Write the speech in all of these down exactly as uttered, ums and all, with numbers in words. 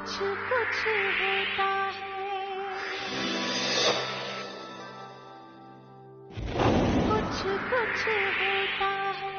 कुछ कुछ होता है, कुछ कुछ होता है।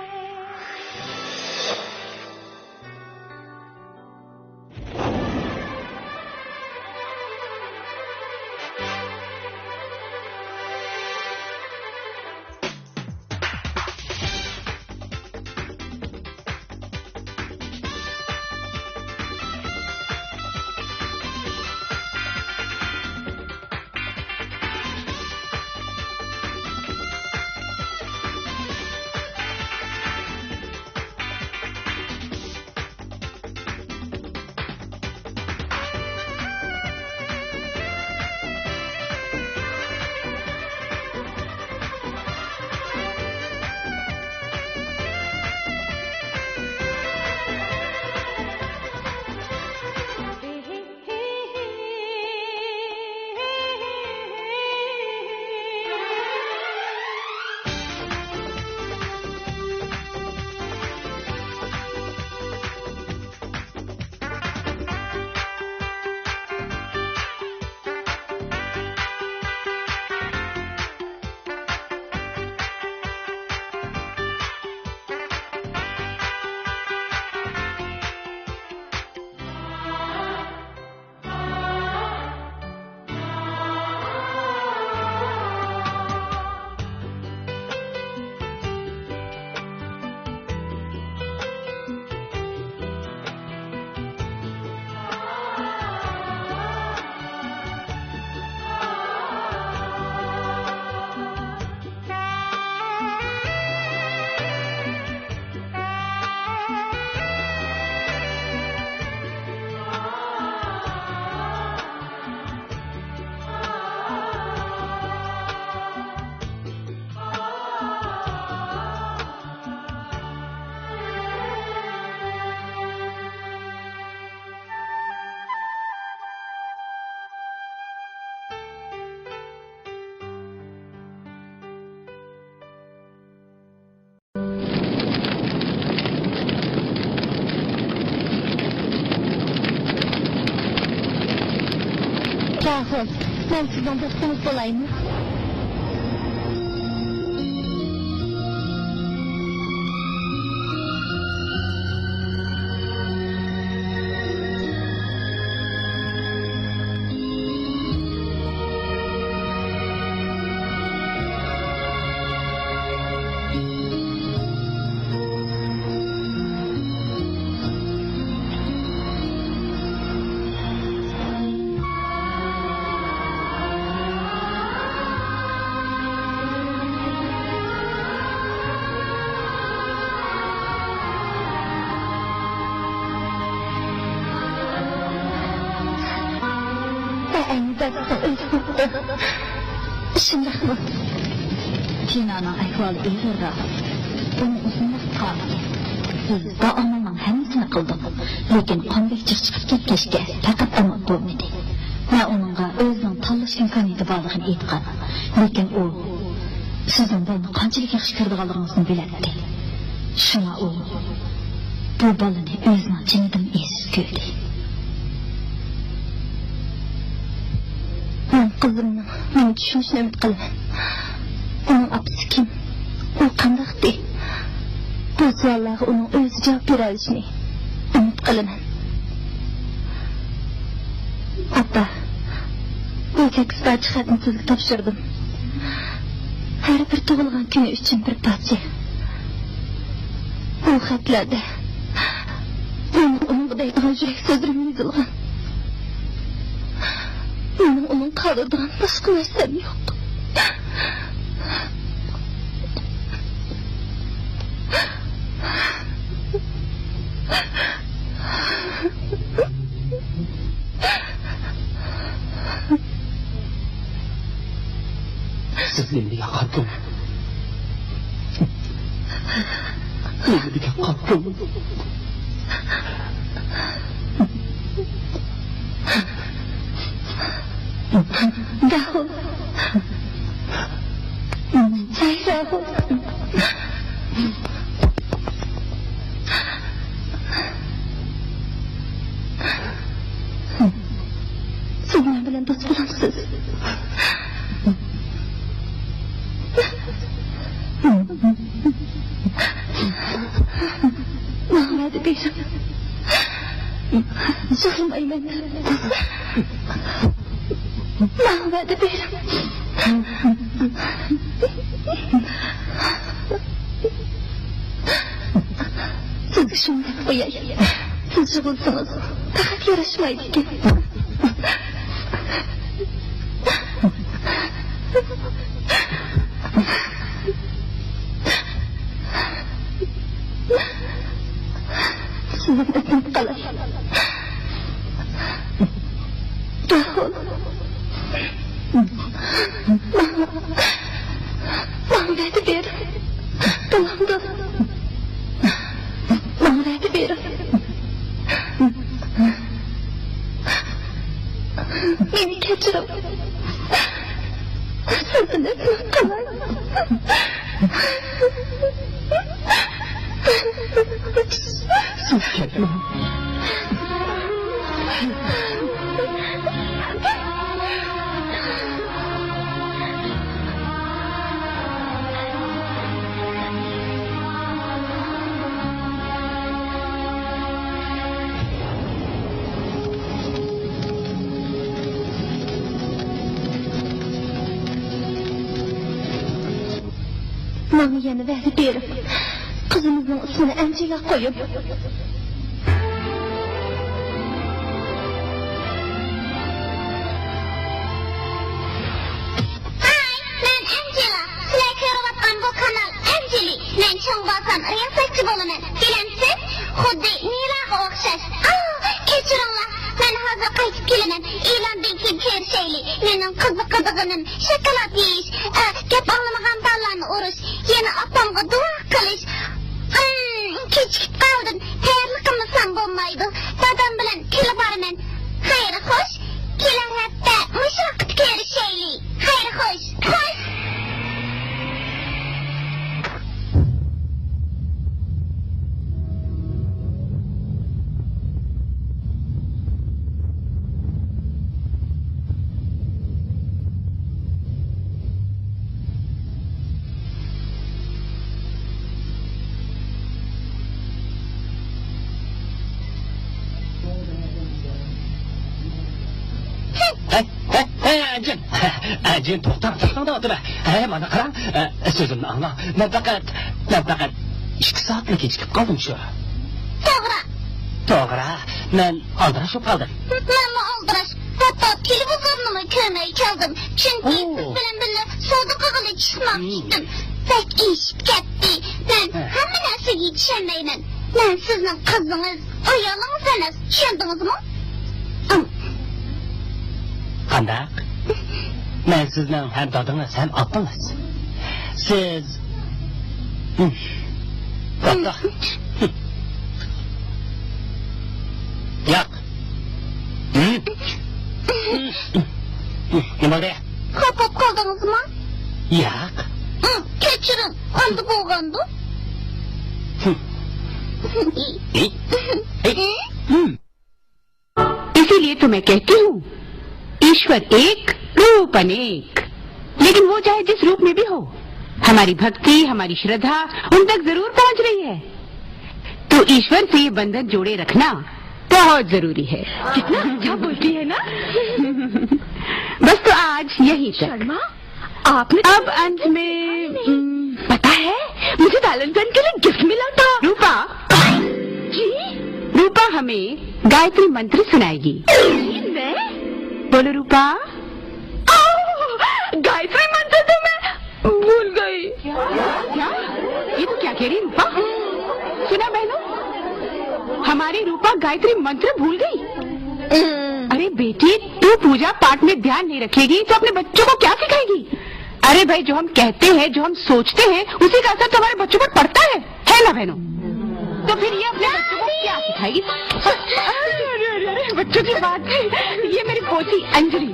راھۇل، مەن سىزنىڭ دوستىڭىز بولايمۇ؟ ئەينى دادىسىنىڭ ئۆزى بوپتۇ. شۇنداقمۇ؟ تىنانىڭ ئەھۋالى ئېغىرراق. ئۇنى ئۇزۇنراق قالدى. بىز بار ئامالنىڭ ھەممىسىنى قىلدۇق. لېكىن قان بەك جىق چىقىپ كەتكەچكە، پەقەت ئامال بولمىدى. مەن ئۇنىڭغا ئۆزىنىڭ تاللاش ئىمكانىيىتى بارلىقىنى ئېيتقان. لېكىن ئۇ سىزنىڭ بالىنى قانچىلىك ياخشى كۆرىدىغانلىقىڭىزنى بىلەتتى. شۇڭا ئۇ بۇ بالىنى ئۆزىنىڭ جېنىدىنمۇ ئەزىز كۆردى. مەن قىزىمنىڭ مېنى چۈشىنىشىنى ئۈمىد قىلىمەن. ئۇنىڭ ئاپىسى كىم؟ ئۇ قانداق ئىدى؟ بۇ سوئاللارغا ئۇنىڭ ئۆزى جاۋاب بېرەلىشىنى ئۈمىد قىلىمەن. ئاپا، بۇ سەككىز پارچە خەتنى سىزگە تاپشۇردۇم. ھەر بىر تۇغۇلغان كۈنى ئۈچۈن بىر پارچە. بۇ خەتلەردە مېنىڭ ئۇنىڭغا دەيدىغان يۈرەك سۆزلىرىم يېزىلغان. مېنىڭ ئۇنىڭغا قالدۇرىدىغان باشقا نەرسەم يوق. سىز نېمە دېگەن خاتۇن؟ نېمە دېگەن خاتۇن؟ داۋۇ. ھەي، داۋۇ. دوست بولامسىز؟ ماڭا ۋەدە بېرىڭ. يىغلىمايمەن. ماڭا ۋەدە بېرىڭ. سىزگە شۇنى دەپ قوياي، سىز يىغلىسىڭىز پەقەت ياراشمايدىكەن. سىزدىن ئۆتۈنۈپ قالاي. راھۇل. ماڭا، ماڭا ۋەدە بېرىڭ. بولامدۇ؟ ماڭا ۋەدە بېرىڭ. مېنى كەچۈرۈڭ. سىزدىن ئۆتۈنۈپ قالاي. سىز كەتمەڭ. ماڭا يەنە ۋەدە بېرىڭ، قىزىمىزنىڭ ئىسمىنى ئەنجىلا قويۇڭ. ھاي، مەن ئەنجىلا. سىلەر كۆرۈۋاتقان بۇ قانال ئەنجىلى. مەن چوڭ بولسام رىياسەتچى بولىمەن. بىلەمسىز؟ خۇددى نىلاغا ئوخشاش. ئاھ، كەچۈرۈڭلار. مەن ھازىر قايتىپ كېلىمەن. ئېلاندىن كېيىن كۆرۈشەيلى. مېنىڭ قىزىقىدىغىنىم شاكىلات يېيىش، ئە، گەپ ئاڭلىمىغان بالىلارنى ئۇرۇش، يەنە ئاپامغا دۇئا قىلىش. ئىم، كېچىكىپ قالدىم. تەييارلىق قىلمىسام بولمايدۇ. دادام بىلەن تىلغا بارىمەن. خەير خوش. كېلەر ھەپتە مۇشۇ ۋاقىتتا كۆرۈشەيلى. خەير خوش. خوش. ھەي، ھەي، ھەي، ئەنجىم! ئەنجىم، توختاڭ، توختاڭ دەۋاتىمەن. ھەي، مانا قاراڭ، ئە، سۆزۈمنى ئاڭلاڭ. مەن پەقەت، مەن پەقەت ئىككى سائەتلا كېچىكىپ قالدىم شۇ. توغرا. توغرا، مەن ئالدىراش بولۇپ قالدىم. مەنمۇ ئالدىراش. ھەتتا تېلېۋىزورنىمۇ كۆرمەي كەلدىم. چۈنكى سىز بىلەن بىللە سودا قىلغىلى چىقماقچىدىم. بەك ئېشىپ كەتتى. مەن ھەممە نەرسىگە يېتىشەلمەيمەن. مەن سىزنىڭ قىزىڭىز، ئايالىڭىز ئەمەس. چۈشەندىڭىزمۇ؟ قانداق؟ مەن سىزنىڭ ھەم دادىڭىز، ھەم ئاپىڭىز. سىز، توختا. ياق. نېمە بولدى؟ خاپا بولۇپ قالدىڭىزمۇ؟ ياق. كەچۈرۈڭ، ئاندى بولغاندۇ. इसीलिए तो मैं कहती हूँ, ईश्वर एक, रूप अनेक। लेकिन वो चाहे जिस रूप में भी हो, हमारी भक्ति, हमारी श्रद्धा उन तक जरूर पहुँच रही है। तो ईश्वर से ये बंधन जोड़े रखना बहुत जरूरी है। कितना अच्छा बोलती है ना। बस, तो आज यहीं तक। शर्मा, आपने अब अंत में, नहीं। हम्म, पता है, मुझे वैलेंटाइन के लिए गिफ्ट मिला था। रूपा। जी? रूपा हमें गायत्री मंत्र सुनाएगी। मैं? बोलो रूपा। ओह, गायत्री मंत्र तो मैं भूल गई। क्या? ये तो क्या कह रही रूपा? सुना बहनों, हमारी रूपा गायत्री मंत्र भूल गई। अरे बेटी, तू पूजा पाठ में ध्यान नहीं रखेगी तो अपने बच्चों को क्या सिखाएगी? अरे भाई, जो हम कहते हैं, जो हम सोचते हैं, उसी का असर तो हमारे बच्चों पर पड़ता है, है ना बहनों? तो फिर ये अपने बच्चों को क्या सिखाएगी? अरे, अरे, अरे, अरे, बच्चों की बात, ये मेरी पोती अंजलि।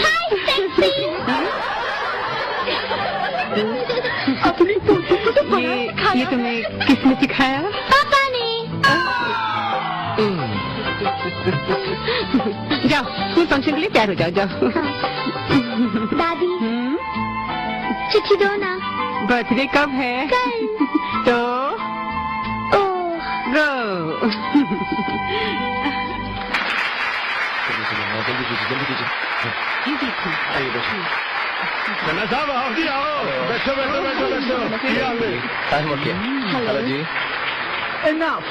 हाय, सेक्सी। अपनी पोती को तो बड़ा ये, सिखाया। ये तुम्हें किसने सिखाया? पापा ने। जाओ, स्कूल फंक्शन के लिए तैयार हो जाओ, जाओ। दादी, हम्म? चिट्ठी दो ना। बर्थडे कब है? कल। तो ओह। गो। जल्दी कीजिए, जल्दी कीजिए। ये देखो। आइए, बैठो। जनाब साहब, आओ जी, आओ। बैठो, बैठो, बैठो, बैठो। ये आ गए। I'm okay. Hello. Hello जी। Enough.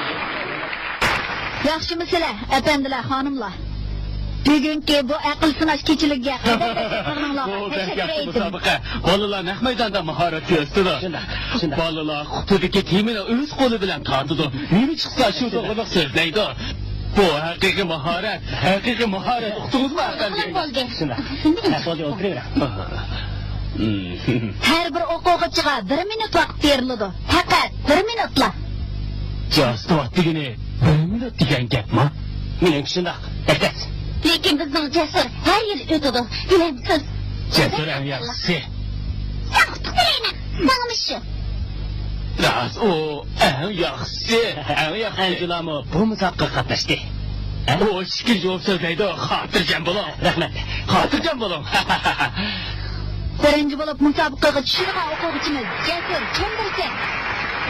ياخشىمۇسىلەر، ئەپەندىلەر، خانىملار؟ بۈگۈنكى بۇ ئەقىل سىناش كېچىلىكىگە قەدەم بېسىپ قالغىنىڭلارغا بۇ بەك تەشەككۈر ياخشى ئېيتىمەن. مۇسابىقە. بالىلار نەق مەيداندا ماھارەت كۆرسىتىدۇ. شۇنداق، شۇنداق. بالىلار قۇتىدىكى تېمىنى ئۆز قولى بىلەن تارتىدۇ. نېمە چىقسا شۇ توغرىلىق سۆزلەيدۇ. بۇ ھەقىقىي ماھارەت، ھەقىقىي ماھارەت. ئۇقتىڭىزمۇ ئەپەندىم؟ بولدى. شۇنداق. ھە، بولدى، ئولتۇرۇۋېرىڭ. ھەر بىر ئوقۇغۇچىغا بىر مىنۇت ۋاقىت بېرىلىدۇ. پەقەت بىر مىنۇتلا. جاستىۋات دېگىنى بىر مىنۇت دېگەن گەپمۇ؟ مېنىڭچە شۇنداق. بەك تەس. لېكىن بىزنىڭ جەسۇر ھەر يىلى ئۆتىدۇ، بىلەمسىز؟ جەسۇر ئەڭ ياخشىسى. سەن ئۇتۇق بىلەيمەن، ماڭىمۇ شۇ. راست، ئۇ ئەڭ ياخشىسى، ئەڭ ياخشىسى. ئەنجۇلامۇ بۇ مۇسابىقىگە قاتناشتى. ھە؟ ئۇ ئىككىنچى بولۇپ سۆزلەيدۇ، خاتىرجەم بولۇڭ. رەھمەت. خاتىرجەم بولۇڭ. بىرىنچى بولۇپ مۇسابىقىگە چۈشىدىغان ئوقۇغۇچىمىز جەسۇر چەمبىرىكەن.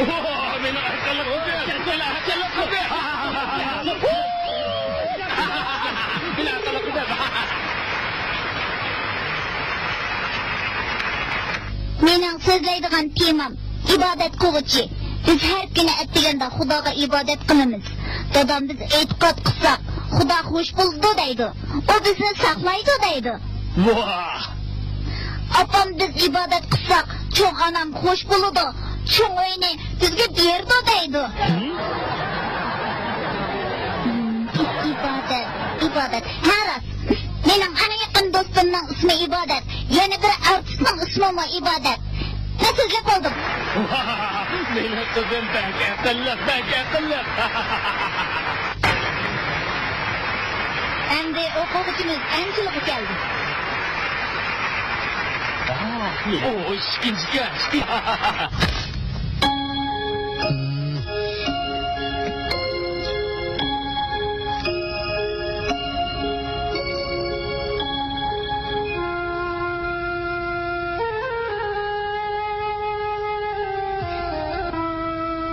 ئوھ، مېنىڭ ئەقىللىق قىزىم، مېنىڭ ئەقىللىق قىزىم. مېنىڭ ئەقىللىق قىزىم. مېنىڭ سۆزلەيدىغان تېمام ئىبادەت قىلغۇچى. بىز ھەر كۈنى ئەتىگەندە خۇداغا ئىبادەت قىلىمىز. دادام بىز ئېتىقاد قىلساق، خۇدا خوش بولىدۇ دەيدۇ. ئۇ بىزنى ساقلايدۇ دەيدۇ. ۋاھ! ئاپام بىز ئىبادەت قىلساق، چوڭ ئانام خوش بولىدۇ، چوڭ ئۆينى بىزگە بېرىدۇ دەيدۇ. ئىبادەت، ئىبادەت. ھە، راست. مېنىڭ ئەڭ يېقىن دوستۇمنىڭ ئىسمى ئىبادەت. يەنە بىر ئارتىسنىڭ ئىسمىمۇ ئىبادەت. مەن سۆزلەپ بولدۇم. مېنىڭ قىزىم بەك ئەقىللىق، بەك ئەقىللىق. ئەمدى ئوقۇغۇچىمىز ئەنجىلغا كەلدى. ئوي، ئىككىنچى كەچ.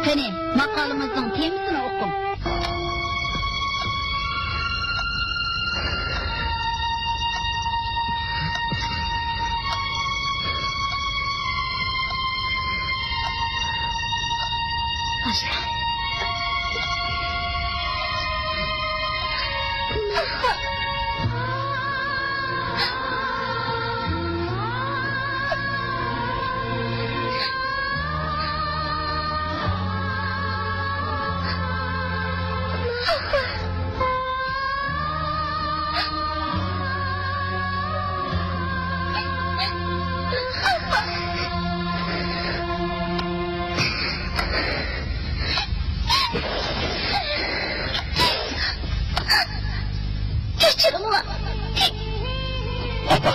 قېنى، ماقالىمىزنىڭ تېمىسىنى ئوقۇڭ. كەچۈرۈڭلار. ئاپا.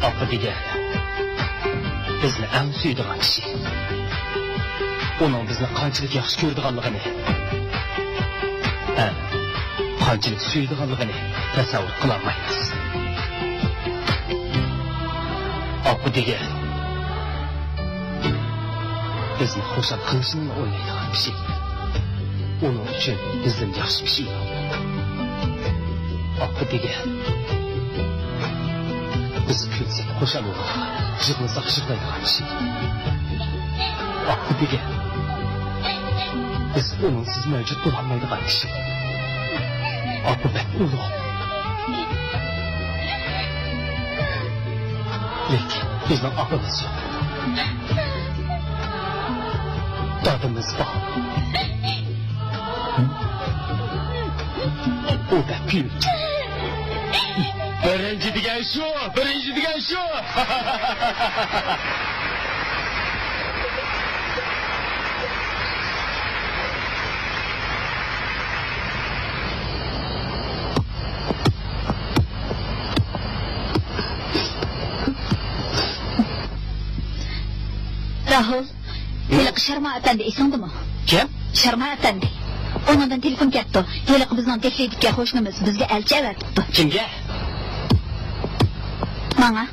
ئاپا دېگەن بىزنى ئەڭ سۆيىدىغان كىشى. ئۇنىڭ بىزنى قانچىلىك ياخشى كۆرىدىغانلىقىنى، ھەم قانچىلىك سۆيىدىغانلىقىنى تەسەۋۋۇر قىلالمايمىز. ئاپا دېگەن بىزنى خۇشال قىلىشنىلا ئويلايدىغان كىشى. ئۇنىڭ ئۈچۈن بىزدىن ياخشى كىشى يوق. ئاپا دېگەن بىز كۈلسەك خۇشال بولىدىغان، يىغلىساق يىغلايدىغان كىشى. ئاپا دېگەن بىز ئۇنىڭسىز مەۋجۇت بولالمايدىغان كىشى. ئاپا بەك ئۇلۇغ. لېكىن بىزنىڭ ئاپىمىز يوق. دادىمىز بار. ئۇ بەك كۈيۈك. بىرىنچى دېگەن شۇ، بىرىنچى دېگەن شۇ. راھۇل، ھېلىقى شارما ئەپەندى ئېسىڭدىمۇ؟ كىم؟ شارما ئەپەندى. ئۇنىڭدىن تېلېفون كەپتۇ. ھېلىقى بىزنىڭ دېھلىدىكى قوشنىمىز بىزگە ئەلچى ئەۋەتىپتۇ. كىمگە؟ ماڭا.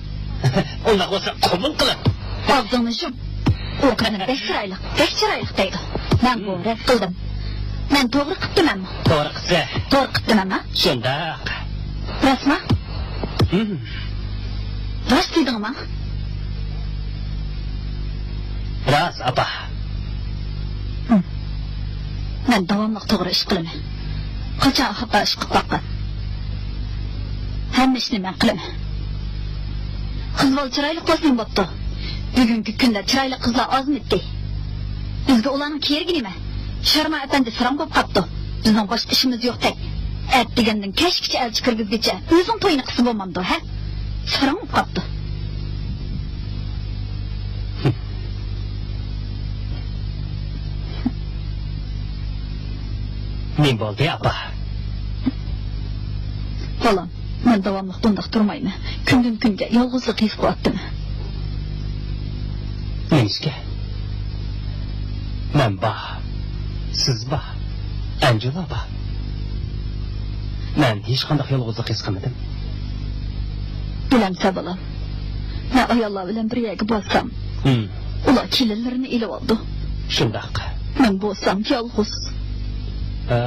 ئۇنداق بولسا قوبۇل قىلىڭ. ئاغزىڭنى يۇم. ئۇ قىزنى بەك چىرايلىق، بەك چىرايلىق دەيدۇ. مەنغۇ رەت قىلدىم. مەن توغرا قىپتىمەنمۇ؟ توغرا قىپسىز. توغرا قىپتىمەنما؟ شۇنداق. راستما؟ ھىم. راست دېدىڭما؟ راست، ئاپا. ھىم. مەن داۋاملىق توغرا ئىش قىلىمەن. قاچان خاتا ئىش قىلىپ باققان؟ ھەممە ئىشنى مەن قىلىمەن. قىز بالا چىرايلىق بولسا نېمە بوپتۇ؟ بۈگۈنكى كۈندە چىرايلىق قىزلار ئازمىدى. بىزگە ئۇلارنىڭ كېرىكى نېمە؟ شارما ئەپەندى ساراڭ بولۇپ قاپتۇ. بىزنىڭ باشقا ئىشىمىز يوقتەك. ئەتىگەندىن كەچكىچە ئەلچى كىرگۈزگۈچە ئۆزۈڭ توينى قىلسا بولمامدۇ، ھە؟ ساراڭ بولۇپ قاپتۇ. نېمە بولدى، ئاپا؟ بالام، مەن داۋاملىق بۇنداق تۇرمايمەن. كۈندىن-كۈنگە يالغۇزلۇق ھېس قىلىۋاتىمەن. نېمىشقا؟ مەن بار، سىز بار، ئەنجىلا بار. مەن ھېچقانداق يالغۇزلۇق ھېس قىلمىدىم. بىلەمسەن، بالام؟ مەن ئاياللار بىلەن بىر يەرگە بارسام، ھىم. ئۇلار كېلىنلىرىنى ئېلىۋالىدۇ. شۇنداق. مەن بولسام يالغۇز. ھە.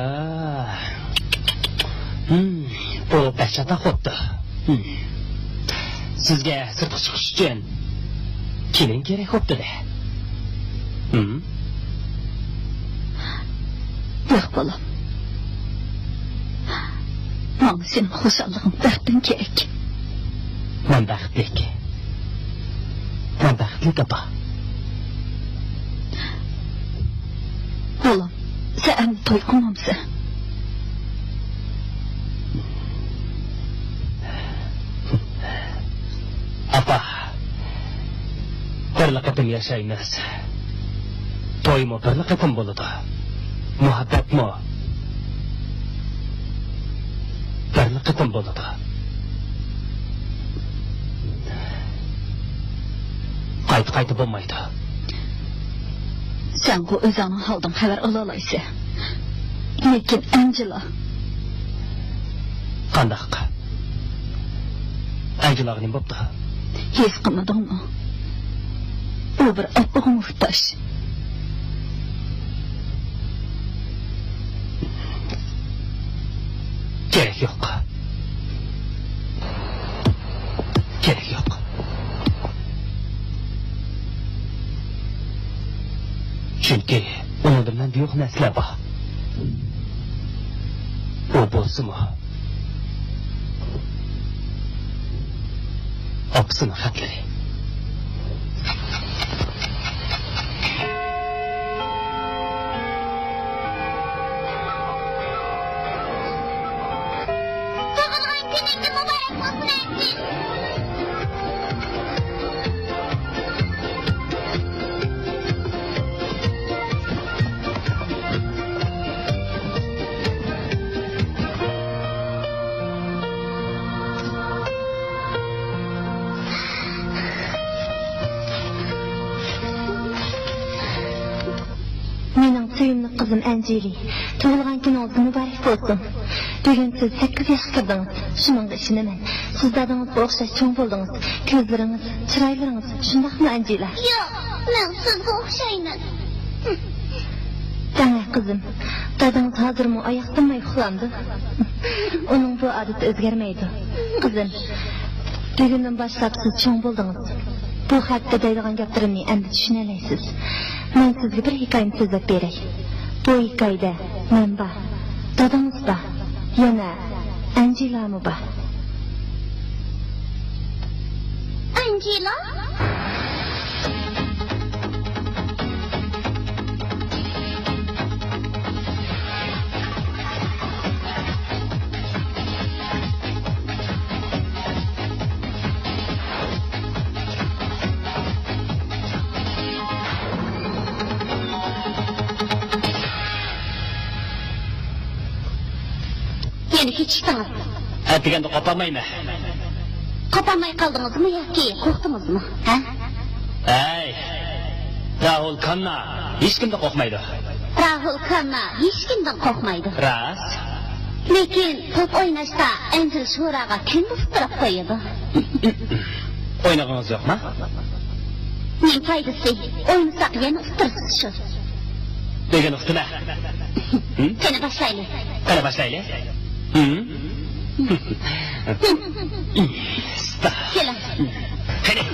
ھىم، بۇ بەك چاتاق بوپتۇ. ھىم. سىزگە سىرتقا چىقىش ئۈچۈن كېلىن كېرەك بوپتۇ-دە. ھىم. ياق، بالام. ماڭا سېنىڭ خۇشاللىقىڭ، بەختىڭ كېرەك. مەن بەختلىك. مەن بەختلىك، ئاپا. بالام، سەن ئەمدى توي قىلمامسەن؟ ئاپا، بىرلا قېتىم ياشايمىز. تويمۇ بىرلا قېتىم بولىدۇ. مۇھەببەتمۇ بىرلا قېتىم بولىدۇ. قايتا-قايتا بولمايدۇ. سەنغۇ ئۆزۈڭنىڭ ھالىدىن خەۋەر ئالالايسەن. لېكىن ئەنجىلا. قانداق؟ ئەنجىلاغا نېمە بوپتۇ؟ ھېس قىلمىدىڭمۇ؟ ئۇ بىر ئاپىغا موھتاج. كېرەك يوق. كېرەك يوق. چۈنكى ئۇنىڭدا مەندە يوق نەرسىلەر بار. ئۇ بولسىمۇ ئاپىسىنىڭ خەتلىرى. تۇغۇلغان كۈنۈڭگە مۇبارەك بولسۇن، ئەنجى! مېنىڭ سۆيۈملۈك قىزىم ئەنجىلى، تۇغۇلغان كۈنىڭىز مۇبارەك بولسۇن. بۈگۈن سىز سەككىز ياشقا كىردىڭىز. شۇنىڭغا ئىشىنىمەن. سىز دادىڭىزغا ئوخشاش چوڭ بولدىڭىز. كۆزلىرىڭىز، چىرايلىرىڭىز شۇنداقمۇ، ئەنجىلا؟ ياق، مەن سىزگە ئوخشايمەن. دەڭە، قىزىم. دادىڭىز ھازىرمۇ ئاياق تىنماي ئۇخلامدۇ؟ ئۇنىڭ بۇ ئادىتى ئۆزگەرمەيدۇ. قىزىم، بۈگۈندىن باشلاپ سىز چوڭ بولدىڭىز. بۇ خەتتە دەيدىغان گەپلىرىمنى ئەمدى چۈشىنەلەيسىز. مەن سىزگە بىر ھېكايىنى سۆزلەپ بېرەي. بۇ ھېكايىدە مەن بار، دادىڭىز بار، يەنە ئەنجىلامۇ بار. ئەنجىلا؟ يەنە كېچىكتىڭىز. ئەتىگەندە قوپالمايمەن. قوپالماي قالدىڭىزمۇ ياكى قورقتىڭىزمۇ؟ ھە؟ ھەي! راھۇل كاننا ھېچكىمدىن قورقمايدۇ. راھۇل كاننا ھېچكىمدىن قورقمايدۇ. راست. لېكىن توپ ئويناشتا ئەنجىل شوراغا كۈندە ئۇتتۇرۇپ قويىدۇ. ئوينىغىڭىز يوقما؟ نېمە پايدىسى؟ ئوينىساق يەنە ئۇتتۇرىسىز شۇ. بۈگۈن ئۇتتۇرىمەن. ھە؟ قېنى باشلايلى. قېنى باشلايلى. ھە؟ كېلىڭ. قېنى.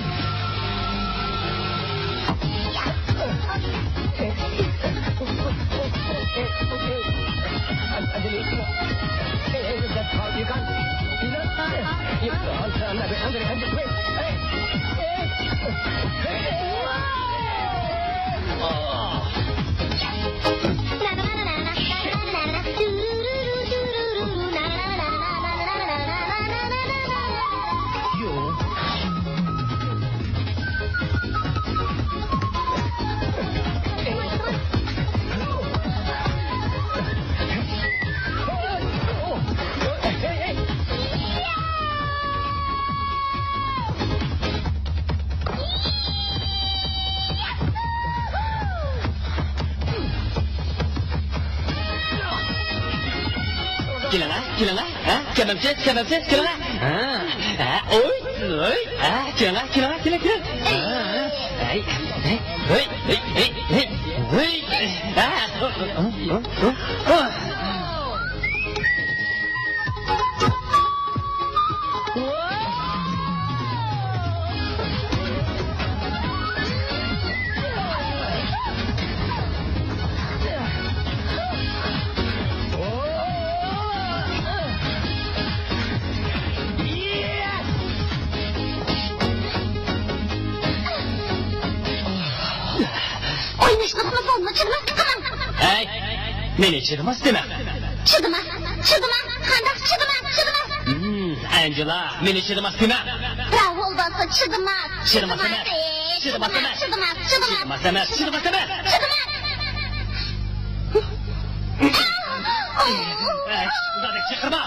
كېلىڭە، كېلىڭە. ھە؟ كەمەمسىز، كەمەمسىز، كېلىڭە. ھە؟ ھە؟ ئوي، ئوي. ھە؟ كېلىڭە، كېلىڭە، كېلىڭ، كېلىڭ. ھە؟ ھە؟ ھەي، ھەي، ھەي، ھەي، ھەي، ھەي. ھە؟ ئويناشلىقمۇ بولما، چىدىماسلىق قىلىڭ. ھەي، مېنى چىدىماس دېمە. چىدىماس، چىدىماس، قانداق چىدىماس، چىدىماس؟ ھىم، ئەنجېلا، مېنى چىدىماس دېمە. راھۇل بولسا چىدىماس، چىدىماس ئەمەس. چىدىماس ئەمەس. چىدىماس، چىدىماس، چىدىماس. چىدىماس ئەمەس، چىدىماس ئەمەس. ئەي، ئۇنداق چېقىرما.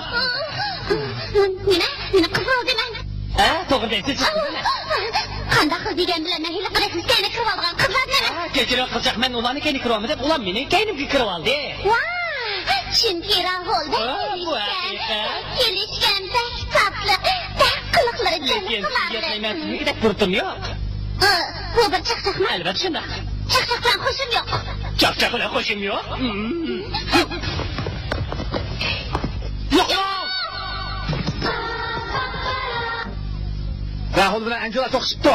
نېمە؟ مېنى قىزىل دېمەڭ. ھە، توغرا دەيسىز. قانداق خىل دېگەن بىلەن مەن ھېلىقى رەسمىي كەينى كىرىۋالغان قىزلار دېمەڭ. ھە، كەچۈرۈڭ قىزچاق، مەن ئۇلارنىڭ كەينىگە كىرىۋالمىدىم، ئۇلار مېنىڭ كەينىمگە كىرىۋالدى. ۋاي، چۈنكى راھۇل بەك ھە، بۇ كۈلۈشكەن، ھەقىقەت. كۈلۈشكەن، بەك تاتلىق، بەك قىلىقلىرى جاننى قىلار. لېكىن سىزگە تەگمەسلىكىدەك بۇرۇتۇم يوق. ئۇ، بۇ بىر چاقچاقمۇ؟ ئەلۋەتتە شۇنداق. چاقچاق بىلەن خوشۇم يوق. چاقچاق بىلەن خوشۇم يوق. يوق! راھۇل بىلەن ئەنجېلا سوقۇشۇپتۇ.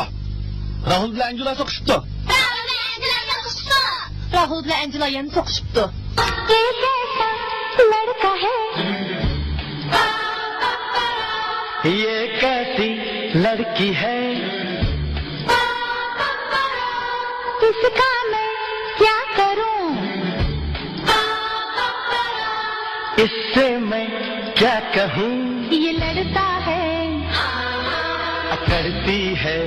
راھۇل بىلەن ئەنجېلا سوقۇشۇپتۇ. راھۇل بىلەن ئەنجېلا يەنە سوقۇشۇپتۇ. ये कैसा लड़का है। ये कैसी लड़की है। इसका मैं क्या करूं? इससे मैं क्या कहूं? ये लड़ता है, अकड़ती है,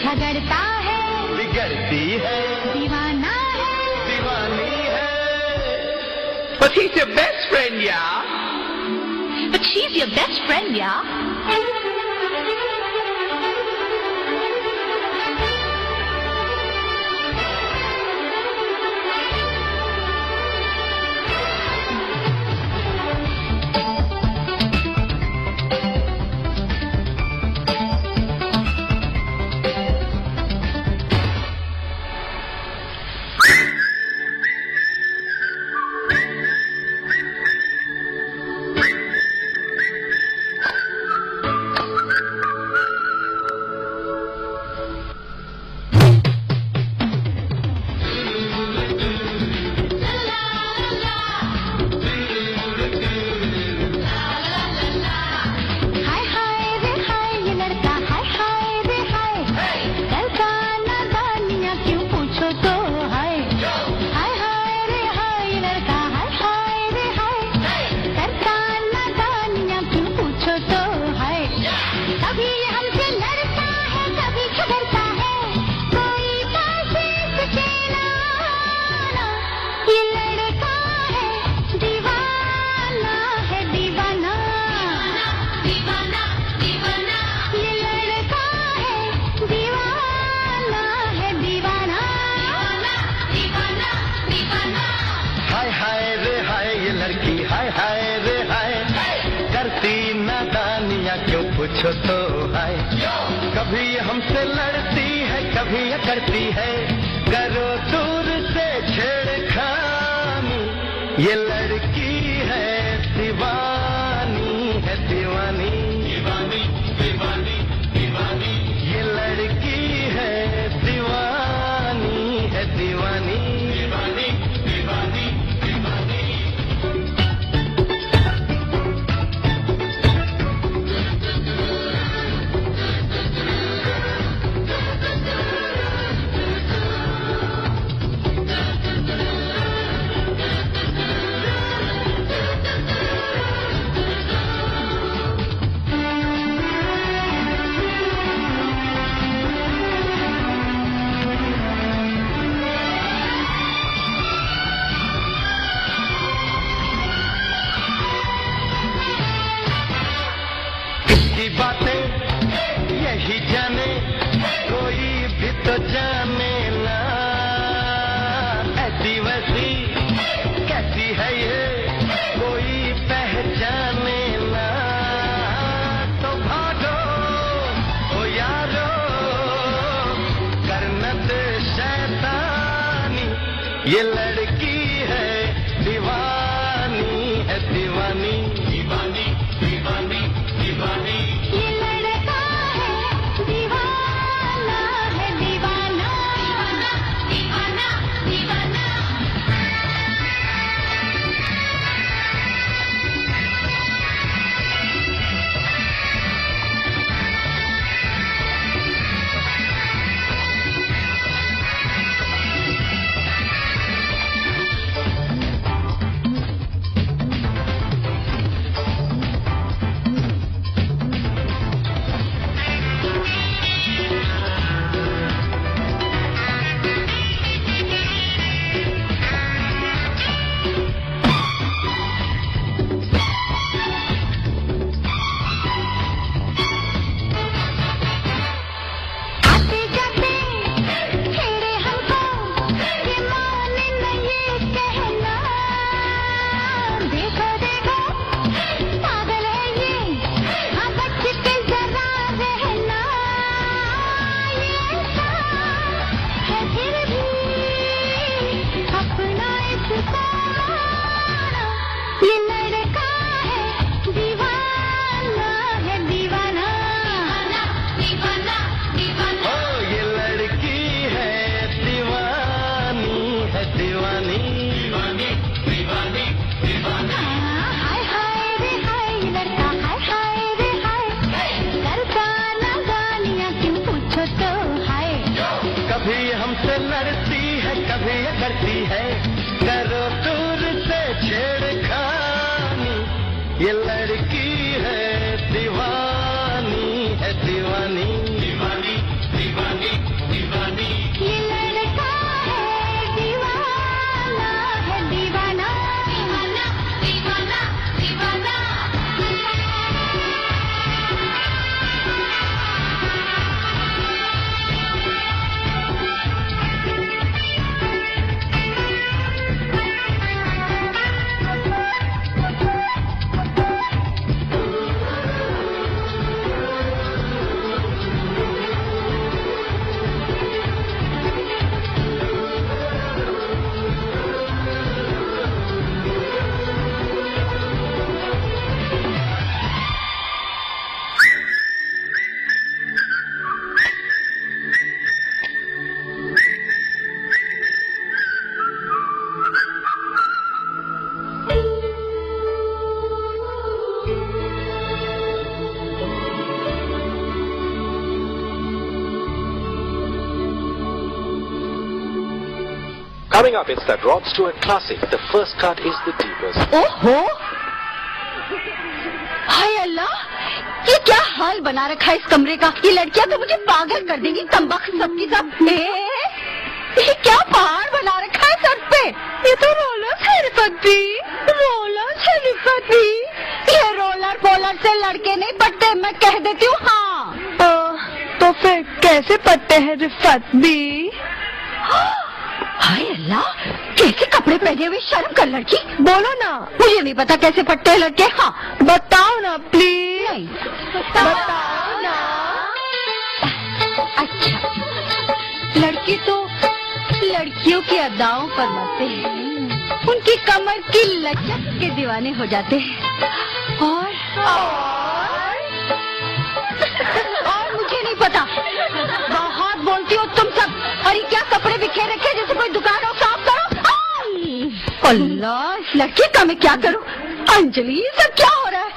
झगड़ता है, बिगड़ती है, दीवाना है, दीवानी है। But he's your best friend, yeah. But she's your best friend, yeah. क्यों पूछो तो हाय। कभी हमसे लड़ती है, कभी अकड़ती है, करो दूर से छेड़खानी। ये लड़की है दीवानी, है दीवानी। दीवानी, दीवानी, दीवानी। ये लड़की है दीवानी, है दीवानी। दीवानी, दीवानी, दीवानी। की बातें यही जाने, कोई भी तो जाने ना। ऐसी वैसी कैसी है ये, कोई पहचाने ना। तो भागो ओ यारो, करनत शैतानी। ये लड़की है दीवानी, है दीवानी। दीवानी, दीवानी, दीवानी। ये लड़का है दीवाना, है दीवाना। दीवाना, दीवाना, दीवाना। आते जाते छेड़े हमको, ये माने न ये कहना। देखो, देखो, पागल है ये, हाँ, बच के जरा रहना। ये इंसान है फिर भी अपना इसको मानो। ये लड़का है दीवाना, है दीवाना। दीवाना, दीवाना, दीवाना। ओ, ये लड़की है दीवानी, है दीवानी। दीवानी, दीवानी, दीवानी। हाँ, हाय, हाय रे हाय, ये लड़का, हाय, हाय रे हाय। करता नादानियाँ क्यों पूछो तो हाय। कभी हमसे लड़ती है, कभी अकड़ती है, करो दूर से छेड़खानी। ये लड़की है दीवानी, है दीवानी। दीवानी, दीवानी, दीवानी। ये लड़का है दीवाना, है दीवाना। दीवाना, दीवाना, दीवाना। Coming up, it's that Rod Stewart classic, The First Cut is the Deepest. ओहो! हाय अल्लाह, ये क्या हाल बना रखा है इस कमरे का? ये लड़कियां तो मुझे पागल कर देंगी, कमबख्त सब की सब। ए, ये क्या पहाड़ बना रखा है सर पे? ये तो रोलर्स है रिफत भी, रोलर्स है रिफत भी। ये रोलर पोलर से लड़के नहीं पटते, मैं कह देती हूँ। हाँ। अ, तो फिर कैसे पटते हैं रिफत भी? हाय अल्लाह, कैसे कपड़े पहने हुए, शर्म कर लड़की। बोलो ना। मुझे नहीं पता कैसे पटते हैं लड़के। हाँ। बताओ ना प्लीज। बताओ ना। अच्छा, लड़के तो लड़कियों की अदाओं पर मरते हैं, उनकी कमर की लचक के दीवाने हो जाते हैं। और, और, और मुझे नहीं पता। बहुत बोलती हो तुम सब। और ये क्या कपड़े बिखेर रखे हैं, जैसे कोई दुकान हो, साफ करो। अल्लाह, इस लड़की का मैं क्या करूं? अंजलि, ये सब क्या हो रहा है?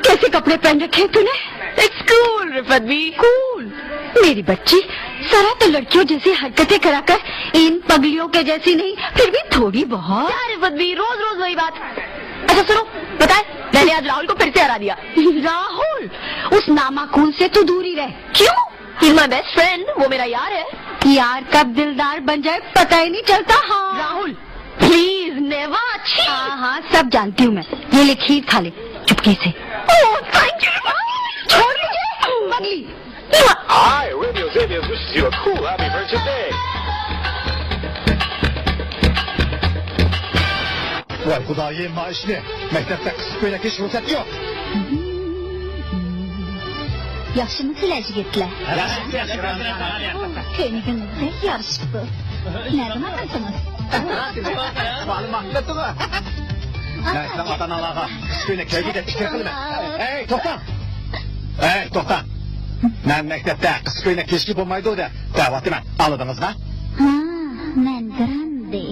कैसे कपड़े पहन रखे हैं तूने? It's cool, Rifat B. Cool? मेरी बच्ची, जरा तो लड़कियों जैसी हरकतें करा कर। इन पगलियों के जैसी नहीं, फिर भी थोड़ी बहुत। क्या रिफत बी, रोज रोज वही बात। अच्छा सुनो, पता है, मैंने आज राहुल को फिर से हरा दिया। राहुल? उस नामाकून से तू दूर ही रह। क्यों? He's my best friend, वो मेरा यार है। यार कब दिलदार बन जाए, पता ही नहीं चलता। हाँ। राहुल, please, नेवा, छी। हाँ, हाँ, सब जानती हूँ मैं। ये ले, खीर खा ले, चुपके से। Oh, thank you. छोड़ मुझे, पगली। Hi, Radio Xavier wishes you a cool, happy Friendship Day. ۋاي خۇدايىم، ما ئىشنى. مەكتەپتە قىسىق كۆينەك كىيىش رۇخسەت يوق. ياخشىمۇ سىلەر يىگىتلەر؟ ياخشى، ياخشى. كۆينىكىڭىز بەك يارىشىپتۇ. نەدىن ئالغانسىڭىز؟ مانا ماقۇل ئەتتىڭىز. مەن سىزنىڭ ئاتا-ئاناڭلارغا قىسىق كۆينەك كىيگىن دەپ پىكىر قىلىمەن. ھەي، توختاڭ! ھەي، توختاڭ! مەن مەكتەپتە قىسىق كۆينەك كىيىشكە بولمايدۇ دەپ دەۋاتىمەن. ئاڭلىدىڭىزمۇ؟ ھا، مەن گىراندى.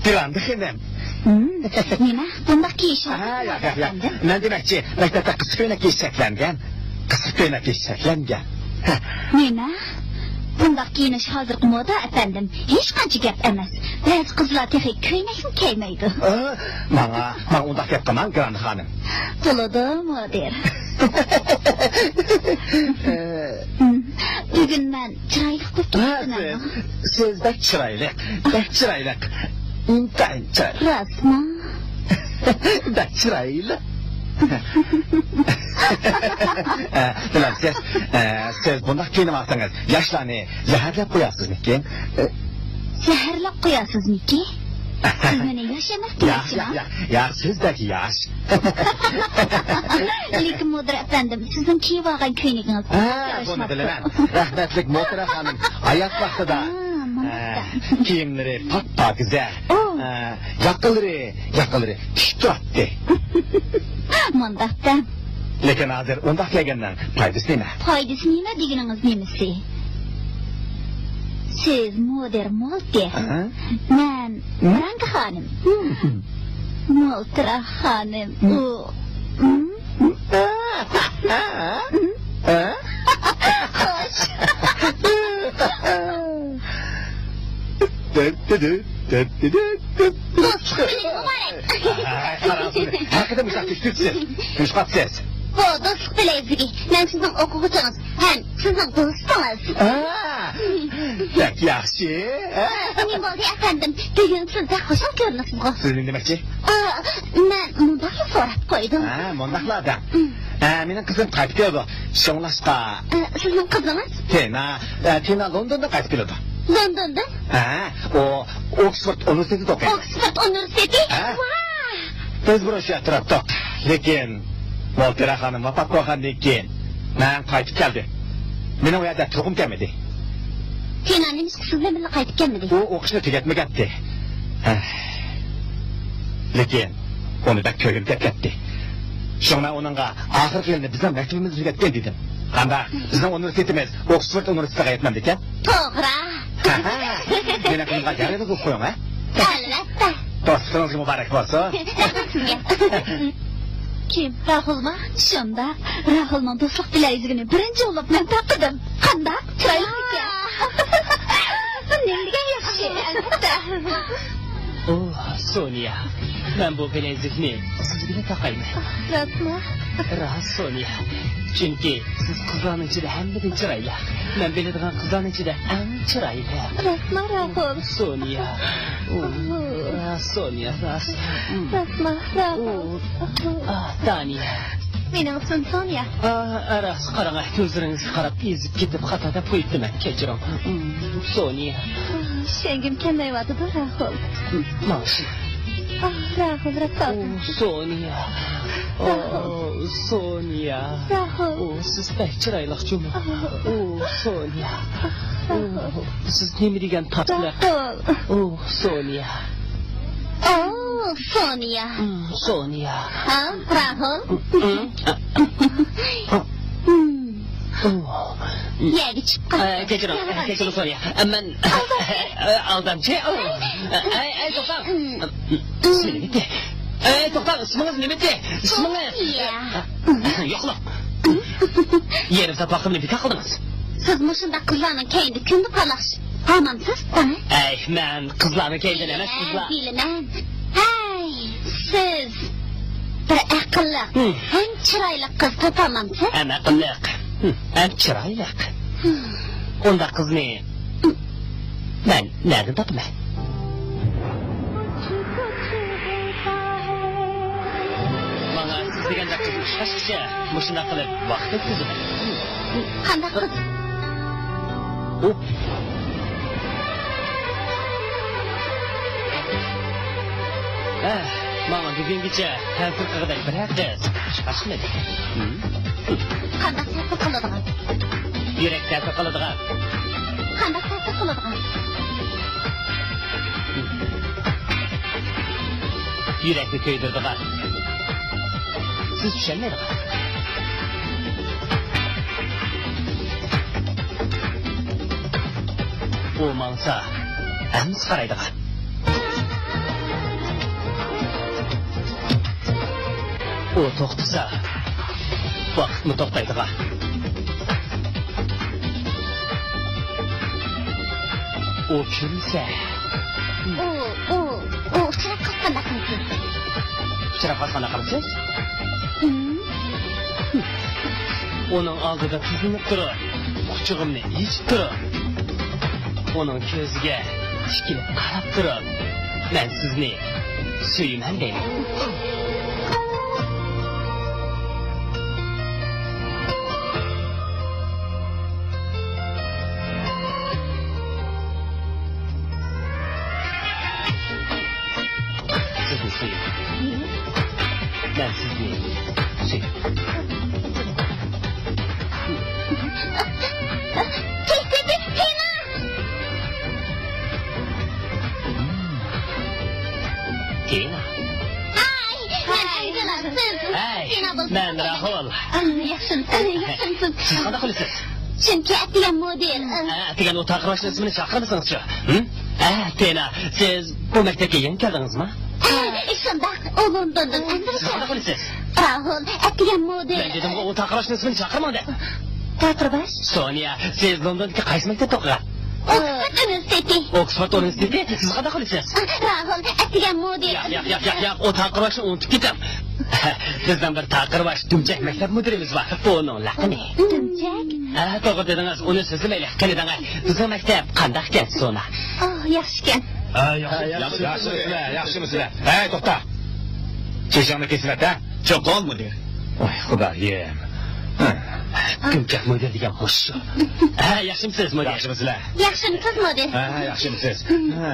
گىراندى خېنىم. ھىم، نېمە؟ بۇنداق كىيىش ھە، ياق، ياق، ياق. ئەپەندىم؟ مەن دېمەكچى، مەكتەپتە قىسىق كۆينەك كىيىش چەكلەنگەن. قىسىق كۆينەك كىيىش چەكلەنگەن. نېمە؟ بۇنداق كىيىنىش ھازىرقى مودا، ئەپەندىم. ھېچقانچە گەپ ئەمەس. بەزى قىزلار تېخى كۆينەكمۇ كىيمەيدۇ. ئا، ماڭا، ماڭا ئۇنداق گەپ قىلماڭ، گىراندى خانىم. بولىدۇ، مۇدىر. بۈگۈن مەن چىرايلىق بولۇپ ھە، كېتىپتىمەنمۇ؟ سىز، سىز بەك چىرايلىق، بەك چىرايلىق. ئىنتايىن چىرايلىق. راستمۇ؟ بەك چىرايلىق. ئە، بىلەمسىز، ئە، سىز بۇنداق كىيىنىۋالسىڭىز، ياشلارنى زەھەرلەپ قويارسىزمىكىن؟ ئە، زەھەرلەپ قويارسىزمىكىن؟ سىز مېنى ياش ئەمەس ياق، دېمەكچىما؟ ياق، ياق، ياق، سىز بەك ياش. لېكىن مۇدىر ئەپەندىم، سىزنىڭ كىيىۋالغان كۆينىكىڭىز ھە، بۇنى بىلىمەن. رەھمەتلىك مۇھتەرەم خانىم ھايات ۋاقتىدا، ھە، كىيىملىرى پاك-پاكىزە، ئۇ. ھە، ياقىلىرى، ياقىلىرى تىك تۇراتتى. مۇنداق دەڭ. لېكىن ھازىر ئۇنداق كىيگەننىڭ پايدىسى نېمە؟ پايدىسى نېمە دېگىنىڭىز نېمىسى؟ سىز مۇدىر مولتېر. ھە؟ مەن ھە؟ رەڭگە خانىم. مولتىرا خانىم. ھە؟ ئۇ. ھە؟ ھە؟ خوش. دوستلۇق كۈنى مۇبارەك. ھەقىقەتەن مۇشۇنداق كۈتۈپسىز. يۇمشىقاپسىز. بۇ دوستلۇق بىلەزلىكى. مەن سىزنىڭ ئوقۇغۇچىڭىز ھەم سىزنىڭ دوستىڭىز. ئا، بەك ياخشى. نېمە بولدى، ئەپەندىم؟ بۈگۈن سىز بەك خۇشال كۆرۈنۈپسىزغۇ. سىز نېمە دېمەكچى؟ ئا، مەن مۇنداقلا سوراپ قويدۇم. ھە، مۇنداقلا دەڭ. ئە، مېنىڭ قىزىم قايتىپ كېلىدۇ. شۇڭلاشقا. ئە، سىزنىڭ قىزىڭىز؟ تىنا، ئە، تىنا لوندوندىن قايتىپ كېلىدۇ. لوندوندىن؟ ھە، ئۇ ئوكسفورد ئۇنىۋېرسىتېتىدا ئوقۇيدۇ. ئوكسفورد ئۇنىۋېرسىتېتى؟ ھە. ۋاھ! بىز بۇرۇن شۇ يەردە تۇراتتۇق. لېكىن ۋولتېرا خانىم ۋاپات بولغاندىن كېيىن مەن قايتىپ كەلدىم. مېنىڭ ئۇ يەردە تۇرغۇم كەلمىدى. تىنا نېمىشقا سىز بىلەن بىللە قايتىپ كەلمىدى؟ ئۇ ئوقۇشنى تۈگەتمىگەنتى. ھە. لېكىن ئۇنى بەك كۆرگۈم كەپ كەتتى. شۇڭا مەن ئۇنىڭغا ئاخىرقى يىلىنى بىزنىڭ مەكتىپىمىزدە تۈگەتكىن دېدىم. قانداق؟ بىزنىڭ ئۇنىۋېرسىتېتىمىز ئوكسفورد ئۇنىۋېرسىتېتىغا يەتمەمدىكەن؟ توغرا. مېنىڭ قىزىمغا يار يولداش بولۇپ قويۇڭ، ھە؟ ئەلۋەتتە. دوستلۇقىڭىزغا مۇبارەك بولسۇن. رەھمەت سىزگە. كىم؟ راخۇلمۇ؟ شۇنداق. راخۇلنىڭ دوستلۇق بىلەيزۈكىنى بىرىنچى بولۇپ مەن تاقىدىم. قانداق؟ چىرايلىق ئىكەن. نېمە دېگەن ياخشى، ئەلۋەتتە. ئوھ، سونىيا، مەن بۇ بىلەيزۈكنى سىزگىلا تاقايمەن. راستمۇ؟ راست، سونىيا. چۈنكى سىز قىزلارنىڭ ئىچىدە ھەممىدىن چىرايلىق. مەن بىلىدىغان قىزلارنىڭ ئىچىدە ئەڭ چىرايلىق. راستمۇ، راخۇل؟ سونىيا. ئوھ، راست، سونىيا، راست. راستمۇ، راخۇل؟ ئوھ. ئاھ، دانىيە. مېنىڭ ئىسمىم سونىيا. ئاھ، راست، قاراڭ، كۆزلىرىڭىزگە قاراپ ئېزىپ كېتىپ خاتا دەپ قويۇپتىمەن، كەچۈرۈڭ. سونىيا. ئىشەنگۈم كەلمەيۋاتىدۇ، راخۇل. ماڭسىز. ئاھ، راخۇل، راخۇل. ئوھ، سونىيا. راخۇل. سونىيا. راھۇل. ئۇ، سىز بەك چىرايلىق جۇمۇ. ئۇ، سونىيا. ئۇ، سىز نېمە دېگەن تاتلىق. راھۇل. ئۇ، سونىيا. ئۇ، سونىيا. ئۇم، سونىيا. ھا، راھۇل. ئۇم. ئۇم. ئۇ. يەرگە چىقىپ قال. ئە، كەچۈرۈڭ، كەچۈرۈڭ، سونىيا. مەن ئالدامچى. ئالدامچى. ئۇ. ئەي، ئەي، توختاڭ. ئۇم. ئىسمى نېمىتى؟ ئەي، توختاڭ، ئىسمىڭىز نېمىتى؟ ئىسمىڭىز؟ سونىيا. يوقلا. يېرىم سائەت ۋاقتىمنى بىكار قىلدىڭىز. سىز مۇشۇنداق قىزلارنىڭ كەينىدە كۈندە پالاقشىپ قالمامسىز؟ ئەي، مەن قىزلارنىڭ كەينىدە ئەمەس، قىزلار. بىلىمەن. ھەي، سىز بىر ئەقىللىق، ھىم. ھەم چىرايلىق قىز تاپالمامسىز؟ ھەم ئەقىللىق، ھىم. ھەم چىرايلىق. ھىم. ئۇنداق قىزنى مەن نەدىن تاپىمەن؟ ماڭا سىز دېگەندەك قىزنى ئۇچراتقىچە مۇشۇنداق قىلىپ ۋاقىت ئۆتكۈزىمەن. قانداق قىز؟ ئۇ. ھە، ماڭا بۈگۈنگىچە تەسىر قىلغۇدەك بىرەر قىز چىقاشمىدى. قانداق تەسىر قىلىدىغان؟ يۈرەك تەسىر قىلىدىغان. قانداق تەسىر قىلىدىغان؟ يۈرەكنى كۆيدۈرىدىغان. سىز چۈشەنمەيدىغان. ئۇ ماڭسا، ھەممىسى قارايدىغان. ئۇ توختىسا، ۋاقىتمۇ توختايدىغان. ئۇ كۈلسە. ئۇ، ئۇ، ئۇ ئۇچراپ قالسا قانداق قىلىسىز؟ ئۇچراپ قالسا قانداق قىلىسىز؟ ھىم. ئۇنىڭ ئالدىدا تىزلىنىپ تۇرۇپ، قۇچىقىمنى ئېچىپ تۇرۇپ، ئۇنىڭ كۆزىگە تىكىلىپ قاراپ تۇرۇپ، مەن سىزنى سۆيىمەن دەيمەن. سىزنى سۆيىمەن. مەن سىزنى سۆيىمەن. تىنا. ھاي، مەن ئەنجىلا، سىز؟ ھاي، تىنا بولسا. مەن راھۇل. ياخشىمسىز؟ ياخشىمسىز؟ سىز قانداق قىلىسىز؟ چۈنكى ئەتىگەن مۇدىر. ئە، ئەتىگەن ئۇ تاقىرۋاشنىڭ ئىسمىنى چاقىرمىسىڭىزچۇ؟ ھىم؟ ئە، تىنا، سىز بۇ مەكتەپكە يېڭى كەلدىڭىزمۇ؟ ئە، شۇنداق، ئۇ لوندوندىن ئەمدىلا كەلدى. سىز قانداق قىلىسىز؟ راھۇل، ئەتىگەن مۇدىر. مەن دېدىمغۇ، ئۇ تاقىرۋاشنىڭ ئىسمىنى چاقىرماڭ دەپ. تاقىرۋاش؟ سونىيا، سىز لوندوندىكى قايسى مەكتەپتە ئوقۇغان؟ ئوكسفورد ئۇنىۋېرسىتېتى. ئوكسفورد ئۇنىۋېرسىتېتى؟ سىز قانداق قىلىسىز؟ راھۇل، ئەتىگەن مۇدىر. ياق، ياق، ياق، ياق، ياق، ئۇ تاقىرۋاشنى ئۇنتۇپ كېتىڭ. بىزنىڭ بىر تاقىرۋاش دۈمچەك مەكتەپ مۇدىرىمىز بار. بۇ ئۇنىڭ لەقىمى. دۈمچەك؟ ھە، توغرا دېدىڭىز. ئۇنى سۆزلىمەيلى. قېنى دەڭە، بىزنىڭ مەكتەپ قانداق ئىكەن، سونا؟ ئوھ، ياخشىكەن. ھە، ياخشى، ياخشىمۇسىلەر، ياخشىمۇسىلەر؟ ھەي، توختا! چېچىڭنى كېسىۋەت، ھە؟ چوقۇم مۇدىر. ۋاي خۇدايىم. دۈمچەك مۇدىر دېگەن مۇشۇ. ھە، ياخشىمۇسىز مۇدىر؟ ياخشىمۇسىلەر؟ ياخشىمۇسىز مۇدىر؟ ھە، ياخشىمۇسىز؟ ھە.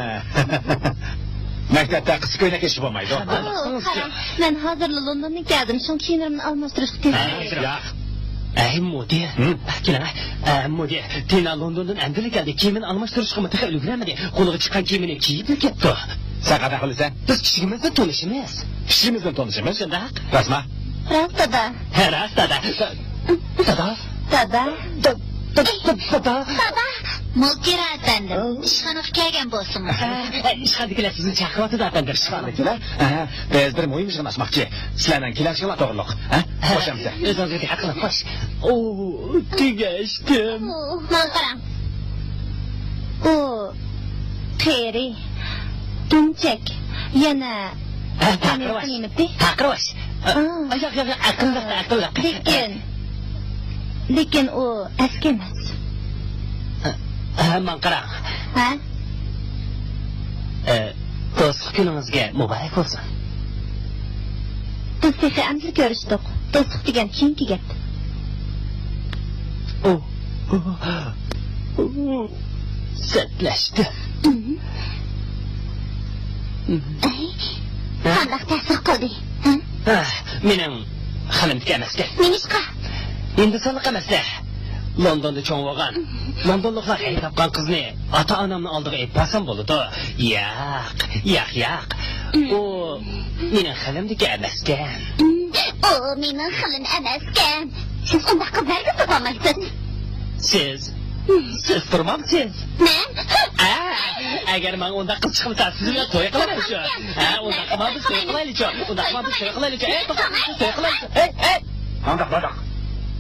مەكتەپتە قىسقا كۆينەك كىيىشكە بولمايدۇ. ئوھ، قاراڭ، مەن ھازىرلا لوندوندىن كەلدىم، شۇڭا كىيىملىرىمنى ئالماشتۇرۇشقا كىردىم. ھە، ياق. ئەي مۇدىر، ھىم؟ كېلىڭ. ئە، مۇدىر، تىنا لوندوندىن ئەمدىلا كەلدى. كىيىمىنى ئالماشتۇرۇشقىمۇ تېخى ئۈلگۈرەلمىدى. قولىغا چىققان كىيىمىنى كىيىپلا كەپتۇ. سەن قانداق بىلىسەن؟ بىز كىچىكىمىزدىن تونۇشىمىز. كىچىكىمىزدىن تونۇشىمىز؟ شۇنداق. راستما؟ راست، دادا. ھە، راست، دادا. دادا؟ دادا؟ دا-، دا-، دا-، دادا؟ دادا! مولتىرا ئەپەندىم، ئىشخانىغا كەلگەن بولسىڭىز. ھە، ھە، ئىشخانىدىكىلەر سىزنى چاقىرىۋاتىدۇ، ئەپەندىم. ئىشخانىدىكىلەر؟ ھە، بىز بىر مۇھىم يىغىن ئاچماقچى. سىلەرنىڭ كېلەچىكىڭلار توغرۇلۇق. ھە؟ ھە، خوش ئەمىسە. ئۆزىڭىزگە دىققەت قىلىڭ، خوش. ئۇ، تۈگەشتىم. ئۇ، ماڭا قاراڭ. ئۇ، قېرى، دۈمچەك، يەنە ھە، تاقىرۋاش. نېمىتى؟ تاقىرۋاش. ئا. ياق، ياق، ياق، ئەقىللىق، ئەقىللىق. لېكىن، لېكىن ئۇ ئەسكى ئەمەس. ھە، ھە، ماڭا قاراڭ. ھە؟ ئە، دوستلۇق كۈنىڭىزگە مۇبارەك بولسۇن. بىز تېخى ئەمدىلا كۆرۈشتۇق. دوستلۇق دېگەن كېيىنكى گەپ. ئۇ، ئۇ، ئۇ، سەتلەشتى. ئەي، قانداق تەسىر قىلدى؟ ھە؟ ئە، مېنىڭ خىلىمدىكى ئەمەسكەن. نېمىشقا؟ ھىندىستانلىق ئەمەس-دە. لوندوندا چوڭ بولغان. لوندونلۇقلار ھەي تاپقان قىزنى ئاتا-ئانامنىڭ ئالدىغا ئېلىپ بارسام بولىدۇ. ياق، ياق، ياق. ئۇ مېنىڭ خىلىمدىكى ئەمەسكەن. ئۇ مېنىڭ خىلىم ئەمەسكەن. سىز ئۇنداق قىز ھەرگىز تاپالمايسىز. سىز، سىز تۇرمامسىز؟ مەن؟ ھە، ئەگەر ماڭا ئۇنداق قىز چىقمىسا، سىز بىلەن توي قىلايلىچۇ. ھە، ئۇنداق قىلما، بىز توي قىلايلىچۇ. ئۇنداق قىلما، بىز توي قىلايلىچۇ. ئەي، توختاڭ، بىز توي قىلايلىچۇ. ئەي، ئەي. قانداق، قانداق؟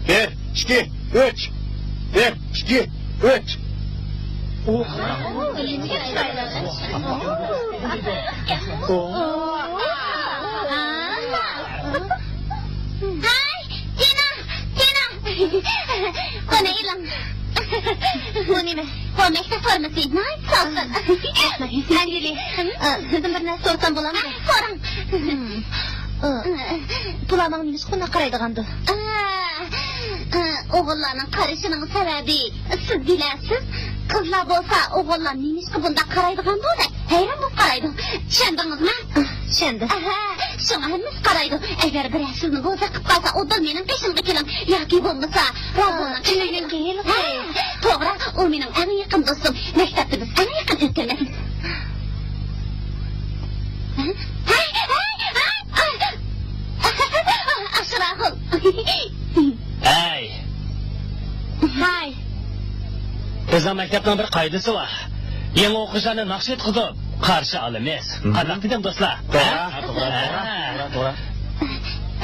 بىر، ئىككى، ئۈچ. بىر، ئىككى، ئۈچ. ھاي، تىنا، تىنا. بۇنى ئېلىڭ. بۇ نېمە؟ بۇ مەكتەپ فورمىسى. ناھايىتى سالقىن. ئەنجلى، ئە، سىزدىن بىر نەرسە سورىسام بولامدۇ؟ ئە، سوراڭ. ھىم. ئە، بۇلار ماڭا نېمىشقا بۇنداق قارايدىغاندۇ؟ ئە، ئە، ئوغۇللارنىڭ قارىشىنىڭ سەۋەبى سىز بىلەسىز. قىزلار بولسا ئوغۇللار نېمىشقا بۇنداق قارايدىغاندۇ دەپ ھەيران بولۇپ قارايدۇ. چۈشەندىڭىزمۇ؟ ئە، چۈشەندىم. ئەھە، شۇڭا ھەممىسى قارايدۇ. ئەگەر بىرەر سىزنى بوزەك قىلىپ قالسا، ئوبدان مېنىڭ قېشىمغا كېلىڭ. ياكى بولمىسا، راۋۇنىڭ قېشىغا كېلىڭ. ھە، توغرا، ئۇ مېنىڭ ئەڭ يېقىن دوستۇم. مەكتەپتە بىز ئەڭ يېقىن ئۆتكەنمىز. ھەي، ھەي، ھەي، ھەي. ئاشۇ راھۇل. ھەي. ھاي. بىزنىڭ مەكتەپنىڭ بىر قائىدىسى بار. يېڭى ئوقۇغۇچىلارنى ناخشا ئېيتقۇزۇپ قارشى ئالىمىز. مم. قانداق دېدىم، دوستلار؟ توغرا، ھە؟ توغرا، ھە. توغرا، توغرا.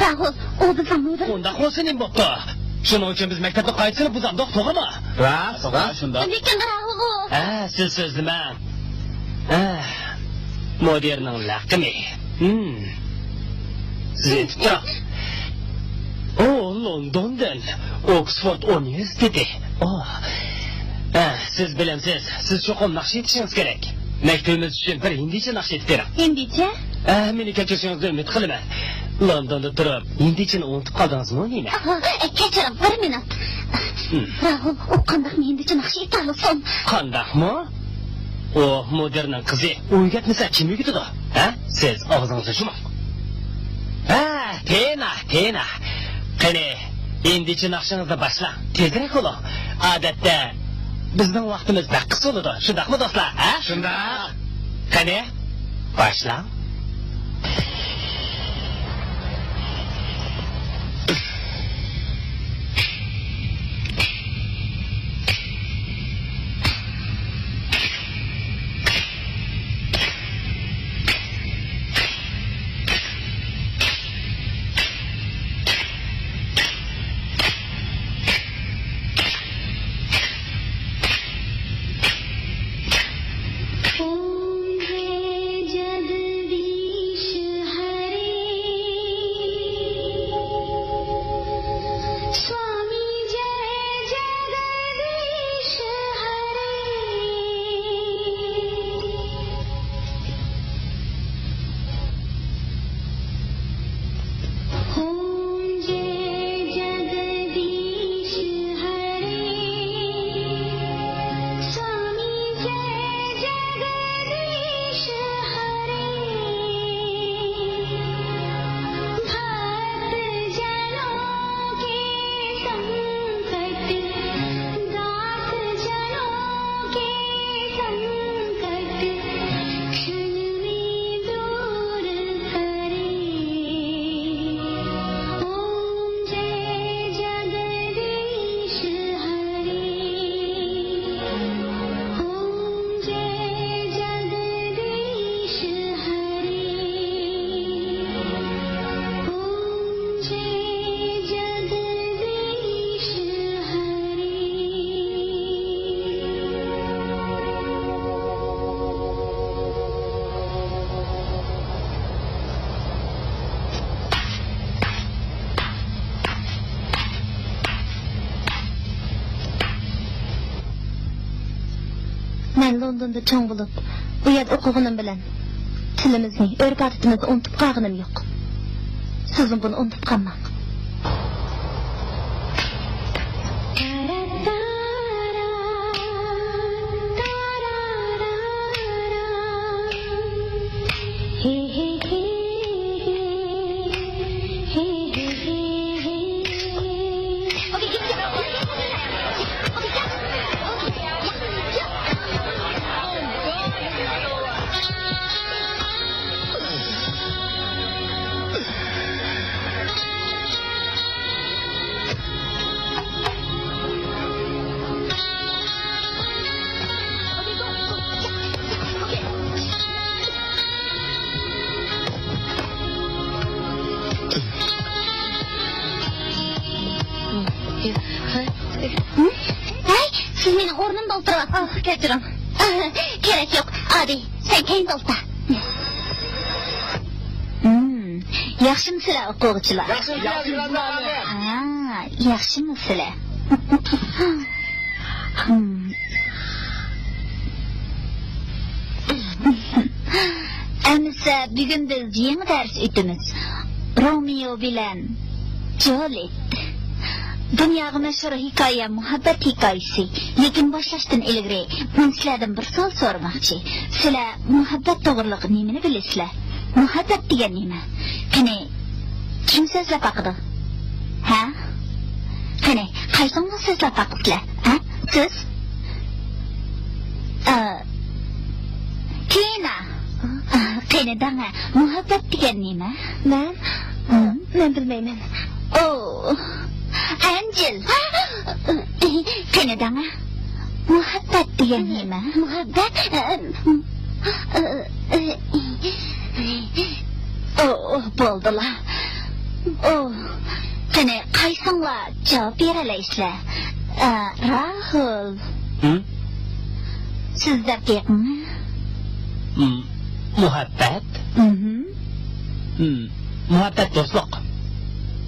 راھۇل، ئۇ بىزنىڭ مۇدىر. ئۇنداق بولسا نېمە بوپتۇ؟ شۇنىڭ ئۈچۈن بىز مەكتەپنىڭ قائىدىسىنى بۇزامدۇق، توغرىمۇ؟ راست، راست، شۇنداق. لېكىن راھۇل ئۇ. ھە، سىز سۆزلىمەڭ. ھە، مۇدىرنىڭ لەقىمى. ھىم. سىز ئېيتىپ تۇرۇڭ. ئۇ لوندوندىن، ئوكسفورد ئۇنىۋېرسىتېتى. ئۇ. ھە، سىز بىلەمسىز، سىز چوقۇم ناخشا ئېيتىشىڭىز كېرەك. مەكتىپىمىز ئۈچۈن بىر ھىندىچە ناخشا ئېيتىپ بېرىڭ. ھىندىچە؟ ئە، مېنى كەچۈرۈشىڭىزنى ئۈمىد قىلىمەن. لوندوندا تۇرۇپ ھىندىچىنى ئۇنتۇپ قالدىڭىزمۇ نېمە؟ ئاھ، ئە، كەچۈرۈڭ، بىر مىنۇت. ھىم. راھۇل، ئۇ قانداق ھىندىچە ناخشا ئېيتالىسۇن؟ قانداقمۇ؟ ئۇ مۇدىرنىڭ قىزى. ئۇ ئۆگەتمىسە كىم ئۆگىتىدۇ؟ ھە؟ سىز ئاغزىڭىزنى يۇمۇڭ. ھە، تىنا، تىنا. قېنى، ھىندىچە ناخشىڭىزنى باشلاڭ. تېزرەك بولۇڭ. ئادەتتە بىزنىڭ ۋاقتىمىز بەك قىس بولىدۇ. شۇنداقمۇ، دوستلار؟ ھە؟ شۇنداق. قېنى، باشلاڭ. ॐ जय जगदीश हरे। स्वामी जय जगदीश हरे। ॐ जय जगदीश हरे। स्वामी जय जगदीश हरे। भक्त जनों के संकट, दास जनों के संकट, क्षण में दूर करे। ॐ जय जगदीश हरे। ॐ जय जगदीश हरे। ॐ जय जगदीश हरे। مەن لوندوندا چوڭ بولۇپ، بۇ يەردە ئوقۇغىنىم بىلەن تىلىمىزنى، ئۆرپ-ئادىتىمىزنى ئۇنتۇپ قالغىنىم يوق. سىزمۇ بۇنى ئۇنتۇپ قالماڭ. ھەي، سىز مېنىڭ ئورنۇمدا ئولتۇرۇۋاتىسىز. ئاھ، كەچۈرۈڭ. كېرەك يوق، ئادىي، سەن كەينىدە ئولتۇر. ھىم، ياخشىمۇسىلەر ئوقۇغۇچىلار؟ ياخشى، ياخشى، ياخشى. ھا، ياخشىمۇسىلەر؟ ھىم. ئەمىسە بۈگۈن بىز يېڭى دەرس ئۆتىمىز. رومېو بىلەن جۇليېت. دۇنياغا مەشھۇر ھېكايە مۇھەببەت ھېكايىسى. لېكىن باشلاشتىن ئىلگىرى مەن سىلەردىن بىر سوئال سورىماقچى. سىلەر مۇھەببەت توغرىلىق نېمىنى بىلىسىلەر؟ مۇھەببەت دېگەن نېمە؟ قېنى، كىم سۆزلەپ باقىدۇ؟ ھە؟ قېنى، قايسىڭلار سۆزلەپ باقىسىلەر؟ ھە؟ سىز؟ ئا، تىنا. ئا، قېنى دەڭە، مۇھەببەت دېگەن نېمە؟ مەن؟ ھىم؟ مەن بىلمەيمەن. ئو، ئەنجىل. قېنى دەڭە، مۇھەببەت دېگەن نېمە؟ مۇھەببەت؟ ئو، بولدىلا. ئو، قېنى، قايسىڭلار جاۋاب بېرەلەيسىلەر؟ ئە، راھۇل. ھىم؟ سىز دەپ بېقىڭ. ھىم، مۇھەببەت؟ ھىم. ھىم، مۇھەببەت دوستلۇق.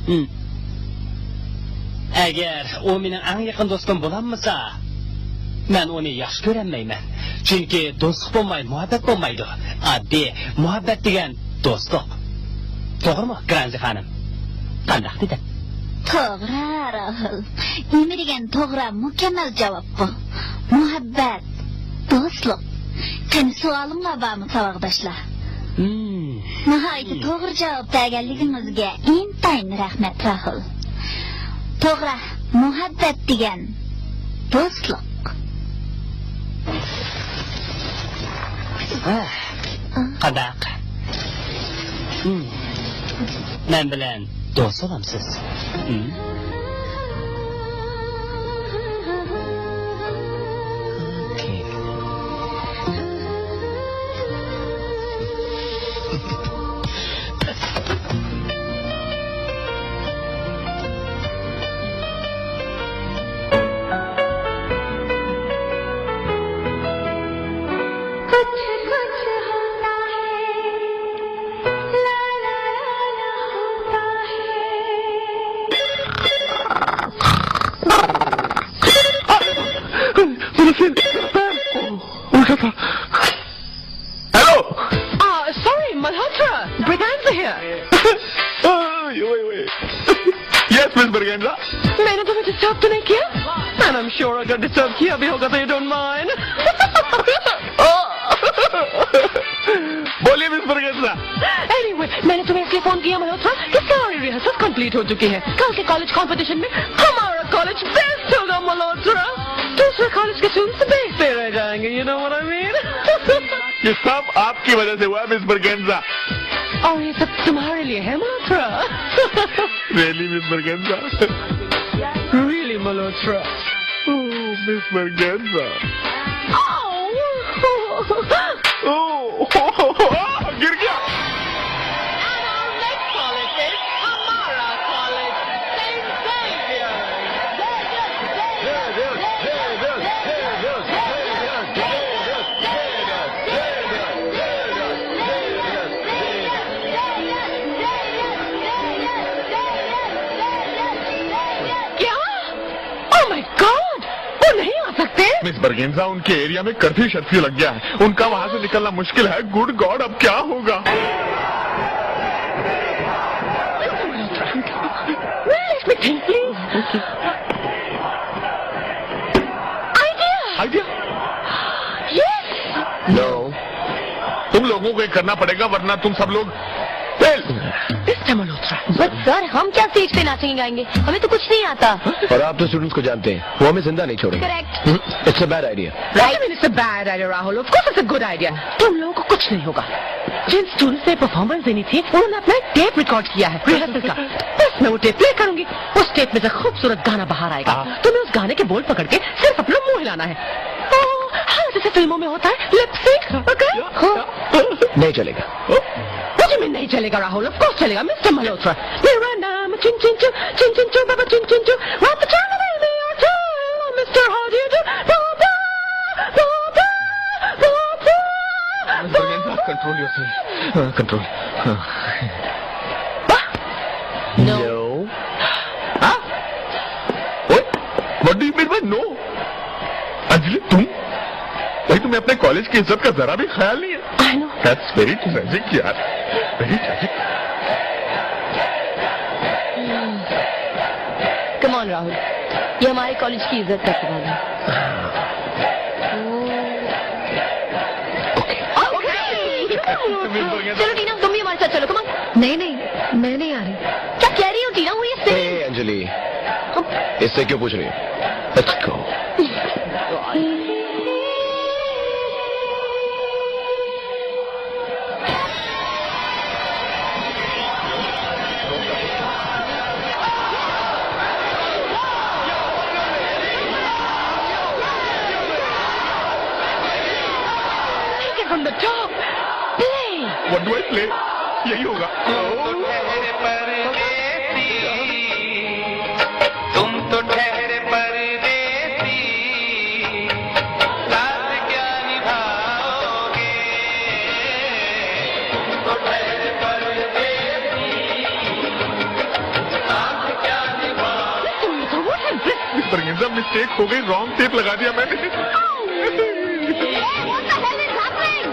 ھىم. ئەگەر ئۇ مېنىڭ ئەڭ يېقىن دوستۇم بولالمىسا، مەن ئۇنى ياخشى كۆرەلمەيمەن. چۈنكى دوستلۇق بولماي مۇھەببەت بولمايدۇ. ئاددىي، مۇھەببەت دېگەن دوستلۇق. توغرىمۇ، گرانزى خانىم؟ قانداق دېدىم؟ توغرا، راھۇل. نېمە دېگەن توغرا، مۇكەممەل جاۋاب بۇ. مۇھەببەت، دوستلۇق. قېنى، سوئالىڭلار بارمۇ، ساۋاقداشلار؟ ھىم. ناھايىتى توغرا جاۋاب بەرگەنلىكىڭىزگە ئىنتايىن رەھمەت، راھۇل. توغرا، مۇھەببەت دېگەن دوستلۇق. ھە، قانداق؟ ھىم. مەن بىلەن دوست بولامسىز؟ ھىم؟ ئوكەي. Hello! Ah, sorry, Malhotra. Braganza here. Yes, Miss Braganza. मैंने तुम्हें डिस्टर्ब तो नहीं किया? And I'm sure अगर डिस्टर्ब किया भी होगा तो you don't mind. बोलिए, मिस बरगेंजा। Anyway, मैंने तुम्हें इसलिए फोन किया, मल्होत्रा, कि सारी रिहर्सल कंप्लीट हो चुकी है। कल के कॉलेज कंपटीशन में हमारा कॉलेज बेस्ट होगा, मल्होत्रा। दूसरे कॉलेज के स्टूडेंट्स बेचते रह जाएंगे, you know what I mean? ये सब आपकी वजह से हुआ है, मिस बरगेंजा। और ये सब तुम्हारे लिए है, मल्होत्रा। Really, मिस बरगेंजा? Really, मल्होत्रा? Oh, मिस बरगेंजा। Oh! Oh! गिर गया। And our next college is हमारा कॉलेज, सेंट जेवियर। क्या? Oh my God! वो नहीं आ सकते। मिस बरगेंजा, उनके एरिया में कर्फ्यू शर्फ्यू लग गया है, उनका वहां से निकलना मुश्किल है। गुड गॉड, अब क्या होगा? Well, let me think, please. Idea. Idea? Yes. No, तुम लोगों को ये करना पड़ेगा, वरना तुम सब लोग fail. Mister Malhotra. But sir, हम क्या स्टेज पे नाचेंगे गाएंगे? हमें तो कुछ नहीं आता। और आप तो स्टूडेंट्स को जानते हैं, वो हमें जिंदा नहीं छोड़ेंगे। Correct. It's a bad idea. What do you mean it's a bad idea, Rahul? Of course it's a good idea. तुम लोगों को कुछ नहीं होगा। जिन स्टूडेंट्स ने परफॉर्मेंस देनी थी, उन्होंने अपना एक टेप रिकॉर्ड किया है रिहर्सल का। बस मैं वो टेप प्ले करूंगी, उस टेप में से खूबसूरत गाना बाहर आएगा। हाँ। तुम्हें उस गाने के बोल पकड़ के सिर्फ अपना मुंह हिलाना है। ओ, हाँ, जैसे फिल्मों में होता है, लिप सिंक, ओके? नहीं चलेगा। What do you mean नहीं चलेगा, राहुल? Of course चलेगा, मिस्टर मल्होत्रा। मेरा नाम चिन चिन चू, चिन चिन चू, बाबा चिन चिन चू, रात चांद में आ जाओ। हाँ, कंट्रोल। हाँ। No। हाँ? ओए, what do you mean by no? Anjali, तुम? भाई, तुम्हें अपने कॉलेज की इज्जत का जरा भी ख्याल नहीं है। I know। That's very tragic यार, very tragic। Come on Rahul, ये हमारे कॉलेज की इज्जत का सवाल है। ओके। ओके। चलो टीना, तुम भी हमारे साथ चलो, come on। नहीं, नहीं, मैं नहीं आ रही। क्या कह रही हो टीना, वो ये सही। ए, अंजलि, इससे क्यों पूछ रही हो? Let's go। Take it from the top. Play. What do I play? यही होगा। तुम तो ठहरे परदेसी, तुम तो ठहरे परदेसी, साथ क्या निभाओगे? तुम तो ठहरे परदेसी, साथ क्या निभाओगे? Listen, Lisa, what is this? Mister Ginza, mistake हो गई, रॉन्ग टेप लगा दिया मैंने। Hey, what the hell is happening?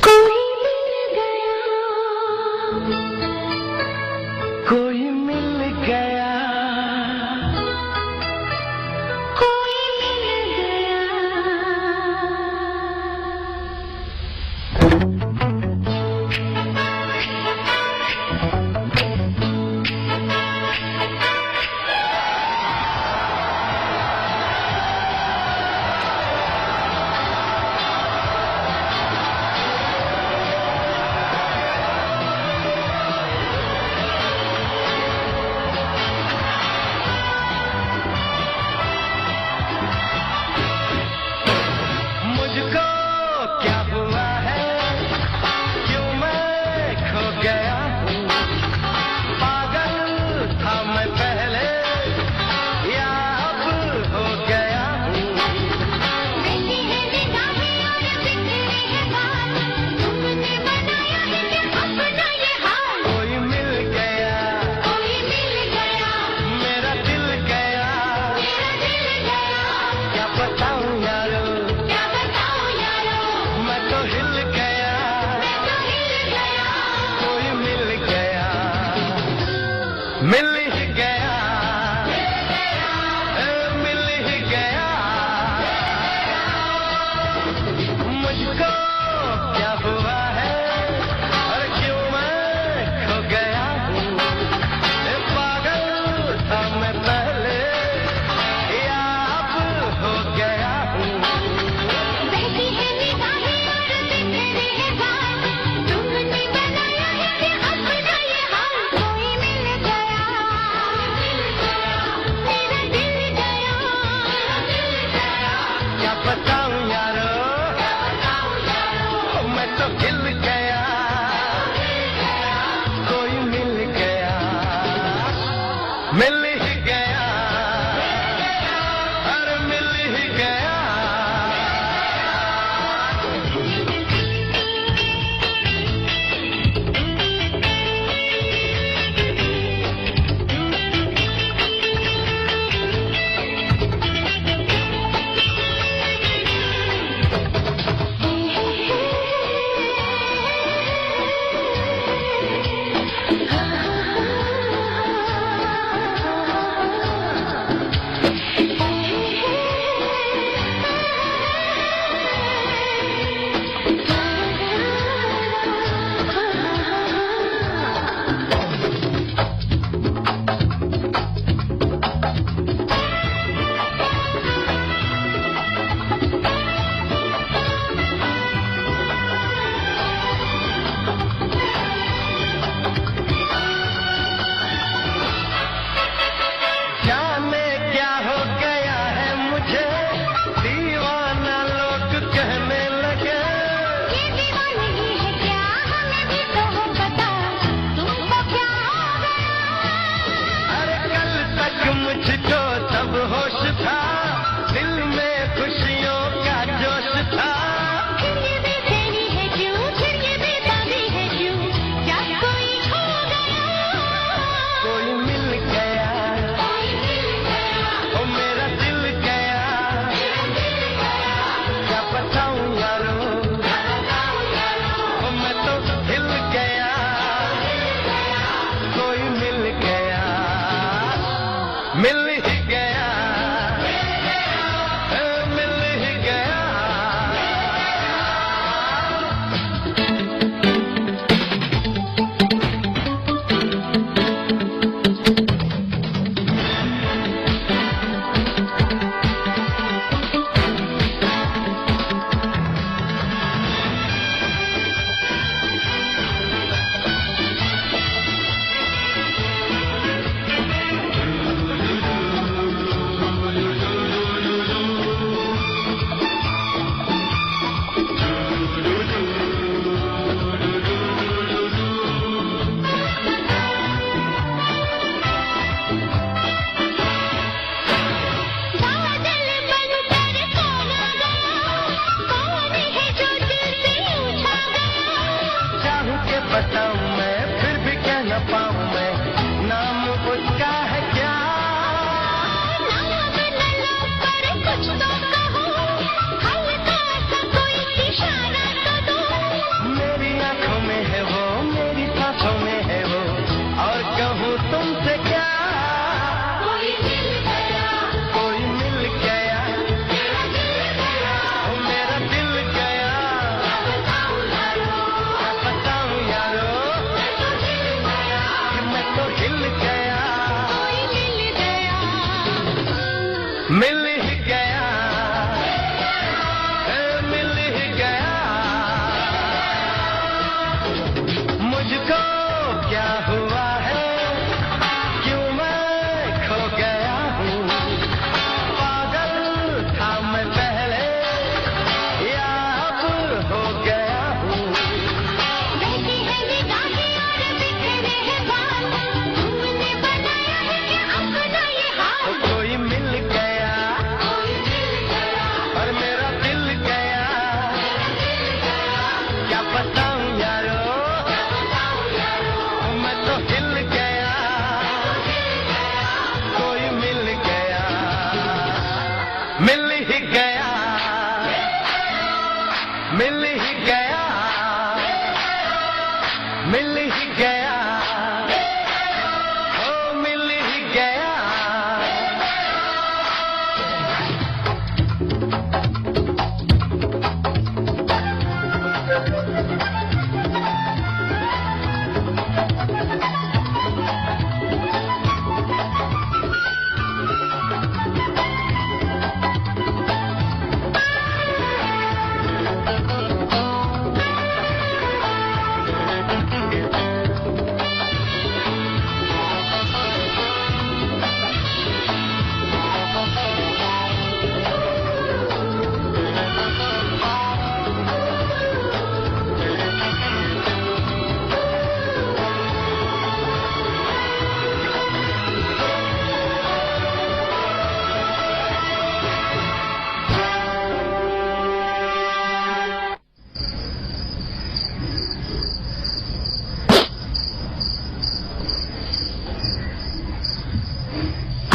कोई मिल गया, कोई मिल गया, कोई मिल गया। मुझको क्या हुआ है, क्यों मैं खो गया हूँ? पागल था मैं पहले, या अब हो गया हूँ? मिली है निगाहें और बिखरे हैं बाल, तुमने बनाया है क्या अपना ये हाल? कोई मिल गया, कोई मिल गया, मेरा दिल गया, मेरा दिल गया। क्या बताऊं यारो, क्या बताऊं यारो, मैं तो हिल गया, मैं तो हिल गया। कोई मिल गया, मिल ही गया, ए, मिल ही गया। मुझको क्या हुआ है और क्यों मैं खो गया हूँ? ए, पागल था मैं पहले, या अब हो गया हूँ? बहकी है निगाहें और बिखरे हैं बाल, तुमने बनाया है क्या अपना ये हाल? कोई मिल गया, मेरा दिल गया। क्या बताऊं यारो, मैं तो खिल गया। कोई मिल गया, मिल ही गया, अरे मिल ही गया। मिल ही गया, मिल ही गया। चाहूं के बताऊं मैं, फिर भी कह न पाऊं मैं, नाम उसका है क्या? नाम न लो, पर कुछ तो कहो, हल्का सा कोई इशारा तो दो। मेरी आंखों में है वो, मेरी सांसों में है वो, और कहूँ तुमसे क्या? कोई मिल गया, कोई मिल गया, मेरा दिल गया। ओ मेरा दिल गया। क्या बताऊं यारो, क्या बताऊं यारो, मैं तो हिल गया, कि मैं तो हिल गया। कोई मिल गया। मिल ही गया, ए, मिल ही गया। मुझको क्या हुआ है, क्यों मैं खो गया हूँ? पागल था मैं पहले, या अब हो गया हूँ? बहकी है निगाहें और बिखरे हैं बाल, तुमने बनाया है क्या अपना ये हाल? कोई मिल गया, कोई मिल गया, और मेरा दिल गया। क्या बताऊं यारो, मैं तो हिल गया, कोई मिल गया, मिल ही गया, मिल ही गया, मिल ही गया, ओ मिल ही गया।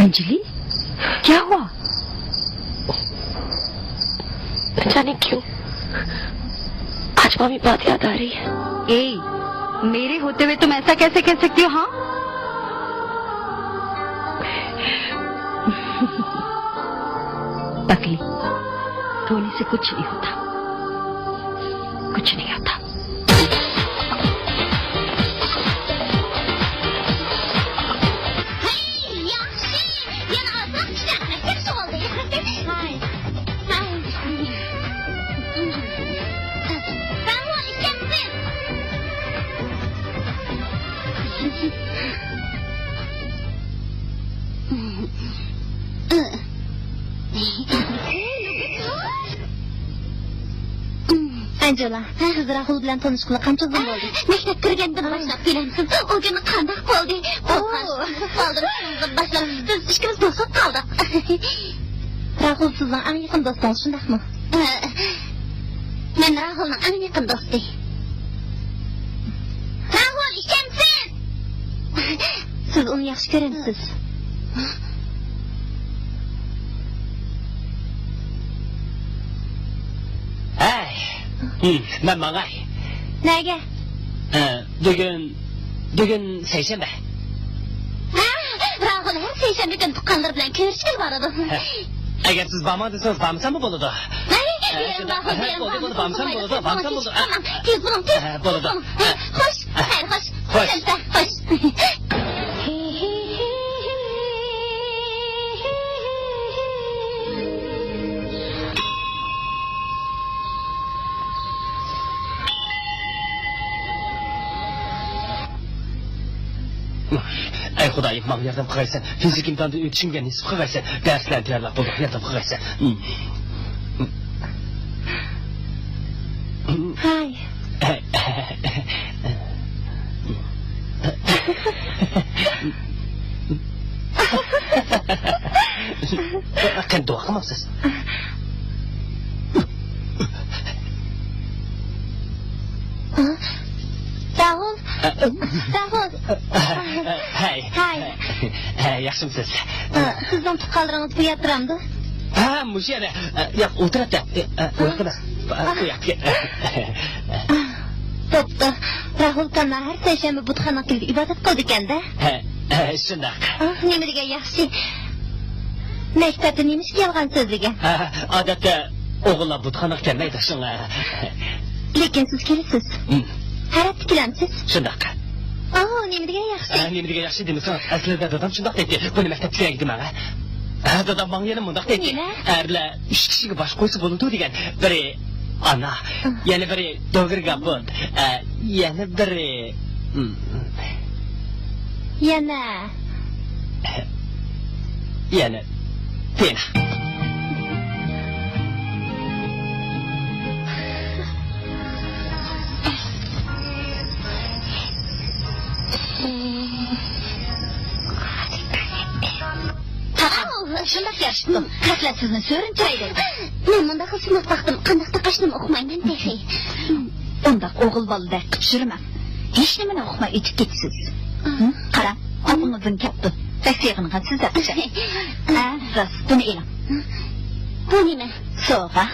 अंजलि, क्या हुआ? जाने क्यों आज मामी बात याद आ रही है। ए, मेरे होते हुए तुम ऐसा कैसे कह सकती हो, हाँ? पगली, रोने से कुछ नहीं होता, कुछ नहीं होता। ياخشى، يەنە ئازراق ئىشلەپ، مەكتەپ سوغۇلدى. ھاي. ھاي. ساڭا ئىشەنسۇن. ئەنجۇلا، ھە، سىز راھۇل بىلەن تونۇشقىلى قانچە زۇل بولدى؟ مەكتەپ كىرگەندىن باشلاپ بىلەمسىز؟ ئۇ كۈنى قانداق بولدى؟ قورقۇنچ قالدىم شۇنىڭدىن باشلاپ. بىز ئىككىمىز دوستلۇق قالدۇق. راھۇل سىزنىڭ ئەڭ يېقىن دوستىڭىز، شۇنداقمۇ؟ مەن راھۇلنىڭ ئەڭ يېقىن دوستى. راھۇل، ئىشەنسۇن! سىز ئۇنى ياخشى كۆرەمسىز؟ ھەي، ھىم، مەن ماڭاي. نەگە؟ ھە، بۈگۈن، بۈگۈن سەيشەنبە. ھە، راھۇل ھەر سەيشەنبە كۈنى تۇغقانلىرى بىلەن كۆرۈشكىلى بارىدۇ. ھە. ئەگەر سىز بارماڭ دېسىڭىز، بارمىساممۇ بولىدۇ. ھەي، ھە، بېرىڭ، شۇنداق. راھۇل، ھە، بېرىڭ، بولدى، بولدى، بارمىسام بولىدۇ، بارمىسام بولىدۇ. تېز بولۇڭ، تېز. ھە، بولىدۇ. ھە، خوش، ھە، خوش. خوش. سەن، سەن، خوش. ئەي خۇدايىم، ماڭا ياردەم قىلغايسەن، فىزىك ئىمتىھاندىن ئۆتۈشۈمگە نېسىپ قىلغايسەن، دەرسلەرنى تەييارلاپ بولدۇق، ياردەم قىلغايسەن. ھاي. قېنى دۇئا قىلمامسىز؟ راھۇل. راھۇل. ھەي. ھەي. ھەي، ياخشىمسىز؟ سىزنىڭ تۇغقانلىرىڭىز بۇ يەردە تۇرامدۇ؟ ھە، مۇشۇ يەردە. ياق، ئۇ تەرەپتە. ئۇ ياقتا. ئۇ ياقتا. بوپتۇ. راھۇل كانا ھەر سەيشەنبە بۇتخانىغا كېلىپ ئىبادەت قىلىدىكەن-دە. ھە، ھە، شۇنداق. ئاھ، نېمە دېگەن ياخشى. مەكتەپتە نېمە ئىشقا يالغان سۆزلىگەن؟ ھە، ئادەتتە ئوغۇللار بۇتخانىغا كەلمەيدۇ، شۇڭا. لېكىن سىز كېلىسىز. ھە. ھەر ھەپتە كېلەمسىز؟ شۇنداق. ئاھ، نېمە دېگەن ياخشى. ھە، نېمە دېگەن ياخشى دېمىسىڭىز، ئەسلىدە دادام شۇنداق دەيتتى، بۇنى مەكتەپتە كېلەيدۇ ماڭا. ھە، دادام ماڭا يەنە مۇنداق دەيتتى. نېمە؟ ئەرلەر ئۈچ كىشىگە باش قويسا بولىدۇ دېگەن. بىرى ئانا، ئاھ. يەنە بىرى دوگىرى گاپۇت، ئە، يەنە بىرى، ھىم. يەنە. يەنە تېنا. تاغام، شۇنداق يارىشىپتۇ. خەتلەر سىزنى سۆرۈنتۈرەيدۇ. مەن مۇنداق قىلسىمۇ باقتىم، قانداق تاقاشنىمۇ ئۇقمايمەن تېخى. ئۇنداق ئوغۇل بالىدەك قىلىپ يۈرمەڭ. ھېچنېمىنى ئۇقماي ئۆتۈپ كېتىسىز. ھىم؟ قاراڭ، ئاپىڭىزدىن كەپتۇ. بەك سېغىنغانسىز دەپ. ھە، راست، بۇنى ئېلىڭ. بۇ نېمە؟ سوۋغا.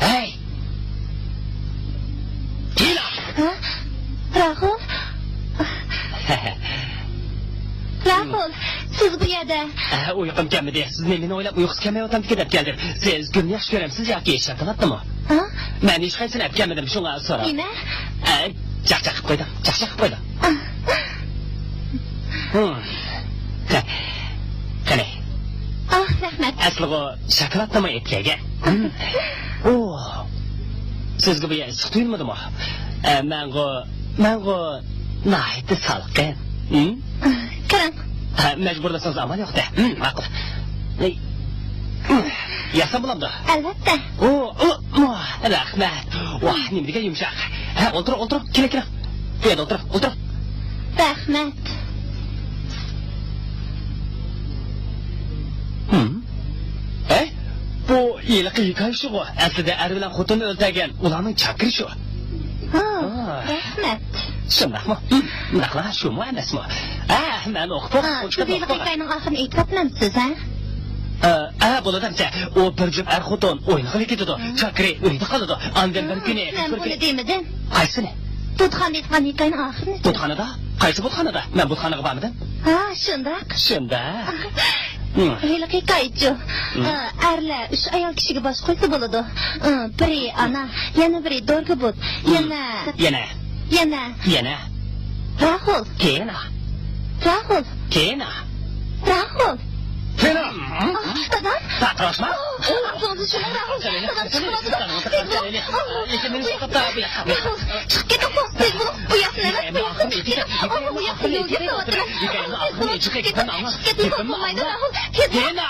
ھەي! تىنا! ھە؟ راھۇل؟ راھۇل، سىز بۇ يەردە. ھە، ئۇيقۇم كەلمىدى. سىزنى مېنى ئويلاپ ئۇيقۇسى كەلمەيۋاتامدىكىن دەپ كەلدىم. سىز گۈلنى ياخشى كۆرەمسىز ياكى شاكىلاتنىمۇ؟ ھە؟ مەن ھېچقايسىنى ئەپ كەلمىدىم، شۇڭا سوراپ. نېمە؟ ئە، چاقچاق قىلىپ قويدۇم، چاقچاق قىلىپ قويدۇم. ھىم. قېنى. ئاھ، رەھمەت. ئەسلىغۇ شاكىلاتنىمۇ ئېلىپ كەلگەن. ھىم. ئۇ، سىزگە بۇ يەر ئىسسىق تۇيۇلمىدىمۇ؟ ئە، مەنغۇ، مەنغۇ ناھايىتى سالقىن. ھىم؟ كىرىڭ. ھە، مەجبۇرلىسىڭىز ئامال يوق-دە. ھىم، ماقۇل. ئەي. ياسام بولامدۇ؟ ئەلۋەتتە. ئۇ، ئۇ، ئۇ، رەھمەت. ۋاھ، نېمە دېگەن يۇمشاق. ھە، ئولتۇرۇڭ، ئولتۇرۇڭ. كېلىڭ، كېلىڭ. بۇ يەردە ئولتۇرۇڭ، ئولتۇرۇڭ. رەھمەت. ھىم. ھەي، بۇ ھېلىقى ھېكايە شۇغۇ. ئەسلىدە ئەر بىلەن خوتۇننى ئۆلتۈرگەن ئۇلارنىڭ چاكىرى شۇ. ھا، ئا. رەھمەت. شۇنداقمۇ؟ ھىم، مۇنداقلا شۇمۇ ئەمەسمۇ؟ ھە، مەن ئۇقتۇم، ھا، ئۇقتۇم، سىز ھېلىقى ئۇقتۇم. ھېكايىنىڭ ئاخىرىنى ئېيتىۋاتمامسىز، ھە؟ ئە، ئە، بولىدۇ ئەمىسە. ئۇ بىر جۈپ ئەر خوتۇن ئوينىغىلى كېتىدۇ. ھىم. چاكىرى ئۆيدە قالىدۇ. ئاندىن بىر كۈنى، مەن بىر بۇنى كۈنى دېمىدىم. قايسىنى؟ بۇتخانا دەيدىغان ھېكايىنىڭ ئاخىرىنى. بۇتخانىدا؟ قايسى بۇتخانىدا؟ مەن بۇتخانىغا بارمىدىم. ھا، شۇنداق. شۇنداق. ھىم. ھېلىقى ھېكايىچۇ. ھىم. ئە، ئەرلەر ئۈچ ئايال كىشىگە باش قويسا بولىدۇ. ئە، بىرى ئانا، يەنە بىرى دورگا بۇت، ھىم. يەنە. يەنە. يەنە. يەنە. راھۇل. تېنا. راھۇل. تېنا. راھۇل. تېنا. ئاھ، دادام. ساقلاشما. ئاھ، ئاغزىڭىزنى چۇمۇڭ، راھۇل. دادام چىقىۋاتىدۇ. تېز بولۇڭ. ئاھ، راھۇل، چىقىپ كېتىڭ، تېز بولۇڭ. بۇ ياقتىن ئەمەس، بۇ ياقتىن چىقىپ كېتىڭ. ئاھ، بۇ ياقتىن يول كېسىۋاتىمەن. ئاھ، تېز بولۇڭ، چىقىپ كېتىڭ. چىقىپ كېتىڭ، بولمايدۇ، راھۇل. تېز بولۇڭ. تېنا.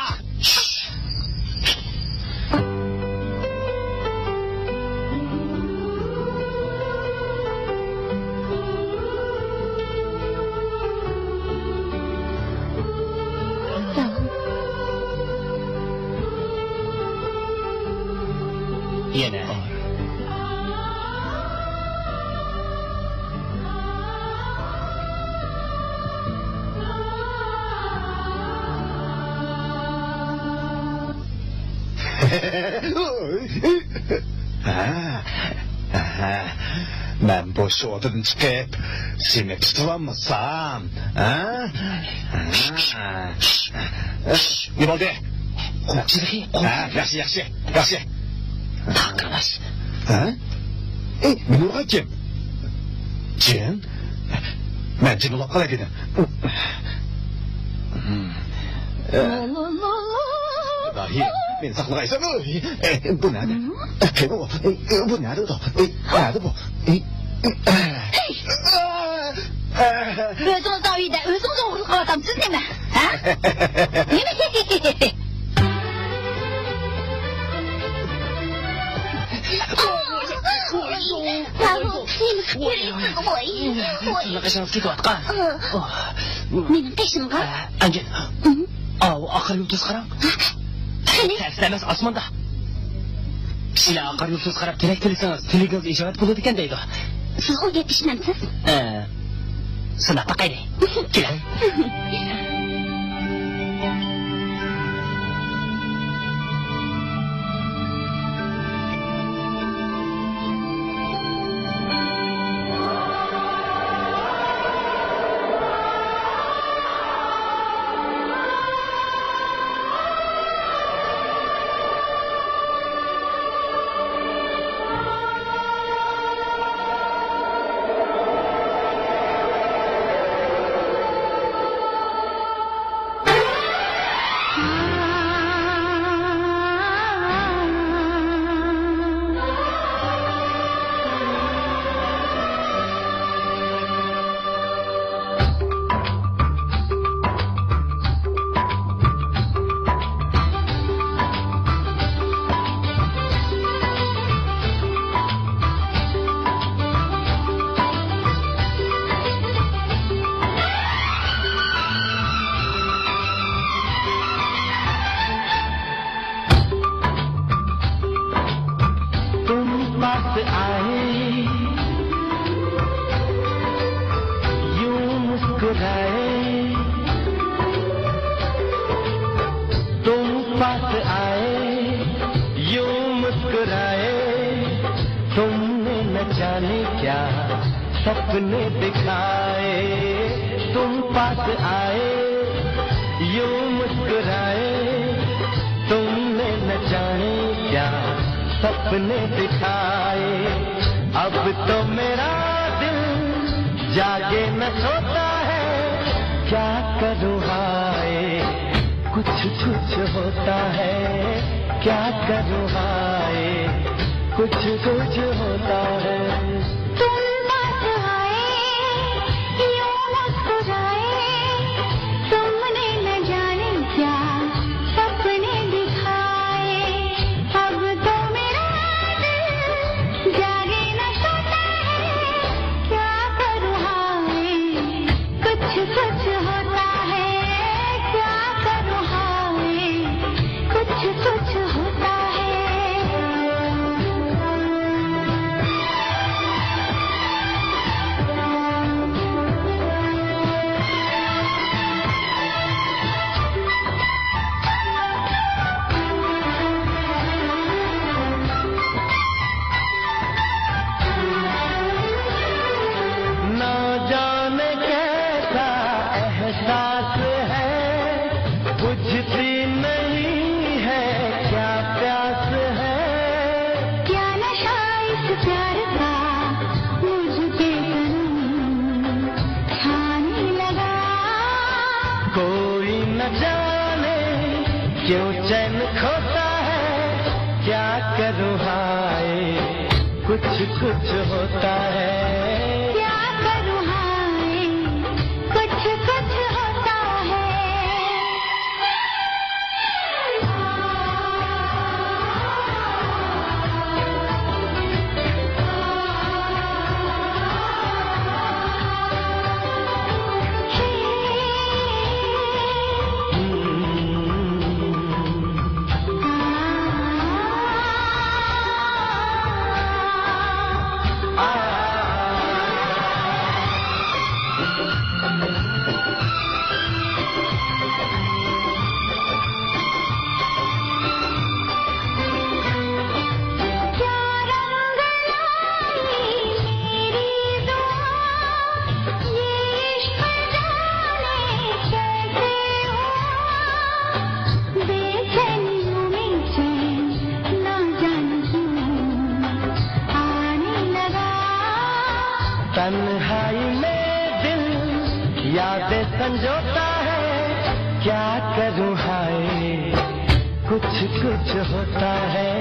يەنە. ھە؟ ھە؟ مەن بۇ شودىدىن چىقىپ، سېنى تۇتۇۋالمىسام، ھە؟ ھە؟ نېمە بولدى؟ قورقۇشلۇقى، ھە، ياخشى، ياخشى، ياخشى. تاقىرماس. ھە؟ ئەي، مېنى ئۇرغان كىم؟ جىن؟ مەن جىن ئۇلاپ قالاي دېدىم. ئىلاھىي، مېنى ساقلىغايسەن. ئەي، بۇ نەدە؟ قېنى ئۇ؟ ئەي، بۇ نەدە ئۇ؟ ئەي، نەدە بۇ؟ ئەي، ئەي، ئەي. ئۆزىڭىزنىڭ ئۆيىدە ئۆزىڭىز ئوغرىلىق قىلىۋاتامسىز نېمە؟ ھە؟ نېمە؟ مېنىڭ قېشىمغا كېتىۋاتقان. مېنىڭ قېشىمغا؟ ئە، ئەنجان. ئاۋۇ ئاقار يۇلتۇز قاراڭ. قېنى؟ تەستە ئەمەس، ئاسماندا. سىلەر ئاقار يۇلتۇزغا قاراپ تىلەك تىلىسىڭىز، تىلىكىڭىز ئىجابەت بولىدىكەن دەيدۇ. سىز ئۇ گەپكە ئىشىنەمسىز؟ ئە، سىناپ باقايلى. كېلە. तुम पास आए, यूं मुस्कुराए, तुम पास आए, यूं मुस्कुराए, तुमने न जाने क्या सपने दिखाए, तुम पास आए, यूं मुस्कुराए, तुमने न जाने क्या सपने दिखाए। अब तो मेरा दिल जागे न सोता है, क्या करूँ हाय, कुछ कुछ होता है, क्या करूँ हाय, कुछ कुछ होता है। तुम पास आए, यूं मुस्कुराए, तुमने न जाने क्या सपने दिखाए। अब तो मेरा दिल जागे न सोता है, क्या करूँ हाय, कुछ कुछ होता है, क्या करूँ हाय, कुछ कुछ होता है। ना जाने कैसा एहसास है, बुझती नहीं है क्या प्यास है। क्या नशा इस प्यार का मुझ पे सनम छाने लगा। कोई न जाने क्यों चैन खोता है, क्या करूँ हाय, कुछ कुछ होता है। क्या करूँ हाय, कुछ कुछ होता है। संजोता है, क्या करूँ हाय, कुछ कुछ होता है।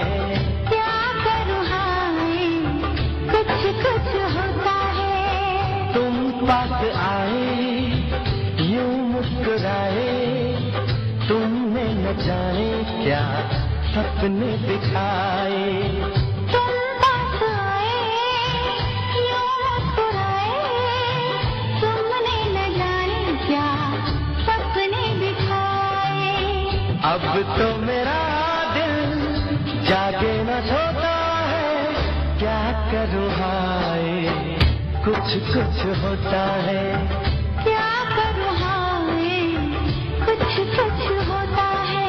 क्या करूँ हाय, कुछ कुछ होता है। तुम पास आए, यूं मुस्कुराए, तुमने न जाने क्या सपने दिखाए। तुम पास आए, यूं मुस्कुराए, तुमने न जाने क्या सपने दिखाए। अब तो मेरा दिल जागे न सोता है, क्या करूँ हाय, कुछ कुछ होता है। क्या करूँ हाय, कुछ कुछ होता है।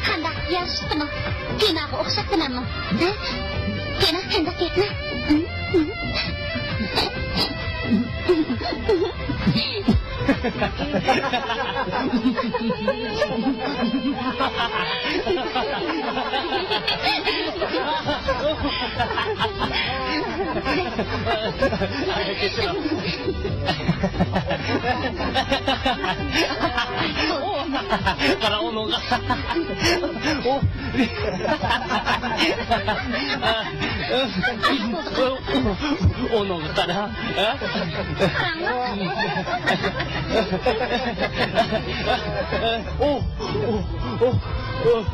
قانداق، ياخشىمۇ؟ تىناغا ئوخشاپتىمەنمۇ؟ ھە؟ تىنا قانداق گەپنى؟ قارا ئۇنىڭغا. ئۇنىڭغا قارا. ھە؟ ئۇھ، ئۇھ، ئۇھ.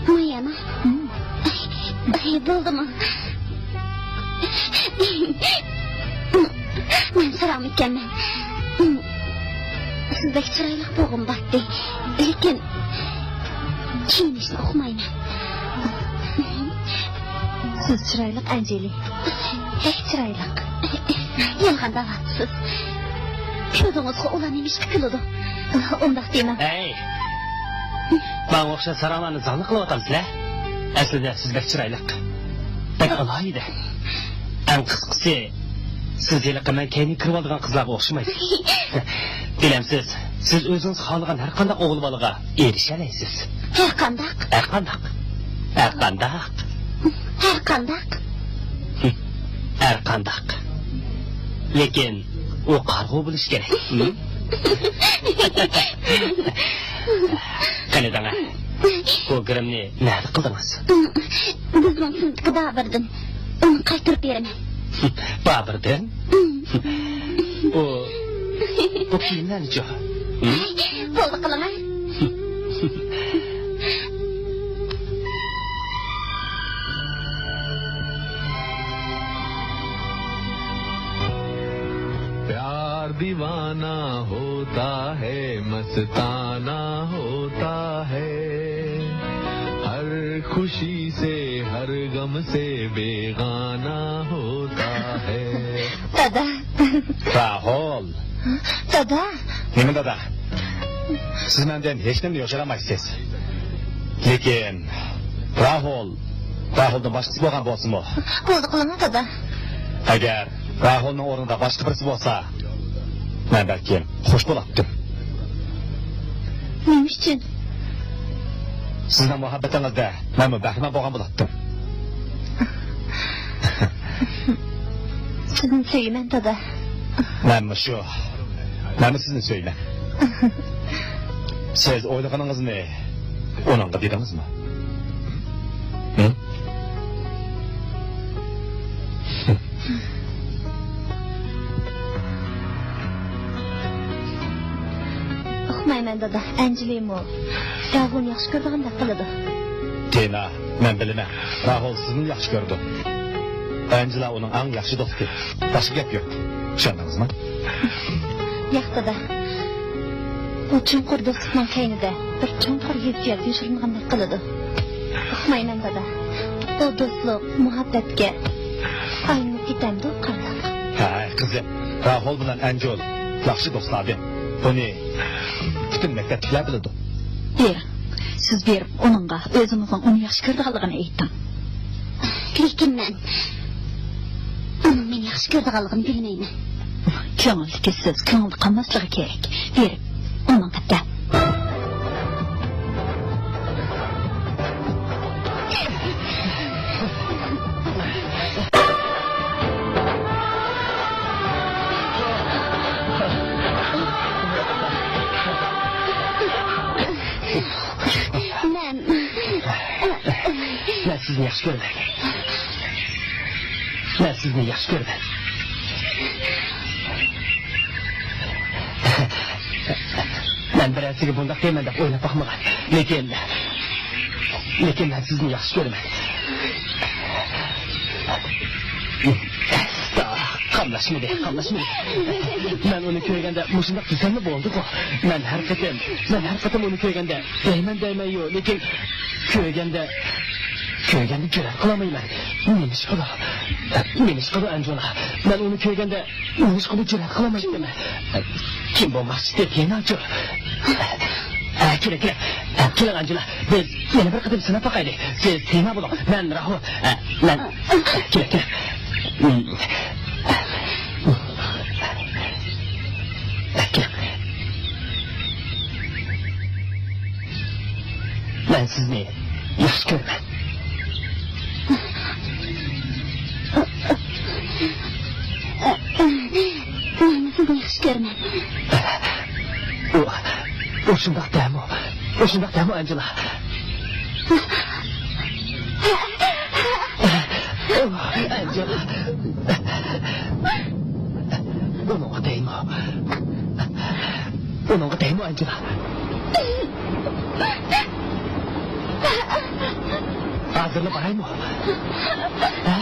ماياما. بولدىمۇ؟ مەن ساراڭمىكەنمەن؟ سىز بەك چىرايلىق بولغۇم باتتى. لېكىن كىيىنىشنى ئۇقمايمەن. سىز چىرايلىق، ئەنجىلى. بەك چىرايلىق. يالغان دەۋاتىسىز. كۆزىڭىزغا ئۇلار نېمىشقا كۈلىدۇ؟ ئۇنداق دېمەڭ. ھەي! ماڭا ئوخشاش ساراڭلارنى زاڭلىق قىلىۋاتامسىلەر؟ ئەسلىدە سىز بەك چىرايلىق. بەك ئالاھىدە. ئەڭ قىسقىسى، سىز ھېلىقى مەن كەينىگە كىرىۋالىدىغان قىزلارغا ئوخشىمايسىز. بىلەمسىز، سىز ئۆزىڭىز خالىغان ھەر قانداق ئوغۇل بالىغا ئېرىشەلەيسىز. ھەر قانداق؟ ھەر قانداق. ھەر قانداق. ھەر قانداق. ھەر قانداق. لېكىن ئۇ قارىغۇ بولۇشى كېرەك. قېنى دەڭە، بۇ گىرىمنى نەدە قىلدىڭىز؟ بىزنىڭ سىنىپتىكى بابىردىن. ئۇنى قايتۇرۇپ بېرىمەن. بابىردىن؟ ئۇ، بۇ كىيىملەرنىچۇ؟ بولدى قىلىڭە. प्यार दीवाना होता है, मस्ताना होता है, हर खुशी से, हर गम से बेगाना होता है. دادا. راھۇل. دادا. نېمە دادا؟ سىز مەندىن ھېچنېمىنى يوشۇرالمايسىز. لېكىن راھۇل، راھۇلدىن باشقىسى بولغان بولسىمۇ. بولدى قىلىڭە دادا. ئەگەر راھۇلنىڭ ئورنىدا باشقا بىرسى بولسا، مەن بەلكىم خوش بولاتتىم. نېمە ئۈچۈن؟ سىزنىڭ مۇھەببىتىڭىزدە مەنمۇ بەھرىمەن بولغان بولاتتىم. سىزنى سۆيىمەن، دادا. مەنمۇ شۇ. مەنمۇ سىزنى سۆيىمەن. سىز ئويلىغىنىڭىزنى ئۇنىڭغا دېدىڭىزمۇ؟ ھە؟ ئۇقمايمەن، دادا. ئەنجىلىمۇ راھۇلنى ياخشى كۆرىدىغاندەك قىلىدۇ. تىنا، مەن بىلىمەن. راھۇل سىزنىمۇ ياخشى كۆرىدۇ. ئەنجېلا ئۇنىڭ ئەڭ ياخشى دوستى. باشقا گەپ يوق. چۈشەندىڭىزمۇ؟ ياق، دادا. بۇ چوڭقۇر دوستلۇقنىڭ كەينىدە بىر چوڭقۇر ھېسسىيات يوشۇرۇنغاندەك قىلىدۇ. ئۇقمايمەن، دادا. بۇ دوستلۇق مۇھەببەتكە ئايلىنىپ كېتەمدۇ قانداق؟ ھە، قىزىم. راھۇل بىلەن ئەنجۇل ياخشى دوستلاردىن. بۇنى پۈتۈن مەكتەپتىكىلەر بىلىدۇ. بېرىڭ، سىز بېرىپ ئۇنىڭغا ئۆزىڭىزنىڭ ئۇنى ياخشى كۆرىدىغانلىقىنى ئېيتىڭ. لېكىن مەن ئۇنىڭ مېنى ياخشى كۆرىدىغانلىقىنى بىلمەيمەن. كۆڭۈلدىكى سۆز كۆڭۈلدە قالماسلىقى كېرەك. بېرىپ ئۇنىڭغا دەپ. مەن، مەن سىزنى ياخشى كۆرىمەن. مەن سىزنى ياخشى كۆرىمەن. مەن بىرەرسىگە بۇنداق دەيمەن دەپ ئويلاپ باقمىغان. لېكىن، لېكىن مەن سىزنى ياخشى كۆرىمەن. قاملاشمىدى، قاملاشمىدى. مەن ئۇنى كۆرگەندە مۇشۇنداق دېسەممۇ بولدىغۇ. مەن ھەر قېتىم، مەن ھەر قېتىم ئۇنى كۆرگەندە دەيمەن دەيمەنيۇ، لېكىن كۆرگەندە، كۆرگەندە جۈرئەت قىلالمايمەن. نېمىشقىدۇ؟ نېمىشقىدۇ، ئەنجۇلا؟ مەن ئۇنى كۆرگەندە نېمىشقىدۇ جۈرئەت قىلالمايتتىم؟ كىم بولماقچىدى، تېناچۇ؟ ھە، كېلىڭ، كېلىڭ. ھە، كېلىڭ، ئەنجۇلا. بىز يەنە بىر قېتىم سىناپ باقايلى. سىز تېنا بولۇڭ. مەن راھۇل. ھە، مەن. كېلىڭ، كېلىڭ. كېلىڭ. مەن سىزنى ياخشى كۆرىمەن. مەن سىزنى ياخشى كۆرىمەن. ئۇ، ئۇ شۇنداق دەمۇ؟ ئۇ شۇنداق دەمۇ، ئەنجېلا؟ ئەنجېلا. ئۇنىڭغا دەيمۇ؟ ئۇنىڭغا دەيمۇ، ئەنجېلا؟ ھازىرلا بارايمۇ؟ ھە؟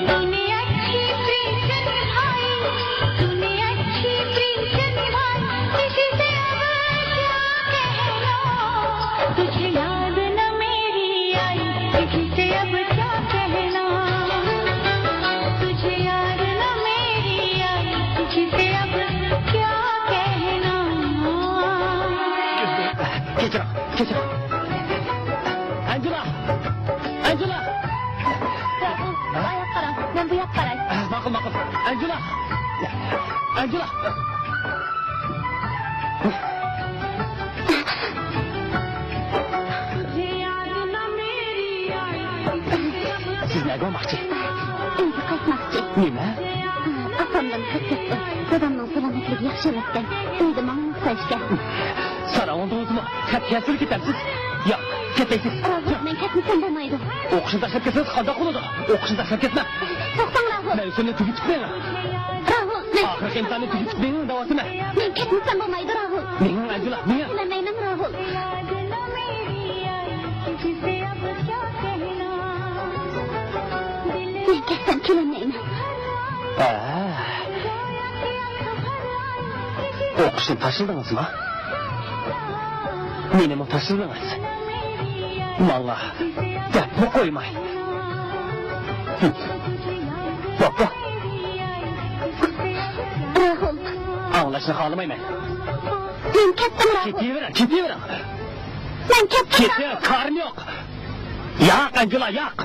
तूने अच्छी प्रीत निभाई, तूने अच्छी प्रीत निभाई, किसी से अब क्या कहना, तुझे याद न मेरी आई, किसी से अब क्या कहना, तुझे याद न मेरी आई, किसी से अब क्या कहना. كيترا، كيترا. ئەنجۇلا! ئەنجۇلا! ئۇ ياققا قاراڭ، مەن بۇ ياققا قاراي. ماقۇل، ماقۇل. ئەنجۇلا! ئەنجۇلا! سىز نەگە بارماقچى؟ ئۆيگە قايتماقچى. نېمە؟ ئاپامدىن خەت كەپتۇ. دادامنىڭ سالامەتلىكى ياخشى ئەمەسكەن. ئۆيدە ماڭا موھتاجكەن. ساراڭ بولدىڭىزمۇ؟ خەت كەلسىلا كېتەرسىز. ياق، كەتمەيسىز. راھۇل، مەن كەتمىسەم بولمايدۇ. ئوقۇشنى تاشلاپ كەتسىڭىز قانداق بولىدۇ؟ ئوقۇشنى تاشلاپ كەتمەڭ. توختاڭ، راھۇل. مەن سىزنى تۈگىتىپ مېڭىڭ. راھۇل، مەن ئاخىرقى ئىمتىھاننى تۈگىتىپ مېڭىڭ دەۋاتىمەن. مەن كەتمىسەم بولمايدۇ، راھۇل. مېڭىڭ، ئەنجۇلا، مېڭىڭ. كېلەلمەيمەن، راھۇل. مەن كەتسەم كېلەلمەيمەن. ھە. ئوقۇشنى تاشلىدىڭىزمۇ؟ مېنىمۇ تاشلىدىڭىز. ماڭا دەپمۇ قويماي. بوپتۇ. راھۇل. ئاڭلاشنى خالىمايمەن. مەن كەتتىم، راھۇل. كېتىۋېرىڭ، كېتىۋېرىڭ. مەن كەتتىم، كېتىۋېرىڭ، راھۇل. كارىم يوق. ياق، ئەنجۇلا، ياق.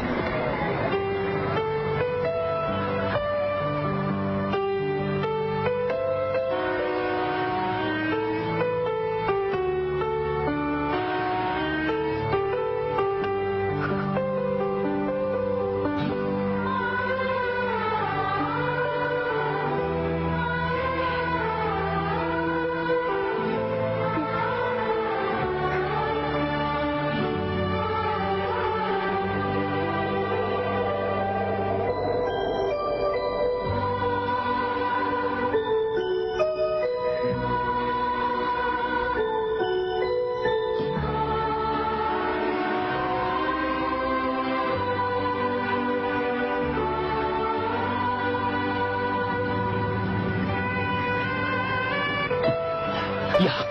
ياق.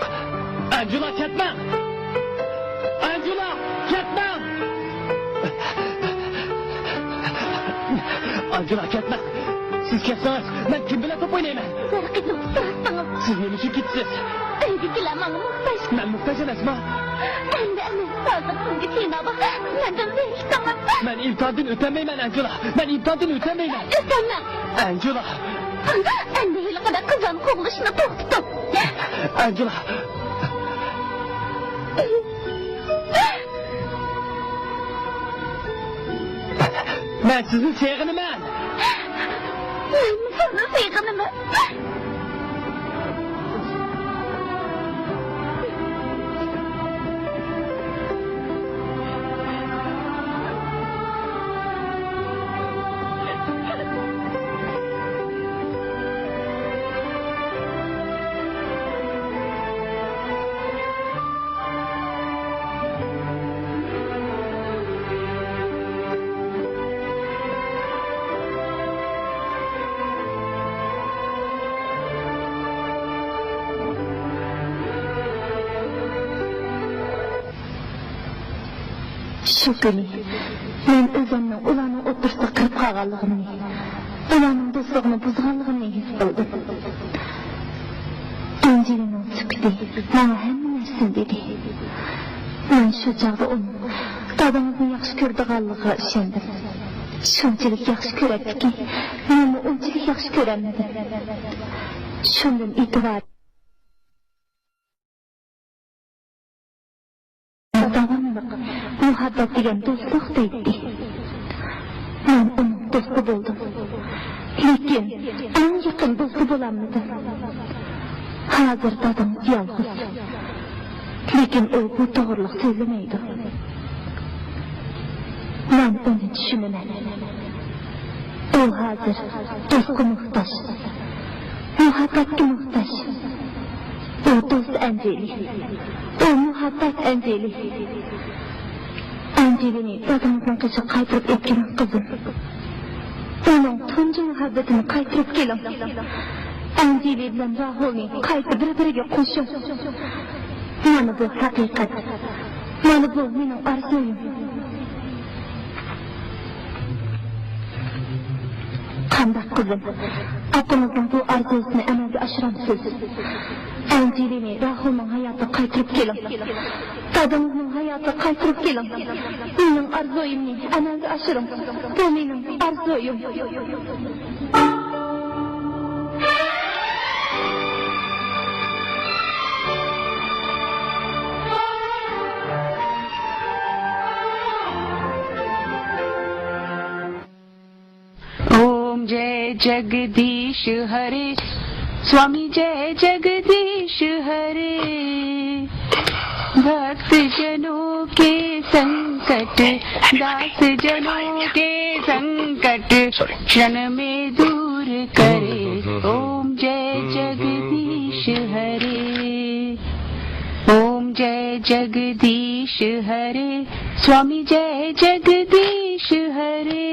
ئەنجۇلا، كەتمەڭ! ئەنجۇلا، كەتمەڭ! ئەنجۇلا، كەتمەڭ! سىز كەتسىڭىز، مەن كىم بىلەن توپ ئوينايمەن؟ زېرىكىپ تۇرۇۋاتسىڭىز. سىز نېمە ئۈچۈن كېتىسىز؟ ئۆيدىكىلەر ماڭا موھتاج. مەن موھتاج ئەمەسمۇ؟ ئەمدى ئەمەس، ھازىر تۇنجى تېما بار. مەندىن زېرىكتىڭىز. مەن ئىمتىھاندىن ئۆتەلمەيمەن، ئەنجۇلا. مەن ئىمتىھاندىن ئۆتەلمەيمەن. ئۆتەلمەڭ. ئەنجۇلا. ئەمدى ھېلىقىدەك قىزلارنى قوغلىشىشنى توختىتىڭ. ئەنجۇلا. مەن سىزنى سېغىنىمەن. مەن سىزنى سېغىنىمەن. شۇ كۈنى مەن ئۆزۈمنىڭ ئۇلارنىڭ ئوتتۇرىسىدا قېلىپ قالغانلىقىمنى، ئۇلارنىڭ دوستلۇقىنى بۇزغانلىقىمنى ھېس قىلدىم. ئەنجىلىنىڭ سۈكۈتى ماڭا ھەممە نەرسىنى دېدى. مەن شۇ چاغدا ئۇنىڭ دادىڭىزنى ياخشى كۆرىدىغانلىقىغا ئىشەندىم. شۇنچىلىك ياخشى كۆرەتتىكى، مەنمۇ ئۇنچىلىك ياخشى كۆرەلمىدىم. شۇندىن ئېتىبارەن داۋاملىق مۇھەببەت دېگەن دوستلۇق دەيتتى. مەن ئۇنىڭ دوستى بولدۇم. لېكىن ئەڭ يېقىن دوستى بولالمىدىم. ھازىر دادام يالغۇز. لېكىن ئۇ بۇ توغرىلىق سۆزلىمەيدۇ. مەن ئۇنى چۈشىنىمەن. ئۇ ھازىر دوستقا موھتاج. مۇھەببەتكە موھتاج. ئۇ دوست ئەنجىلى. ئۇ مۇھەببەت ئەنجىلى. ئەنجېلىنى دادىڭىزنىڭ قېشىغا قايتۇرۇپ ئېلىپ كېلىڭ، قىزىم. ئۇنىڭ تۇنجى مۇھەببىتىنى قايتۇرۇپ كېلىڭ. ئەنجېلى بىلەن راھۇلنى قايتا بىر-بىرىگە قوشۇڭ. مانا بۇ ھەقىقەت. مانا بۇ مېنىڭ ئارزۇيۇم. قانداق قىزىم؟ ئاپىڭىزنىڭ بۇ ئارزۇسىنى ئەمەلگە ئاشۇرامسىز؟ ئەنجېلىنى راھۇلنىڭ ھاياتىغا قايتۇرۇپ كېلىڭ. دادىڭىزنىڭ ھاياتىغا قايتۇرۇپ كېلىڭ. مېنىڭ ئارزۇيۇمنى ئەمەلگە ئاشۇرۇڭ. بۇ مېنىڭ ئارزۇيۇم. ॐ जय जगदीश हरे, स्वामी जय जगदीश हरे। भक्त जनों के संकट, दास जनों के संकट, क्षण में दूर करे। ॐ जय जगदीश हरे। ॐ जय जगदीश हरे, स्वामी जय जगदीश हरे।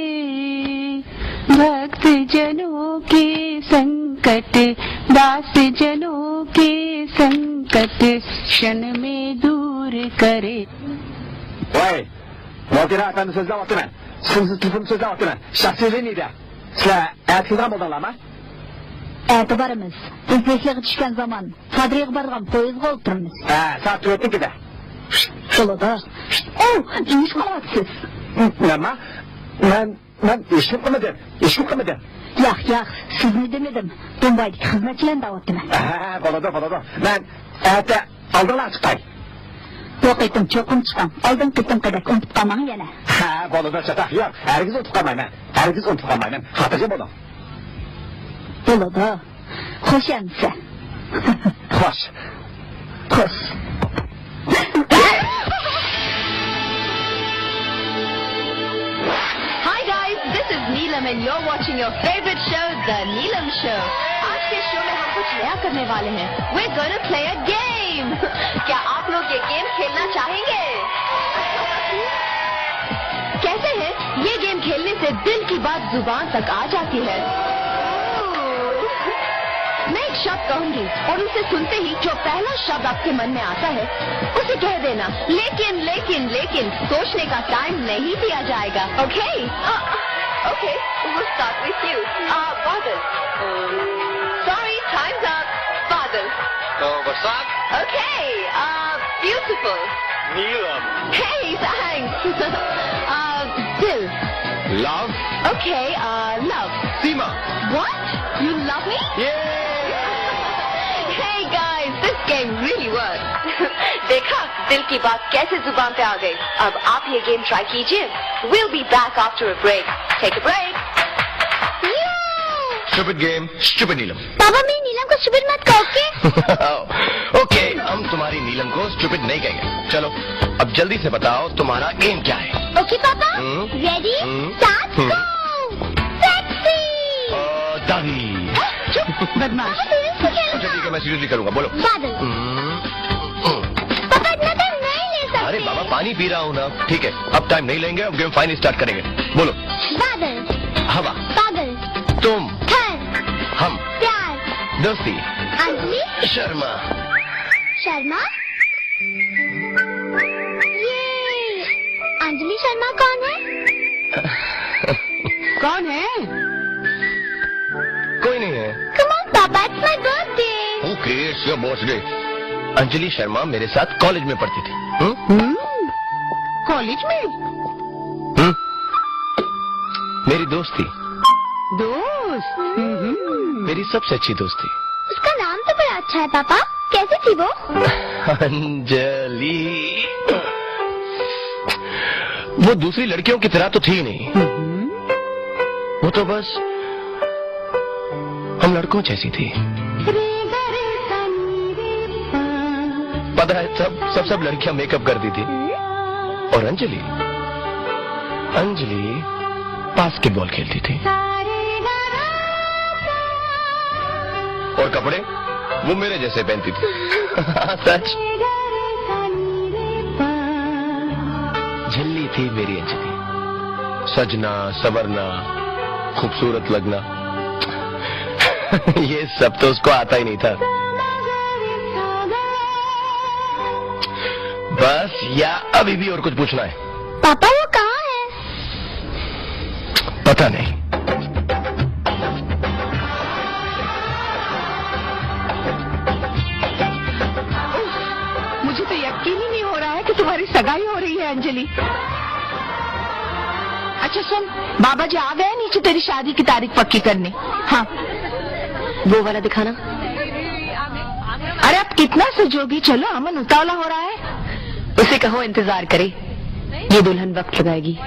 भक्त जनों के संकट, दास जनों के संकट, क्षण में दूर करे। ۋاي، ۋالتېرا ئەپەندى سۆزلەۋاتىمەن. سىزنى تېلېفون سۆزلەۋاتىمەن. شەخسىي لىنىيەدە. سىلەر ئەتە كېلىدىغان بولدۇڭلارمۇ؟ ئەتە بارىمىز. ئىزدىنىشلەرگە چۈشكەن زامان. فادرىغا بارىدىغان پويىزغا ئولتۇرىمىز. ھە، سائەت تۆتنىڭكىدە. بولىدۇ. ئوۋ، نېمە ئىش قىلىۋاتىسىز؟ مەنما؟ مەن، مەن ھېچنېمە قىلمىدىم. ھېچنېمە قىلمىدىم. ياق، ياق، سىزنى دېمىدىم. دومبايدىكى خىزمەتچىلەرنى دەۋاتىمەن. ھە، بولىدۇ، بولىدۇ. مەن ئەتە ئالدىڭلار چىقاي. بۇ قېتىم چوقۇم چىقىڭ. ئالدىنقى قېتىمقىدەك ئۇنتۇپ قالماڭ يەنە. ھە، بولىدۇ، چاتاق يوق. ھەرگىز ئۇنتۇپ قالمايمەن. ھەرگىز ئۇنتۇپ قالمايمەن. خاتىرجەم بولۇڭ. بولىدۇ. خوش ئەمىسە. خوش. خوش. Hi guys, this is Neelam and you're watching your favorite show, The Neelam Show. आज के शो में हम कुछ नया करने वाले हैं. We're gonna play a game. क्या आप लोग ये गेम खेलना चाहेंगे? कहते हैं, ये गेम खेलने से दिल की बात जुबान तक आ जाती है. मैं एक शब्द कहूंगी और उसे सुनते ही जो पहला शब्द आपके मन में आता है, उसे कह देना. लेकिन, लेकिन, लेकिन सोचने का टाइम नहीं दिया जाएगा. Okay? Okay, we'll start with you. Uh, बादल. Sorry, time's up. बादल. तो बरसात. Okay, uh, beautiful. नीलम. Hey, thanks. Uh, दिल. Love. Okay, uh, love. Seema. What? You love me? ये. Hey guys, this game really works. देखा, दिल की बात कैसे जुबान पे आ गई. अब आप ये गेम ट्राई कीजिए. We'll be back after a break. Take a break. Stupid game, stupid नीलम. पापा, मेरी नीलम को स्टूपिड मत कहो, ओके? ओके, हम तुम्हारी नीलम को स्टूपिड नहीं कहेंगे. चलो, अब जल्दी से बताओ, तुम्हारा एम क्या है? ओके पापा, हम्म। रेडी, हम्म। स्टार्ट, हम्म। गो! सेक्सी! अ, दाढ़ी. चुप, बदमाश. पापा, सीरियसली कह रहा था. अच्छा, ठीक है, मैं सीरियसली करूंगा. बोलो. बादल. हम्म, हम्म. पापा, इतना टाइम नहीं ले सकते. अरे बाबा, पानी पी रहा हूँ ना. ठीक है, अब टाइम नहीं लेंगे, अब गेम फाइनली स्टार्ट करेंगे. बोलो. बादल. हवा. पागल. तुम. थर. हम. प्यार. दोस्ती. अंजलि. शर्मा. शर्मा. ये अंजलि शर्मा कौन है? कौन है? कोई नहीं है. Come on, Papa, it's my birthday. Who cares your birthday? Anjali शर्मा मेरे साथ कॉलेज में पढ़ती थी. हम्म? हम्म, कॉलेज में? हम्म? मेरी दोस्त थी. दोस्त? हम्म. मेरी सबसे अच्छी दोस्त थी. उसका नाम तो बड़ा अच्छा है, पापा. कैसी थी वो? अंजलि. वो दूसरी लड़कियों की तरह तो थी नहीं. हम्म. वो तो बस हम लड़कों जैसी थी. पता है, सब, सब, सब लड़कियां मेकअप करती थी. और अंजलि, अंजलि बास्केटबॉल खेलती थी. और कपड़े वो मेरे जैसे पहनती थी. सच. झिल्ली मेरी अंजलि। सजना, संवरना, खूबसूरत लगना, ये सब तो उसको आता ही नहीं था। बस, या अभी भी और कुछ पूछना है? पापा, वो कहाँ है? पता नहीं। मुझे तो यकीन ही नहीं हो रहा है कि तुम्हारी सगाई हो रही है, अंजलि। अच्छा सुन, बाबा जी आ गए नीचे तेरी शादी की तारीख पक्की करने। हाँ, वो वाला दिखाना। अरे, अब कितना सजोगी? चलो, अमन उतावला हो रहा है। उसे कहो इंतजार करे, ये दुल्हन वक्त लगाएगी।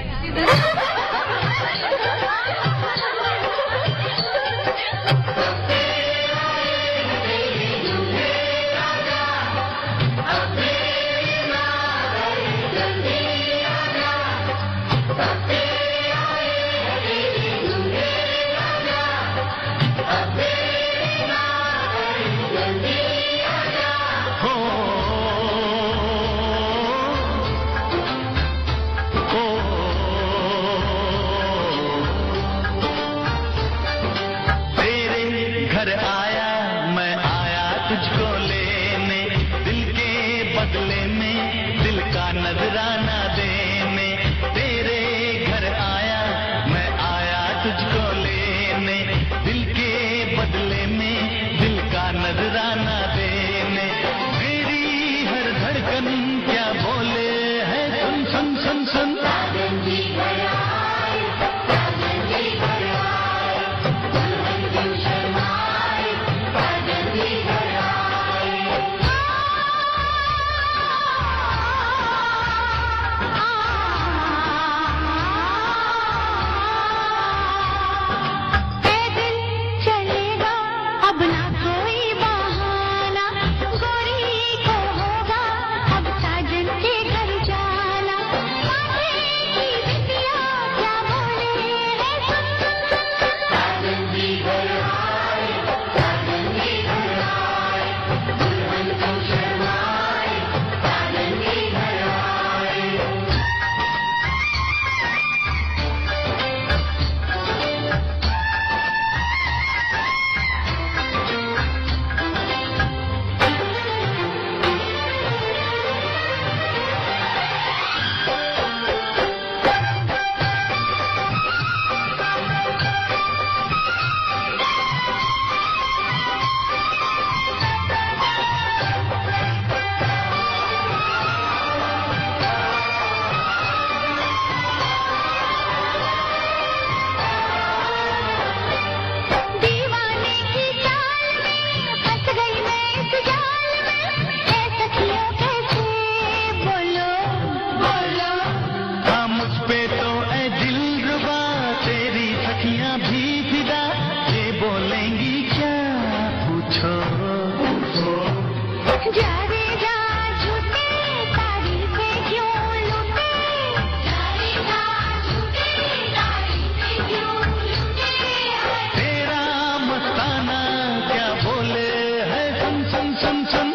तेरे घर आया, मैं आया तुझको लेने, दिल के बदले में दिल का नजराना देने। तेरे घर आया, मैं आया तुझको लेने, दिल के बदले में दिल का नजराना देने। मेरी हर धड़कन क्या बोले है, सुन, सुन, सुन, सुन। पैदल चलेगा अब ना कोई बहाना, गोरी को होगा अब साजन के घर जाना। साजन की बिटिया क्या बोले है, सुन, सुन, सुन, सुन। साजन की घर आए, साजन की घर आए, दुल्हन को शर्माए, साजन की घर आए। दीवाने की चाल में फंस गई मैं इस जाल में, ऐ सखियों कैसे बोलो, बोलो। हाँ, मुझ पे तो ऐ दिलरुबा, तेरी सखियां भी फिदा, ये बोलेंगी क्या, पूछो, पूछो। जा रे जा, झूठे तारीफें क्यों लूटे? जा रे जा, झूठे तारीफें क्यों लूटे? तेरा मस्ताना क्या बोले है, सुन, सुन, सुन, सुन।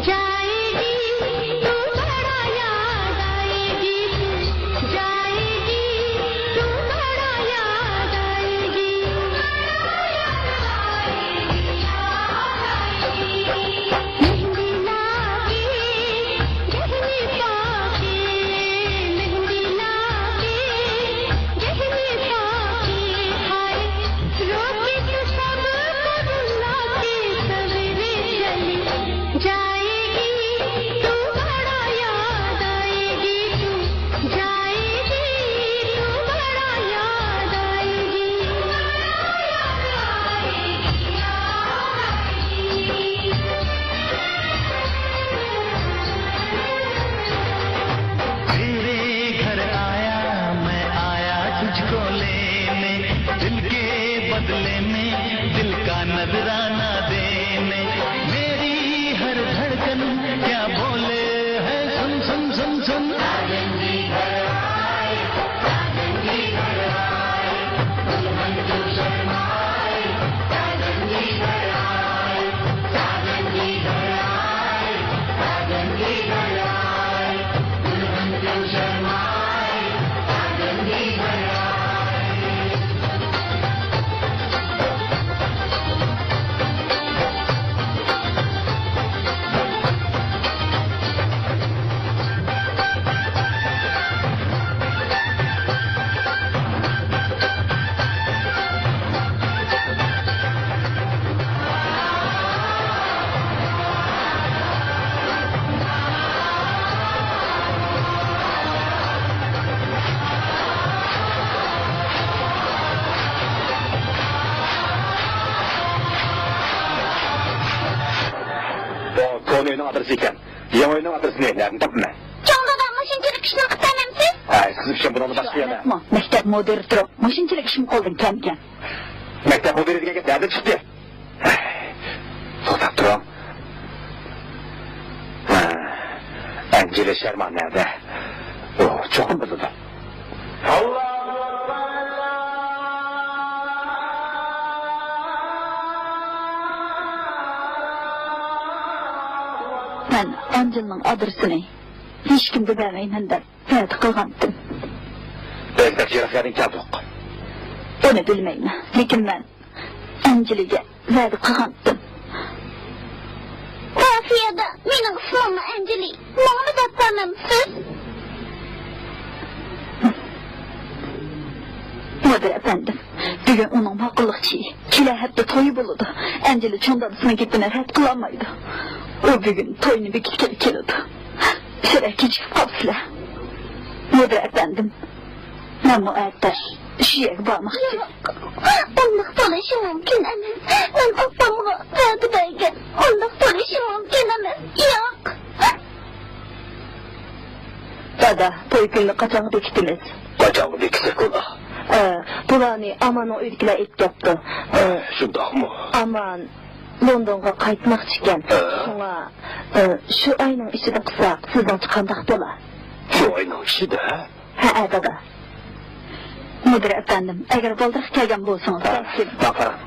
जाएगी, तू बड़ा याद आएगी, तू जाएगी, तू बड़ा याद आएगी। मेहंदी लागे, गहने पाके, मेहंदी लागे, गहने पाके, हाय, रोके तो सब को रुला के सवेरे चली जाएगी, तू बड़ा याद आएगी, तू जाएगी, तू बड़ा याद आएगी। तेरे घर आया, मैं आया तुझको लेने, दिल के बदले में दिल का नजराना देने। मेरी हर धड़कन क्या बोले है, सुन, सुन, सुन, सुन। بۇ كونا ئۆينىڭ ئادرېسى ئىكەن. يېڭى ئۆينىڭ ئادرېسىنى نەدىن تاپىمەن؟ چوڭ دادا، مۇشۇنچىلىك ئىشنى قىلىپ بەرمەمسىز؟ ھەي، سىز ئۈچۈن بۇنىڭدىن باشقا يەنە. مەكتەپ مۇدىرى تۇرۇپ، مۇشۇنچىلىك ئىشمۇ قولدىن كەلمىگەن. مەكتەپ مۇدىرى دېگەن گەپ نەدىن چىقتى؟ توختاپ تۇرۇڭ. ھە، ئەنجىلە شەرما نەدە؟ ئۇ چوقۇم بىلىدۇ. مەن ئەنجىلنىڭ ئادرېسىنى ھېچكىمگە بەرمەيمەن دەپ ۋەدە قىلغانتىم. بىز بەك يىراق يەردىن كەلدۇق. ئۇنى بىلمەيمەن، لېكىن مەن ئەنجىلىگە ۋەدە قىلغانتىم. مافىيادا مېنىڭ ئىسمىممۇ ئەنجىلى. ماڭىمۇ دەپ بەرمەمسىز؟ مۇدىر ئەپەندىم، بۈگۈن ئۇنىڭ ماقۇللۇق چېيى. كېلەر ھەپتە تويى بولىدۇ. ئەنجىلە چوڭ دادىسىنىڭ گېپىنى رەت قىلالمايدۇ. ئۇ بۈگۈن توينى بېكىتكىلى كېلىدۇ. سىلەر كېچىكىپ قاپسىلەر. مۇدىر ئەپەندىم، مەنمۇ ئەتە شۇ يەرگە بارماقچى. ياق، ئۇنداق بولۇشى مۇمكىن ئەمەس. مەن ئاپامغا ۋەدە بەرگەن. ئۇنداق بولۇشى مۇمكىن ئەمەس. ياق. دادا، توي كۈنىنى قاچانغا بېكىتىمىز؟ قاچانغا بېكىتسەك بولا؟ ئە، بۇلارنى ئاماننىڭ ئۆيىدىكىلەر ئېيتىپ كەپتۇ. ئە، شۇنداقمۇ؟ ئامان لوندونغا قايتماقچى ئىكەن. ئە؟ شۇڭا، ئە، شۇ ئاينىڭ ئىچىدە قىلساق، سىزنىڭچە قانداق بولا؟ شۇ ئاينىڭ ئىچىدە؟ ھەئە، دادا. مۇدىر ئەپەندىم، ئەگەر بالدۇرراق كەلگەن بولسىڭىز، ھە، بەلكىم. ماڭا قاراڭ.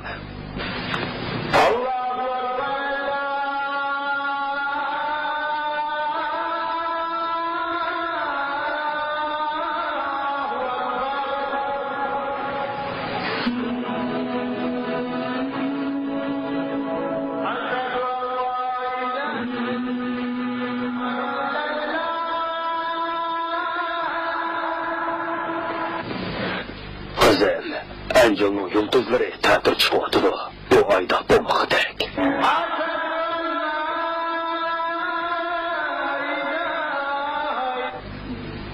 قىزىم، ئەنجىلنىڭ يۇلتۇزلىرى تەتۈر چىقىۋاتىدۇ. بۇ ئايدا بولمىغۇدەك.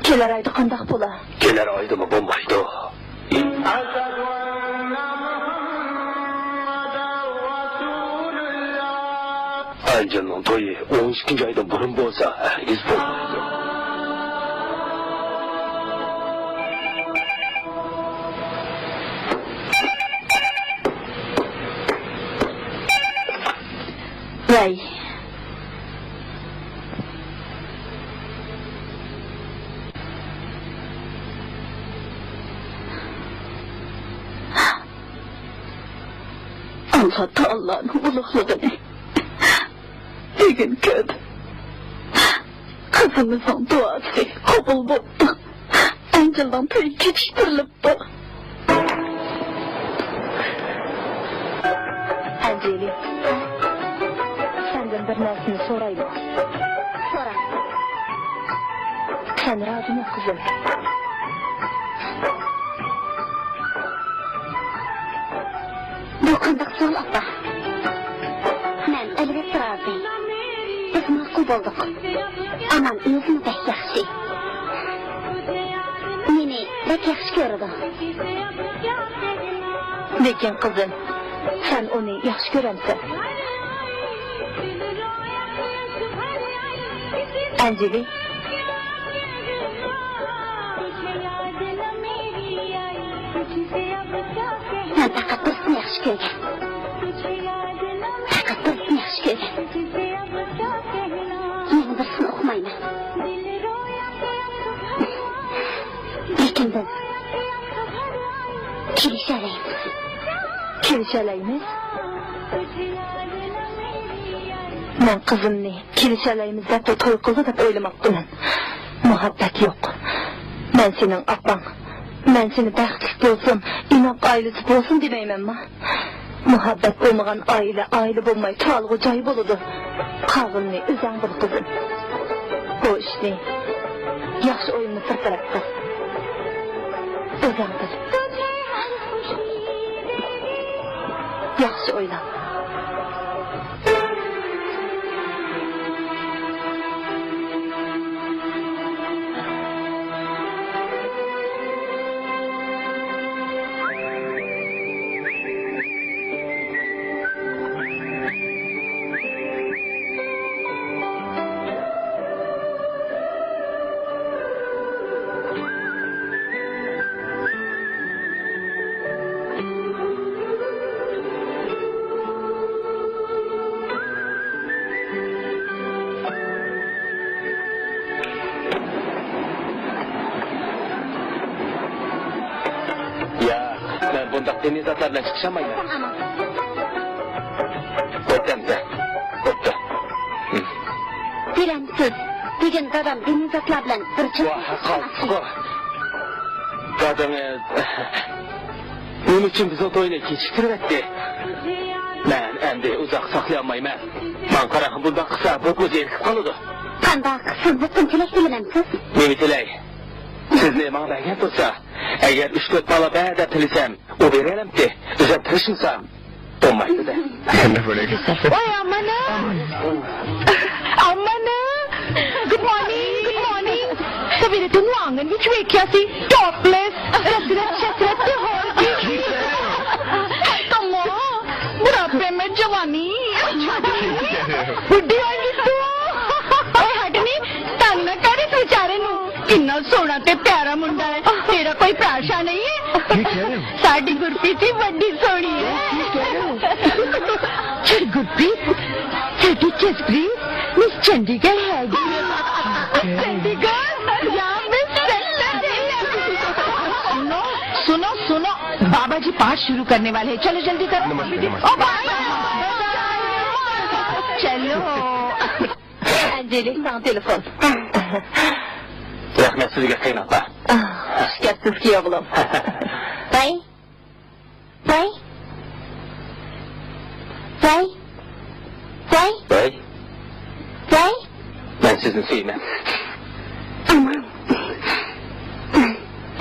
كېلەر ئايدا قانداق بولا؟ كېلەر ئايدىمۇ بولمايدۇ. ئەنجىلنىڭ تويى ئون ئىككىنچى ئايدىن بۇرۇن بولسا، ھەرگىز بولمايدۇ. ۋەي. ئاللا تائالانىڭ ئۇلۇغلۇقىنى، بۈگۈن كۈن كۆردۈم. قىزىمىزنىڭ دۇئاسى قوبۇل بوپتۇ. ئەنجىلنىڭ تويى كېچىكتۈرۈلۈپتۇ. ئەنجىلى، سەندىن بىر نەرسىنى سورايمەن. سورا. سەن رازىمۇ، قىزىم؟ بۇ قانداق سوئال، ئاپا؟ مەن ئەلۋەتتە رازى. بىز ماقۇل بولدۇق. ئامان ئۆزىمۇ بەك ياخشى. مېنى بەك ياخشى كۆرىدۇ. لېكىن، قىزىم، سەن ئۇنى ياخشى كۆرەمسەن؟ ئەنجىلى. مەن پەقەت بىرسىنى ياخشى كۆرگەن. پەقەت بىرسىنى ياخشى كۆرگەن. يەنە بىرسىنى ئۇقمايمەن. لېكىن بىز كېلىشەلەيمىز. كېلىشەلەيمىز؟ مەن قىزىمنى كېلىشەلەيمىز دەپلا توي قىلىدۇ دەپ ئويلىماپتىمەن. مۇھەببەت يوق. مەن سېنىڭ ئاپاڭ. مەن سېنى بەختلىك بولسۇن، ئىناق ئائىلىسى بولسۇن دېمەيمەنما؟ مۇھەببەت بولمىغان ئائىلە ئائىلە بولماي، تۇرالغۇ جاي بولىدۇ. قالغىنىنى ئۆزۈڭ بىل، قىزىم. بۇ ئىشنى ياخشى ئويلىنىپ بىر تەرەپ قىل. ئۆزۈڭ بىل. ياخشى ئويلا. ياق، مەن بۇنداق دىنىي زاتلار بىلەن چىقىشالمايمەن. بوپتۇ ئەمىسە، بوپتۇ. بىلەمسىز، بۈگۈن دادام دىنىي زاتلار بىلەن بىر چوڭ ۋاھ، قالدۇققۇ. دادىڭىز نېمە ئۈچۈن بىزنىڭ توينى كېچىكتۈرۈۋەتتى؟ مەن ئەمدى ئۇزاق ساقلىيالمايمەن. ماڭا قاراڭ، بۇنداق قىلسا بۇ زېرىكىپ قالىدۇ. قانداق، سىز بىزدىن تىلەك تىلىمەمسىز؟ نېمە تىلەي؟ سىزنى ماڭا بەرگەن تۇرسا، ئەگەر ئۈچ تۆت بالا بەر دەپ تىلىسەم، ئۇ بېرەلەمتى؟ ئۆزۈم تىرىشمىسام، بولمايدۇ-دە. ۋاي ئامانا! ئامانا! Good morning, good morning. 特別的暖人，你去看一下，topless，热死了，热死了，最后一句。Come on. بڑھاپے میں جوانی، بڈھی ہو گئی تو۔ ਓਏ ਹਟ ਨੀ, ਤੰਗ ਨਾ ਕਰ ਇਸ ਵਿਚਾਰੇ ਨੂੰ। ਕਿੰਨਾ ਸੋਹਣਾ ਤੇ ਪਿਆਰਾ ਮੁੰਡਾ ਹੈ। ਤੇਰਾ ਕੋਈ ਭਰਾ ਸ਼ਾ ਨਹੀਂ ਹੈ? ਕੀ ਕਹਿ ਰਹੇ ਹੋ? ਸਾਡੀ ਗੁਰਪ੍ਰੀਤ ਹੀ ਵੱਡੀ ਸੋਹਣੀ ਹੈ। ਕੀ ਕਹਿ ਰਹੇ ਹੋ? ਸਾਡੀ ਗੁਰਪ੍ਰੀਤ, ਸਾਡੀ ਜਸਪ੍ਰੀਤ, ਮਿਸ ਚੰਡੀਗੜ੍ਹ ਹੈ ਜੀ। ਚੰਡੀਗੜ੍ਹ? या मिस चंडीगढ़। सुनो, सुनो, सुनो, बाबा जी पाठ शुरू करने वाले हैं। चलो जल्दी करो। नमस्ते, नमस्ते। ओ, बाय, बाय, बाय। चलो। ئەنجىلە، ساڭا تېلېفون. رەھمەت سىزگە، قېيىنئاپا. ئىشكەپسىز كىيوۋلۇم. ۋاي. ۋاي. ۋاي. ۋاي. ۋاي. ۋاي. مەن سىزنى سۆيىمەن. ئامان.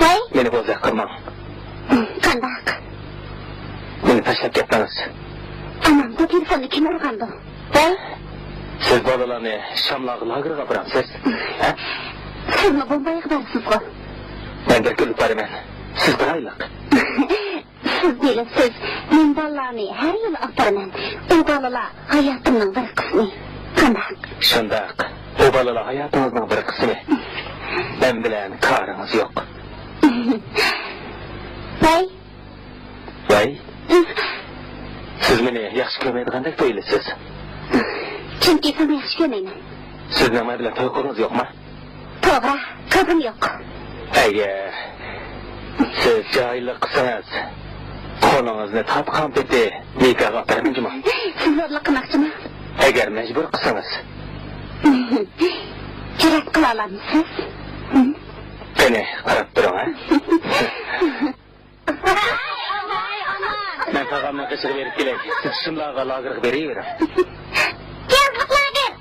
ۋاي. مېنى بوزەك قىلماڭ. قانداق؟ مېنى تاشلاپ كەتمەڭ. ئامان، بۇ تېلېفوننى كىم ئۇرغاندۇ؟ ۋاي. سىز بالىلارنى شاملارغا لاگېرغا ئاپىرامسىز؟ ھە؟ سىزمۇ بومبايغا بارىسىزغۇ؟ مەن بەك ئۆلۈپ بارىمەن. سىز بىر ئايلىق. سىز بىلىسىز، مەن بالىلارنى ھەر يىلى ئاپىرىمەن. ئۇ بالىلار ھاياتىمنىڭ بىر قىسمى. قانداق؟ شۇنداق. ئۇ بالىلار ھاياتىڭىزنىڭ بىر قىسمى. مەن بىلەن كارىڭىز يوق. ۋاي. ۋاي. سىز مېنى ياخشى كۆرمەيدىغاندەك تۇيۇلىسىز. چۈنكى سىزنى ياخشى كۆرمەيمەن. سىزنىڭ مەن بىلەن توي قىلغۇڭىز يوقما؟ توغرا، قىلغۇم يوق. ئەگەر سىز جاھىللىق قىلسىڭىز، قولىڭىزنى تارتقان پېتى نىكاھغا ئاپىرىمەن جۇمۇ. سىز زورلۇق قىلماقچىمۇ؟ ئەگەر مەجبۇر قىلسىڭىز. جۈرئەت قىلالامسىز؟ قېنى، قاراپ تۇرۇڭ، ھە؟ مەن تاغامنىڭ قېشىغا بېرىپ كېلەي. سىز شىملاغا لاگېرغا بېرىۋېرىڭ. يازلىق لاگېر.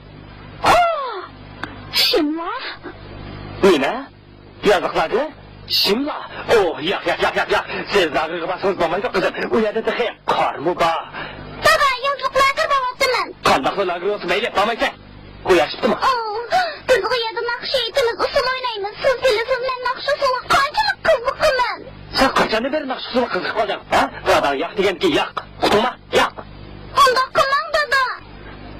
ئوھ! شىملا؟ نېمە؟ يازلىق لاگېر؟ شىملا؟ ئوھ، ياق، ياق، ياق، ياق، ياق. سىز لاگېرغا بارسىڭىز بولمايدۇ، قىزىم. ئۇ يەردە تېخى قارمۇ بار. دادا، يازلىق لاگېر بارۋاتىمەن. قانداقلا لاگېر بولسا مەيلى، بارمايسەن. ئۇ ياشىپتىمۇ؟ ئوھ، بىز ئۇ يەردە ناخشا ئېيتىمىز، ئۇسسۇل ئوينايمىز. سىز بىلىسىز، مەن ناخشا ئۇسسۇلىغا قانچىلىك قىزىقىمەن. سەن قاچاندىن بېرى ناخشا ئۇسسۇلىغا قىزىقىپ قالدىڭ، ھە؟ داداڭ ياق دېگەنكى ياق. ئۇقتۇڭما؟ ياق. ئۇنداق قىلماڭ، دادا.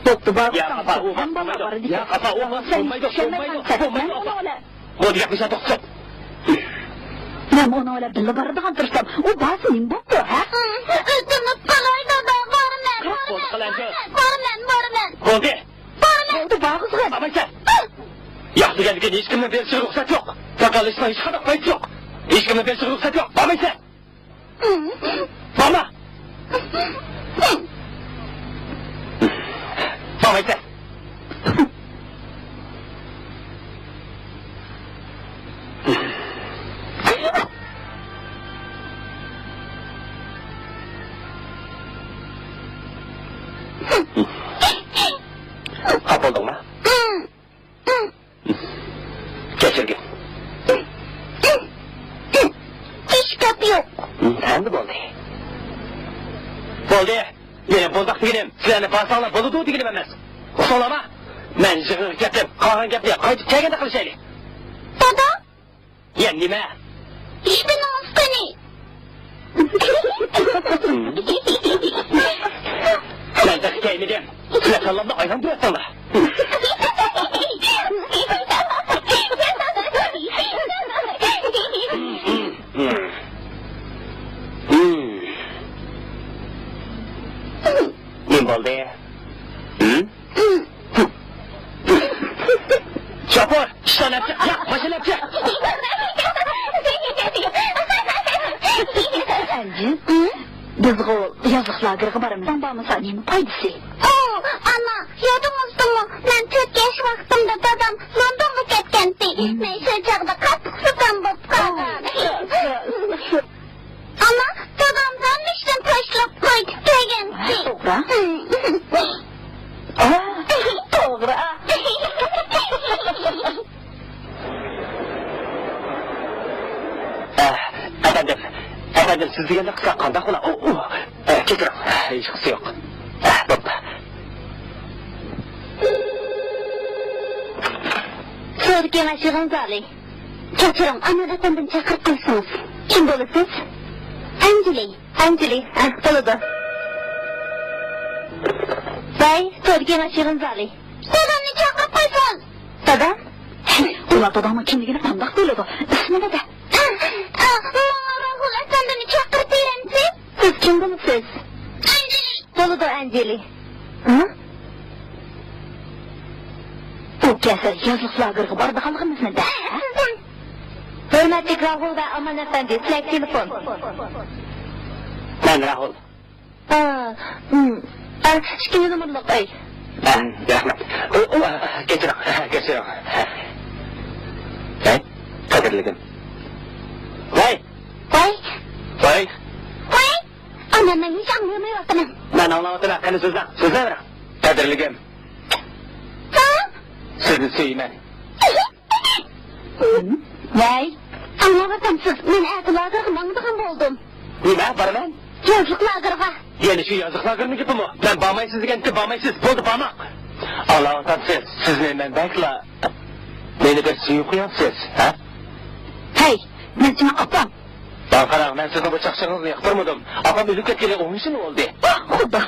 بوپتۇ، بار. ياق، ئاپا، ئۇ ھەممە بالىلار بارىدىكەن. ياق، ئاپا، ئۇ بولمايدۇ، بولمايدۇ، بولمايدۇ، ئاپا. بۇ دېگەن بىزە توختىسۇن. مەن ئۇنىڭ بىلەن بىللە بارىدىغان تۇرسام، ئۇ بارسا نېمە بوپتۇ، ھە؟ ئۆتۈنۈپ قالاي، دادا، بارىمەن، بولدى، بارىمەن، قىلىڭچۇ. بارىمەن، بارىمەن. بولدى. بارىمەن. بولدى، بارغۇزغىن. بارمايسەن. ياق دېگەندىكىن ھېچكىمنىڭ بېرىشىگە رۇخسەت يوق. تاقاللىشىشنىڭ ھېچقانداق پايدىسى يوق. ھېچكىمنىڭ بېرىشىگە رۇخسەت يوق. بارمايسەن. بارما! بارمايسەن! خاپا بولدۇڭما؟ كەچۈرگىن. ھېچ گەپ يوق. ئەمدى بولدى. بولدى. مېنىڭ بولداق دېگىنىم، سىلەرنى بارساڭلار بولىدۇ دېگىنىم ئەمەس. ئۇقتۇڭلارمۇ؟ مەن يىغىنغا كەتتىم. قالغان گەپنى قايتىپ كەلگەندە قىلىشايلى. دادا! يەنە نېمە؟ ئىشپىنىڭىز قېنى؟ مەن تېخى كەيمىدىم. سىلەر كاللامنى ئايلاندۇرۇۋەتتىڭلار. نېمە بولدى؟ شوپۇر، ئىشتان ئەپچىق، ياق، ماشىنا ئەپچىق. ئەنجى، بىزغۇ يازلىق لاگېرغا بارىمىز. سەن بارمىساڭ نېمە پايدىسى؟ ئو، ئانا، يادىڭىزدىمۇ؟ مەن تۆت ياش ۋاقتىمدا دادام لوندونغا كەتكەنتى. مەن شۇ چاغدا قاتتىق زۇكام بولۇپ قالغان. ئانا، دادام ھەممە ئىشنى تاشلاپ قايتىپ كەلگەنتى. توغرا. ئا، توغرا. ئە، ئەپەندىم، ئەپەندىم، سىز دېگەندە قىلسا قانداق بولا؟ ئۇ، ئۇ، ئە، كەچۈرۈڭ. ئە، ھېچقىسى يوق. ئە، بوپتۇ. سودا كېڭەش يىغىن زالى. كەچۈرۈڭ، ئانار ئەپەندىنى چاقىرىپ قويسىڭىز. كىم بولىسىز؟ ئەنجلى. ئەنجلى. ھە، بولىدۇ. ۋەي، سودا كېڭەش يىغىن زالى. دادامنى چاقىرىپ قويسىڭىز. دادا؟ ھەي، ئۇلار داداڭنىڭ كىملىكىنى قانداق بىلىدۇ؟ ئىسمىنى دە. ئا، ئا، ماڭا راھۇل ئەپەندىنى چاقىرىپ بېرەمسىز؟ سىز كىم بولىسىز؟ ئەنجلى. بولىدۇ، ئەنجلى. ھە؟ ئۇ كەلسە يازلىق لاگېرغا بارىدىغانلىقىمىزنى دە. ھە؟ ھۆرمەتلىك راھۇل ۋە ئامان ئەپەندى، سىلەرگە تېلېفون. مەن راھۇل. ئا، ئىم، ئا، ئىككىنچى نومۇرلۇق ئۆي. ئا، رەھمەت. ئۇ، ئۇ، ئا، كەچۈرۈڭ، كەچۈرۈڭ. ھەي، قەدىرلىگىن. ۋاي! ۋاي! ۋاي! ۋاي! ئانا، مەن ھېچ ئاڭلىيالمايۋاتىمەن. مەن ئاڭلاۋاتىمەن، قېنى سۆزلەڭ، سۆزلەۋېرىڭ. قەدىرلىگىم. ھا؟ سىزنى سۆيىمەن. ۋاي، ئاڭلاۋاتامسىز؟ مەن ئەتە لاگېرغا ماڭىدىغان بولدۇم. نېمە، بارىمەن؟ يازلىق لاگېرغا. يەنە شۇ يازلىق لاگېرنىڭ گېپىمۇ؟ مەن بارمايسىز دېگەنتى، بارمايسىز. بولدى، بارماڭ. ئاڭلاۋاتامسىز؟ سىزنى مەن بەكلا، مېنى بەك سۆيۈپ قويامسىز، ھە؟ ھەي، مەن سېنىڭ ئاپاڭ. ماڭا قاراڭ، مەن سىزنىڭ بۇ چاقچىقىڭىزنى ياقتۇرمىدىم. ئاپام ئۆلۈپ كەتكىلى ئون يىل بولدى. ۋاھ، خۇدا!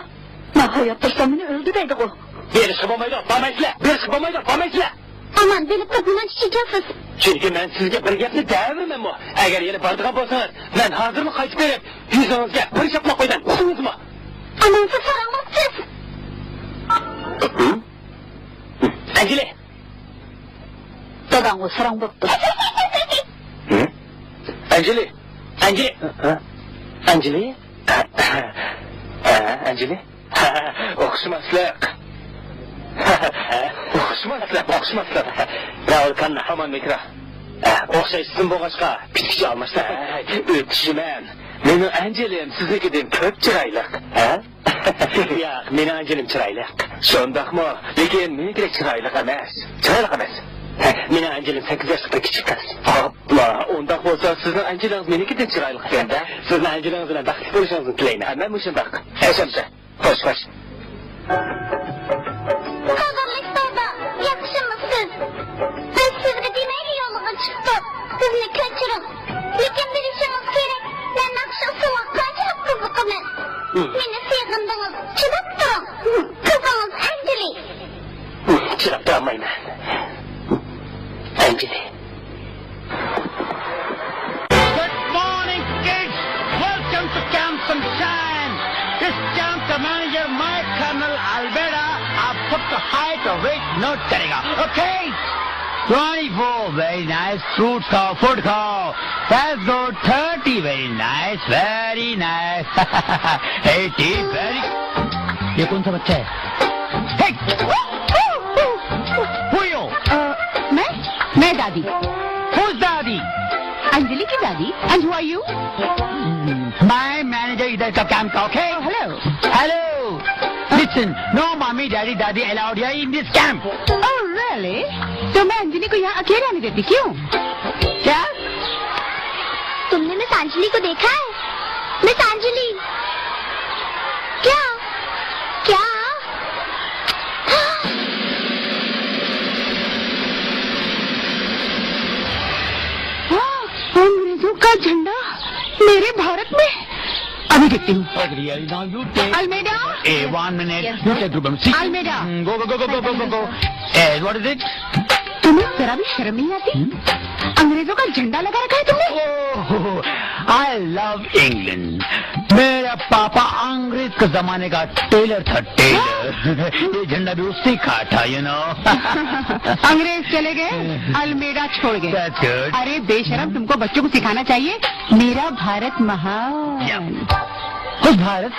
مەن ھايات تۇرسام مېنى ئۆلدى دەيدىغۇ. بېرىشقا بولمايدۇ، بارمايسىلەر! بېرىشقا بولمايدۇ، بارمايسىلەر! ئامان، بىلىپ تۇرۇپ نېمانچە چېكىنسىز؟ چۈنكى مەن سىزگە بىر گەپنى دەۋېرىمەنمۇ. ئەگەر يەنە بارىدىغان بولسىڭىز، مەن ھازىرلا قايتىپ بېرىپ، يۈزىڭىزگە بىر شاپىلاق قويىمەن، ئۇقتىڭىزمۇ؟ ئامان، سىز ساراڭ بوپسىز! ئەنجلى! داداڭغۇ ساراڭ بوپتۇ. ئەنجلى! ئەنجلى! ئەنجلى! ئەنجلى! ئوخشىماسلىق. ئوخشىماسلار، ئوخشىماسلار. راۋۇل كاننا. ھامان مىكرا. ئوخشاش ئىسىم بولغاچقا، پۈتكۈچى ئالماشتى. ئۆتۈشىمەن. مېنىڭ ئەنجېلىم سىزنىڭكىدىن كۆپ چىرايلىق. ھە؟ ياق، مېنىڭ ئەنجېلىم چىرايلىق. شۇنداقمۇ؟ لېكىن مېنىڭكىدەك چىرايلىق ئەمەس. چىرايلىق ئەمەس. ھە، مېنىڭ ئەنجېلىم سەككىز ياشلىق بىر كىچىك قىز. ئاپلا، ئۇنداق بولسا سىزنىڭ ئەنجېلىڭىز مېنىڭكىدىن چىرايلىق ئىكەن-دە. سىزنىڭ ئەنجېلىڭىز بىلەن بەختلىك بولۇشىڭىزنى تىلەيمەن. ھە، مەنمۇ شۇنداق. خوش، خوش. قەدىرلىك سودا، ياخشىمۇسىز؟ بىز سىزگە دېمەيلا يولغا چىقتۇق. بىزنى كەچۈرۈڭ. لېكىن بىلىشىڭىز كېرەك، مەن ناخشا ئۇسسۇلىغا قانچىلىك قىزىقىمەن. مېنى سېغىندىڭىز، چىداپ تۇرۇڭ. قىزىڭىز ئەنجېلى. چىداپ تۇرالمايمەن. ئەنجېلى. Good morning, kids. Welcome to Camp Sunshine. This camp का manager मैं कर्नल अल्मेडा आपको हाइट और वेट नोट करेगा, okay? Twenty four, very nice. Fruit खाओ, फूड खाओ। That's good. Thirty, very nice, very nice. Eighty, very, ये कौन सा बच्चा है? Hey! Who are you? अ, मैं, मैं दादी। Who's दादी? अंजलि की दादी। And who are you? My manager इधर का काम का, okay? Oh, hello. Hello. Listen, no mommy, daddy, दादी allowed here in this camp. Oh, really? तो मैं अंजलि को यहाँ अकेले आने देती, क्यों? क्या? तुमने मिस अंजलि को देखा है? मिस अंजलि। क्या? क्या? हाँ, अंग्रेजों का झंडा मेरे भारत में। अभी देखती हूँ। अल्मेडा। ए, one minute. Yes, sir. Almeida. Go, go, go. ए, what is it? तुम्हें जरा भी शर्म नहीं आती? हम्म? अंग्रेजों का झंडा लगा रखा है तुमने। Oh, I love England. मेरा पापा अंग्रेज के जमाने का टेलर था, टेलर। ये झंडा भी उसी का था, you know. अंग्रेज चले गए, अल्मेडा छोड़ गए। That's good. अरे बेशरम, तुमको बच्चों को सिखाना चाहिए, मेरा भारत महान। Yeah. खुश भारत।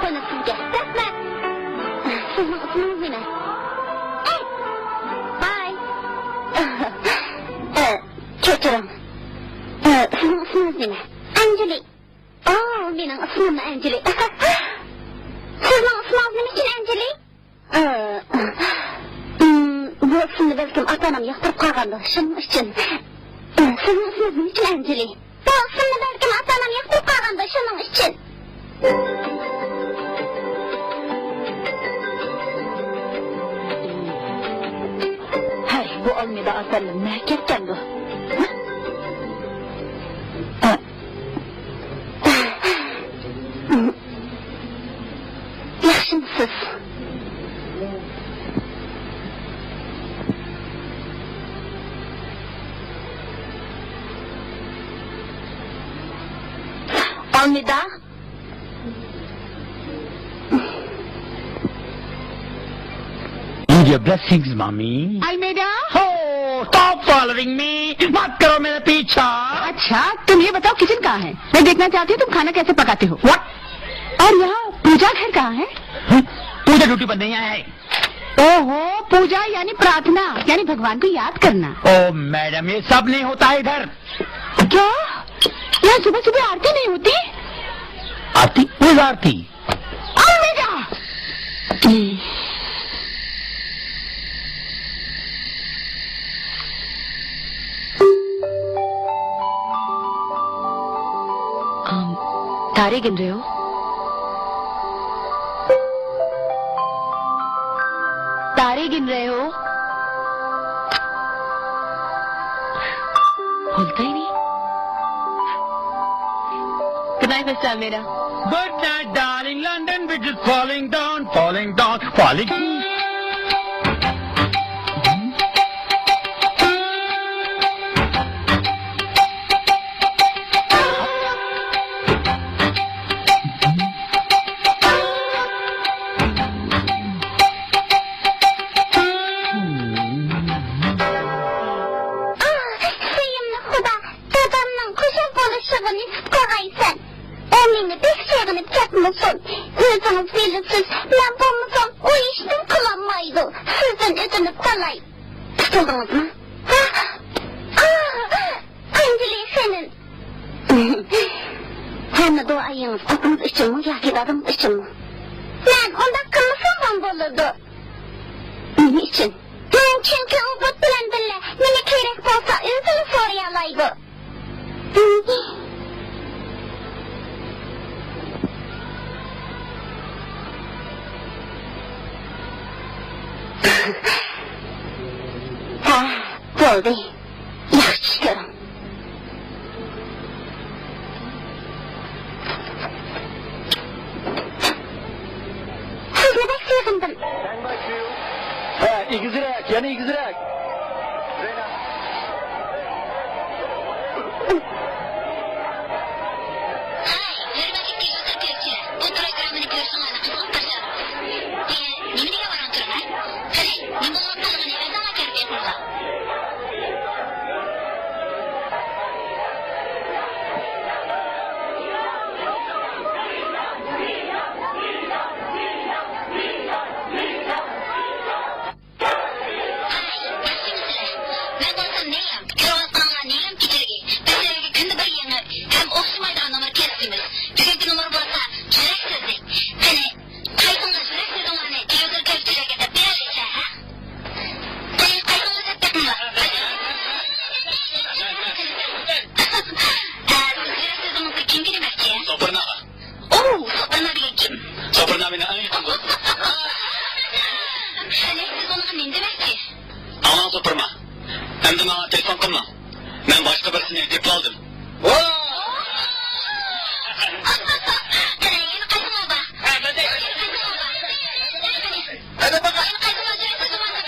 بۇنى سىزگە. رەھمەت. سىزنىڭ ئىسمىڭىز نېمە؟ ئەي! ھاي. ئە، كەچۈرۈڭ. ئە، سىزنىڭ ئىسمىڭىز نېمە؟ ئەنجېلى. ئو، مېنىڭ ئىسمىم ئەنجېلى. سىزنىڭ ئىسمىڭىز نېمە ئۈچۈن ئەنجېلى؟ ئى، ئىم، بۇ ئىسىمنى بەلكىم ئاتا-ئانام ياقتۇرۇپ قالغاندۇ، شۇنىڭ ئۈچۈن. ئى، سىزنىڭ ئىسمىڭىز نېمە ئۈچۈن ئەنجېلى؟ بۇ ئىسىمنى بەلكىم ئاتا-ئانام ياقتۇرۇپ قالغاندۇ، شۇنىڭ ئۈچۈن. ھەي، بۇ ئالمىدا ئاسانلا نەگە كەتكەندۇ؟ ھە؟ ياخشىمۇسىز؟ ئالمىدا؟ Need your blessings, mommy. ئالمېدا؟ Oh, stop following me. मत करो मेरा पीछा. अच्छा, तुम ये बताओ, किचन कहाँ है? मैं देखना चाहती हूँ, तुम खाना कैसे पकाते हो. What? और यहाँ पूजा घर कहाँ है? हम्म? पूजा ड्यूटी पर नहीं आया है. ओहो, पूजा यानी प्रार्थना, यानी भगवान को याद करना. ओ मैडम, ये सब नहीं होता है इधर. क्या? यहाँ सुबह सुबह आरती नहीं होती? आरती? Who is आरती? अलविदा. तारे गिन रहे हो? तारे गिन रहे हो? बोलता ही नहीं। Good night, Mister Almeida. Good night, darling. London Bridge is falling down, falling down, falling. ئاھ، سۆيۈملۈك خۇدا، دادامنىڭ خۇشال بولۇشىغا نېسىپ قىلغايسەن. ئۇ مېنى بەك سېغىنىپ كەتمىسۇن. ئۆزىڭىز بىلىسىز، مەن بولمىسام ئۇ ھېچنېمە قىلالمايدۇ. سىزدىن ئۆتۈنۈپ قالاي. تۇتۇلدىڭىزمۇ؟ ئاھ! ئەنجلى خېنىم! ھەممە دۇئايىڭىز ئاپىڭىز ئۈچۈنمۇ ياكى دادىڭىز ئۈچۈنمۇ؟ مەن ئۇنداق قىلمىساممۇ بولىدۇ. نېمە ئۈچۈن؟ چۈنكى ئۇ بۇت بىلەن بىللە نېمە كېرەك بولسا ئۆزىلا سورىيالايدۇ. ھە، بولدى. ياخشى چۈش كۆرۈڭ. سىزنى بەك سېغىندىم. ھە، ئېگىزرەك، يەنە ئېگىزرەك. ھاي، ھۆرمەتلىك تېلېۋىزور كۆرۈشچىلەر، بۇ پروگراممىنى كۆرۈشۈڭلارنى قىزغىن قارشى ئالىمىز. ھە، نېمە دېگەن ۋاراڭ تۇرۇڭ، ھە؟ قېنى، نېمە بولۇپ قالغىنى ئۆزۈڭلار كۆرۈپ بېقىڭلار. ھەي، ياخشىمۇسىلەر؟ مەن بولسام نەيرام، كۆرۈۋاتقىنىڭلار نەيرام كېچىلىكى. بىز سىلەرگە كۈندە بىر يېڭى ھەم ئوخشىمايدىغان نومۇر كېلىشتۈرىمىز. بۈگۈنكى نومۇر بولسا يۈرەك سۆزى. قېنى، قايسىڭلار يۈرەك سۆزۈڭلارنى تېلېۋىزور كۆرسىتىشلەرگە دەپ بېرەلەيسىلەر، ھە؟ قېنى، قايسىڭلار دەپ بېقىڭلار. ئە، سىز يۈرەك سۆزىڭىزنى كىمگە دېمەكچى؟ سوپۇرناغا. ئوۋ، سوپۇرنا دېگەن كىم؟ سوپۇرنا مېنىڭ ئەڭ يېقىن دوستۇم. قېنى، سىز ئۇنىڭغا نېمە دېمەكچى؟ ئاڭلاڭ، سوپۇرما. ئەمدى ماڭا تېلېفون قىلماڭ. مەن باشقا بىرسىنى تېپىۋالدىم. قېنى، يەنە قايسىڭلار بار؟ يەنە قايسىڭلار بار؟ يەنە قايسىڭلار بار؟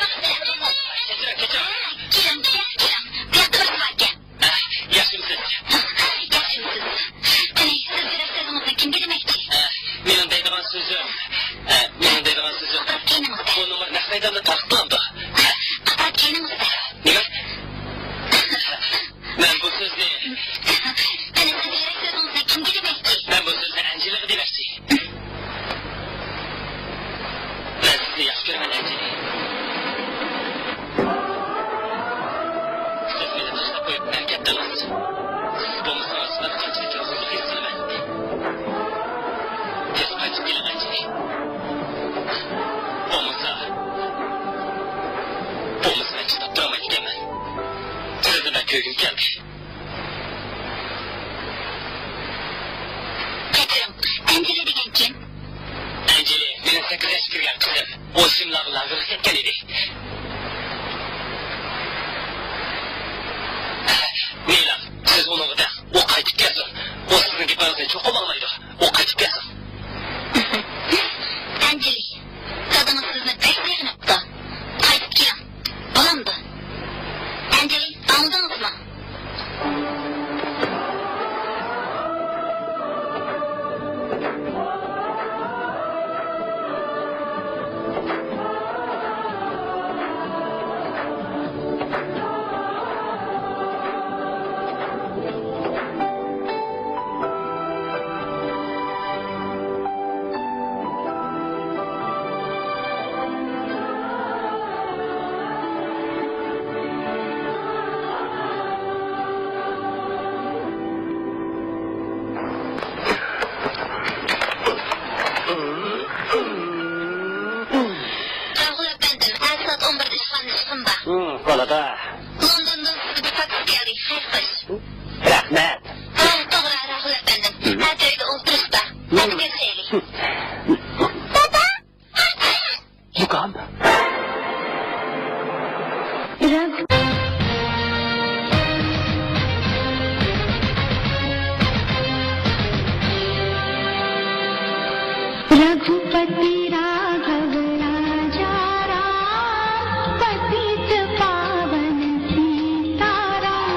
كېلىڭ، كېلىڭ، كېلىڭ. بۇ ياقتا بىرسى باركەن. ياخشىمۇسىز؟ ياخشىمۇسىز؟ قېنى، سىز يۈرەك سۆزىڭىزنى كىمگە دېمەكچى؟ مېنىڭ دەيدىغان سۆزۈم، مېنىڭ دەيدىغان سۆزۈم. قاپاپ كىيىنىڭىز. بۇ نومۇر نەق مەيداندا تارقىتىلامدۇ؟ قاپاپ كىيىنىڭىز. نېمە؟ مەن بۇ سۆزنى. قېنى، سىز يۈرەك سۆزىڭىزنى كىمگە دېمەكچى؟ مەن بۇ سۆزنى ئەنجېلىغا دېمەكچى. مەن سىزنى ياخشى كۆرىمەن، ئەنجېلى. سىز مېنى تاشلاپ قويۇپ مەن كەتتىڭىز. سىز بولمىسىڭىز، مەن قانچىلىك يالغۇزلۇق ھېس قىلىمەن. تېز قايتىپ كېلىڭ، ئەنجېلى. بولمىسا، بولمىسا مەن چىداپ تۇرالمايدىكەنمەن. سىزنى مەن كۆرگۈم كەلدى. كەچۈرۈڭ، ئەنجېلى دېگەن كىم؟ ئەنجېلى مېنىڭ سەككىز ياشقا كىرگەن قىزىم. ئۇ شىملاغا لاگېرغا كەتكەن ئىدى. مېيلى، سىز ئۇنىڭغا دەڭ، ئۇ قايتىپ كەلسۇن. ئۇ سىزنىڭ گېپىڭىزنى چوقۇم ئاڭلايدۇ. ئۇ قايتىپ كەلسۇن. ئەنجېلى، دادىڭىز سىزنى بەك سېغىنىپتۇ. قايتىپ كېلىڭ. بولامدۇ؟ ئەنجېلى، ئاڭلىدىڭىزمۇ؟ راھۇل ئەپەندىم، ئەتە سائەت ئون بىردە ئىشخانىدا ئىشىم بار. ھىم، بولىدۇ. لوندوندىن سىزگە بىر پاكىز كەلدى. خەير خوش. رەھمەت. ھە، توغرا، راھۇل ئەپەندىم. ھىم. ئەتە ئۆيدە ئولتۇرۇش بار. ھىم. ئەتە كۆرۈشەيلى. ھىم. دادا! زۇكام. रघुपति राघव राजा राम, पतित पावन सीताराम।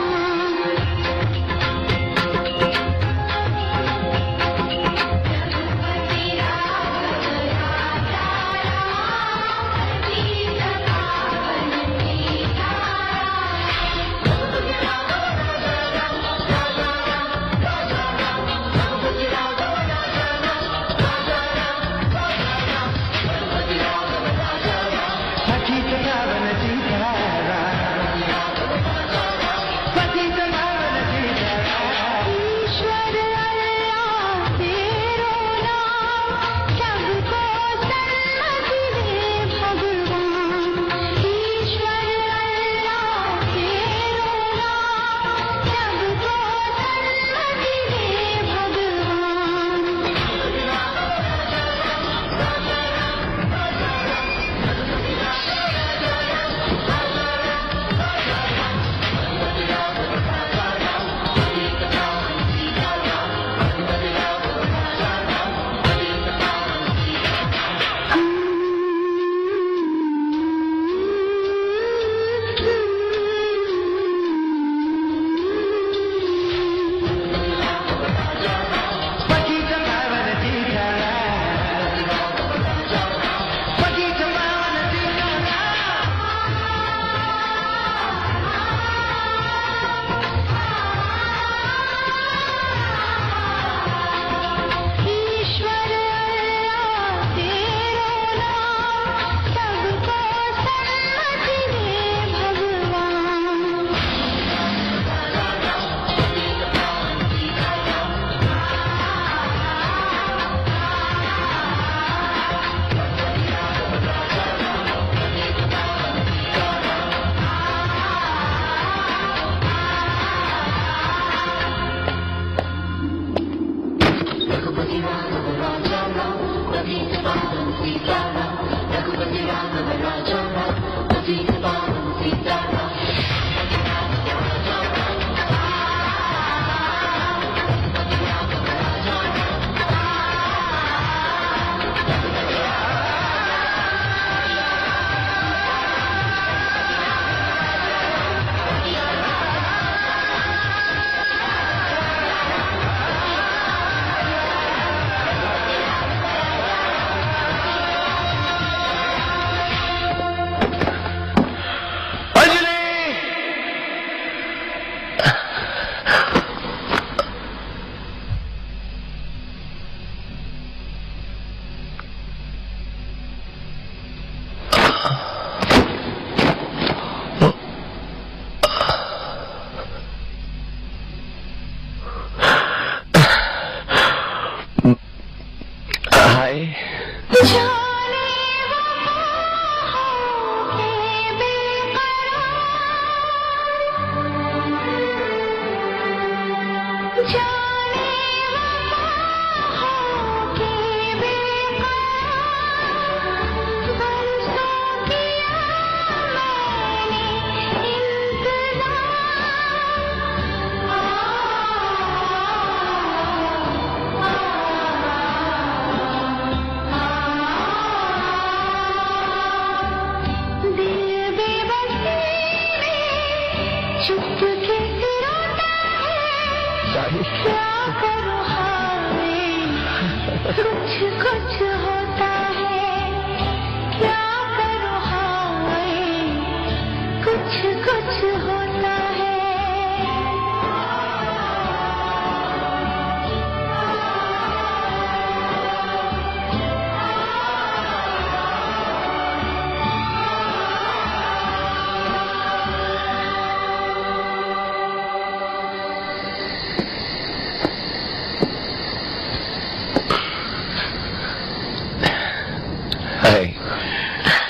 ھاي. ھاي.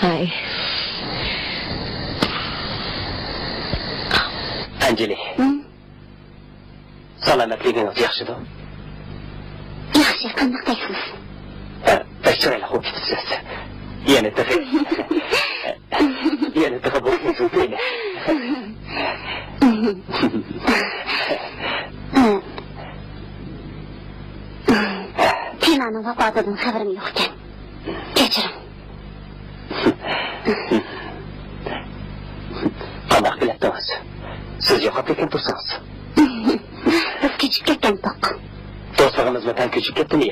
ھاي. ئەنجىلى. ھىم؟ سالامەتلىكىڭىز ياخشىدۇ؟ ياخشى، قانداق دەيسىز؟ ھە، بەك چىرايلىق بولۇپ كېتىپسىز. يەنە تېخى، يەنە تېخى بولسۇن، سۆزلەيلى. ئىپادىدىن خەۋىرىم يوقكەن. كەچۈرۈڭ. قانداق بىلەتتىڭىز؟ سىز يوقاپ كەتكەن تۇرسىڭىز. بىز كۆچۈپ كەتكەنتۇق. دوستلۇقىمىزمۇ تەڭ كۆچۈپ كەتتىمۇ؟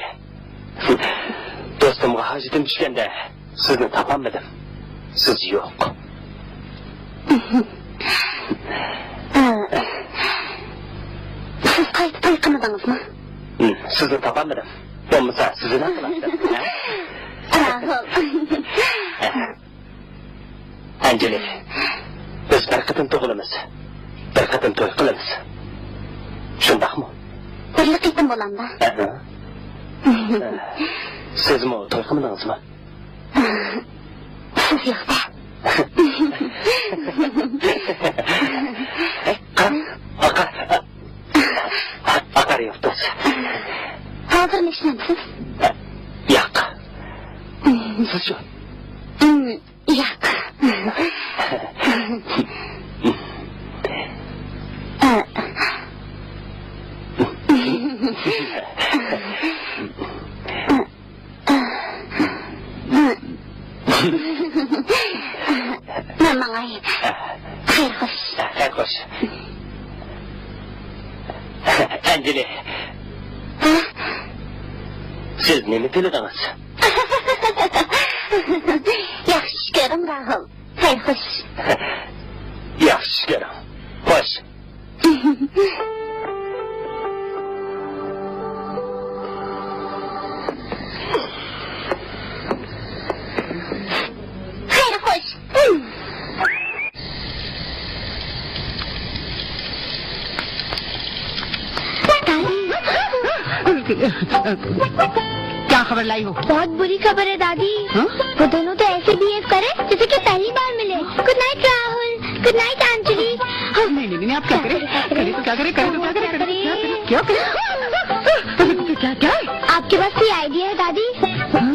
دوستۇمغا ھاجىتىم چۈشكەندە سىزنى تاپالمىدىم. سىز يوق. سىز قايتا توي قىلمىدىڭىزمۇ؟ سىزنى تاپالمىدىم. بولمىسا سىزنى نېمە قىلاتتىم؟ ئەنجلى، بىز بىر قېتىم تۇغۇلىمىز، بىر قېتىم توي قىلىمىز. شۇنداقمۇ؟ بىرلا قېتىم بولامدا. ئەھە. سىزمۇ توي قىلمىدىڭىزمۇ؟ سىز يوقتا. قارا، قارا، قارا، يوقتا. ھازىر نېمىسىز؟ ياق. سىزچۇ؟ ياق. ماڭاي. خەير خوش. خەير خوش. ئەنجلى. سىز نېمە تىلىدىڭىز؟ ياخشى چۈش كۆرۈڭ، راھۇل. خەير خوش. ياخشى چۈش كۆرۈڭ. خوش. خەير خوش. کیا خبر لائی ہو؟ بہت بری خبر ہے دادی۔ ہاں؟ وہ دونوں تو ایسے بہیو کرے جیسے کہ پہلی بار ملے۔ گڈ نائٹ راہل، گڈ نائٹ انجلی۔ نہیں، نہیں، نہیں، آپ کیا کریں؟ کریں تو کیا کریں؟ کریں تو کیا کریں؟ کریں تو کیا کریں؟ کیا کریں؟ کیا، کیا؟ آپ کے پاس کوئی آئیڈیا ہے دادی؟ ہاں؟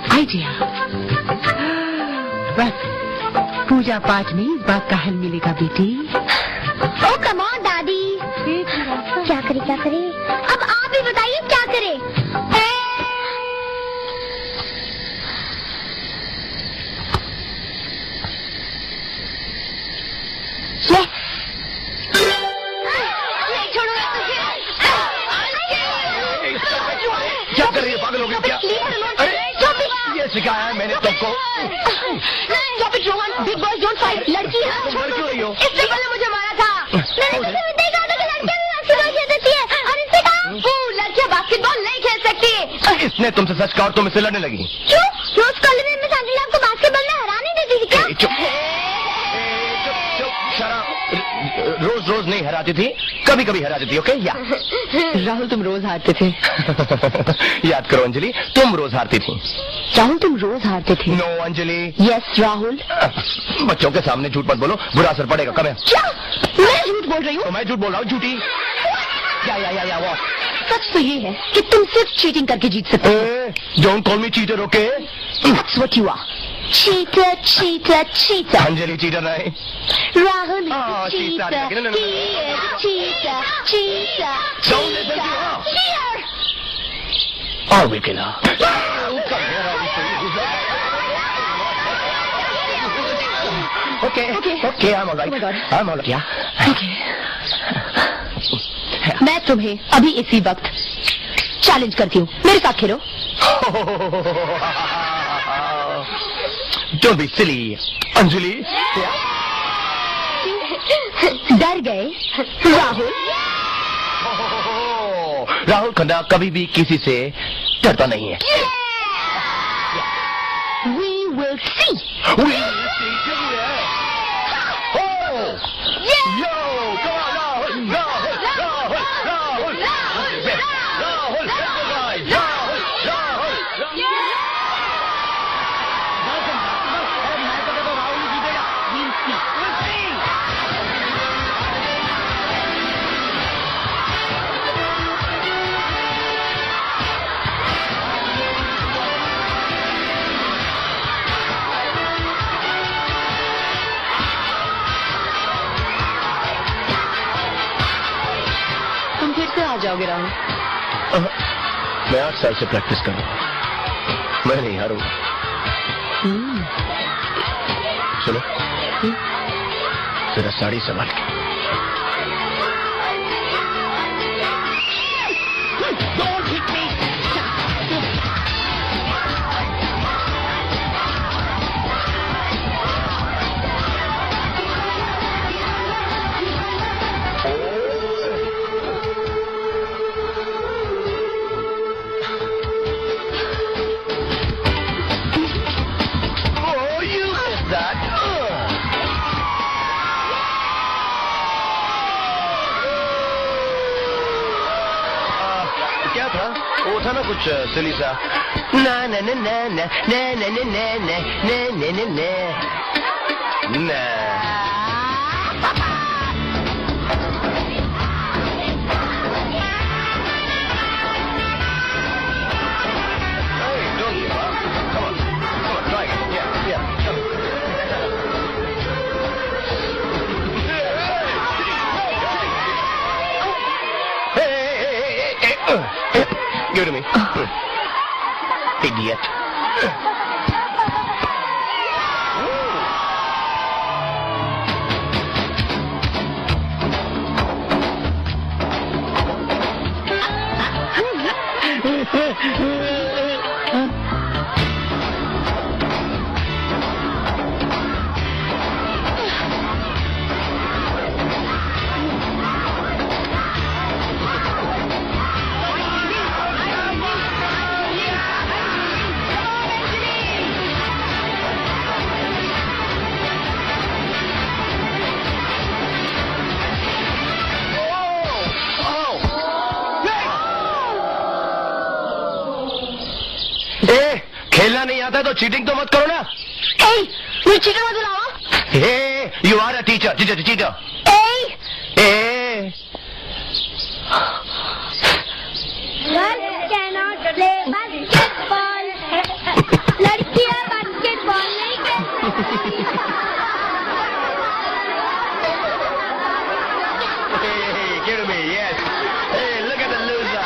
آئیڈیا؟ بس، پوجا پاٹھ میں اس بات کا حل ملے گا بیٹی۔ او کم آن دادی۔ کیا کرے، کیا کرے؟ اب آپ ہی بتائیے کیا کرے؟ کیا کر رہی ہے، پاگل ہو گئی کیا؟ ارے، یہ سکھایا ہے میں نے تم کو۔ Stop it, Rohan. Big boys don't fight. لڑکی ہے۔ تم لڑکی ہو رہی ہو۔ اس سے پہلے مجھے مارا تھا۔ میں نے تمہیں دیکھا تھا کہ لڑکیاں بھی باسکٹ بال کھیل سکتی ہے۔ اور اس نے کہا، "او، لڑکیاں باسکٹ بال نہیں کھیل سکتی۔" اس نے تم سے سچ کہا اور تم اس سے لڑنے لگی۔ کیوں؟ روز کالونی میں سینڈل آپ کو باسکٹ بال میں ہرا نہیں دیتی تھی کیا؟ اے، چپ۔ اے، چپ، چپ، شراب۔ روز روز نہیں ہراتی تھی، کبھی کبھی ہراتی تھی، اوکے؟ یا۔ راہل، تم روز ہارتے تھے۔ یاد کرو انجلی، تم روز ہارتی تھی۔ راہل، تم روز ہارتے تھے۔ نو انجلی۔ یس راہل۔ بچوں کے سامنے جھوٹ مت بولو، برا اثر پڑے گا۔ کم ہے۔ کیا؟ میں جھوٹ بول رہی ہوں؟ تو میں جھوٹ بول رہا ہوں، جھوٹی۔ یا، یا، یا، یا، واہ۔ سچ تو یہ ہے کہ تم صرف چیٹنگ کر کے جیت سکتے ہو۔ اے، don't call me cheater, okay? That's what you are. Cheater, cheater, cheater. انجلی چیٹر نہیں۔ راہل is a cheater. Cheater, cheater, cheater, cheater. Are we killer? Okay, okay, okay, I'm all right. Oh my God. I'm all right, yeah. Okay. میں تمہیں ابھی اسی وقت چیلنج کرتی ہوں، میرے ساتھ کھیلو۔ Don't be silly, انجلی۔ ڈر گئے راہل؟ راہل کھنہ کبھی بھی کسی سے ڈرتا نہیں ہے۔ We will see. We will see. Oh! Yo! Come on, Rahul! Rahul! Rahul! Rahul! Rahul! Rahul! تم پھر سے آ جاؤ گے راہل؟ मैं आठ साल से प्रैक्टिस कर रहा हूँ। मैं नहीं हारूंगा। सुनो, जरा साड़ी संभाल के। Oh, you missed that. क्या था? वो था ना कुछ सिली सा। ना ना ना ना ना ना ना ना ना ना ना ना ना। Nah. Hey, don't give up. Come on. Come on, try it. Yeah, yeah. Come on. Hey, hey, hey, hey, hey, hey. Give it to me. Idiot. ए, खेलना नहीं आता तो चीटिंग तो मत करो ना। ए, मुझे चीटर मत बुलाओ। Hey, you are a teacher, teacher, teacher. A, A. Girls cannot play basketball. लड़कियां बास्केटबॉल नहीं खेल सकती। Hey, hey, hey, give it to me, yes. Hey, look at the loser.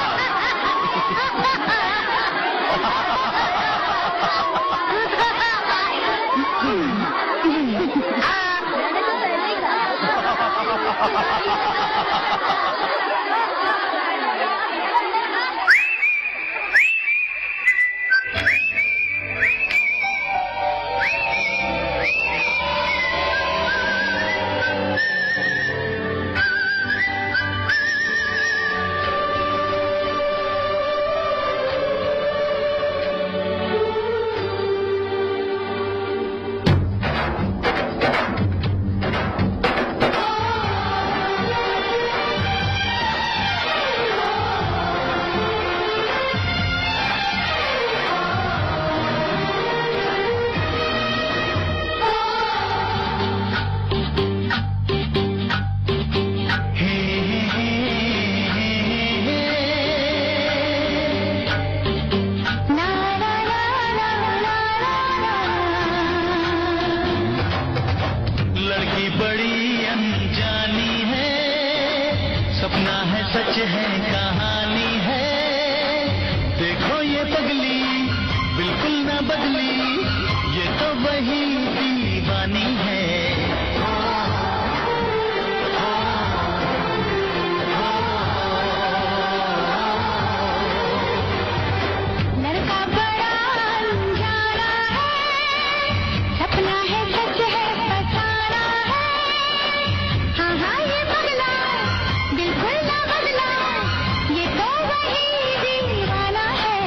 लड़की बड़ी अनजानी है, सपना है, सच है, कहानी है। देखो ये पगली, बिल्कुल ना बदली, ये तो वही दीवानी है। लड़का बड़ा अनजाना है, सपना है, सच है, फसाना है। हाँ, हाँ, ये पगला, बिल्कुल ना बदला, ये तो वही दीवाना है।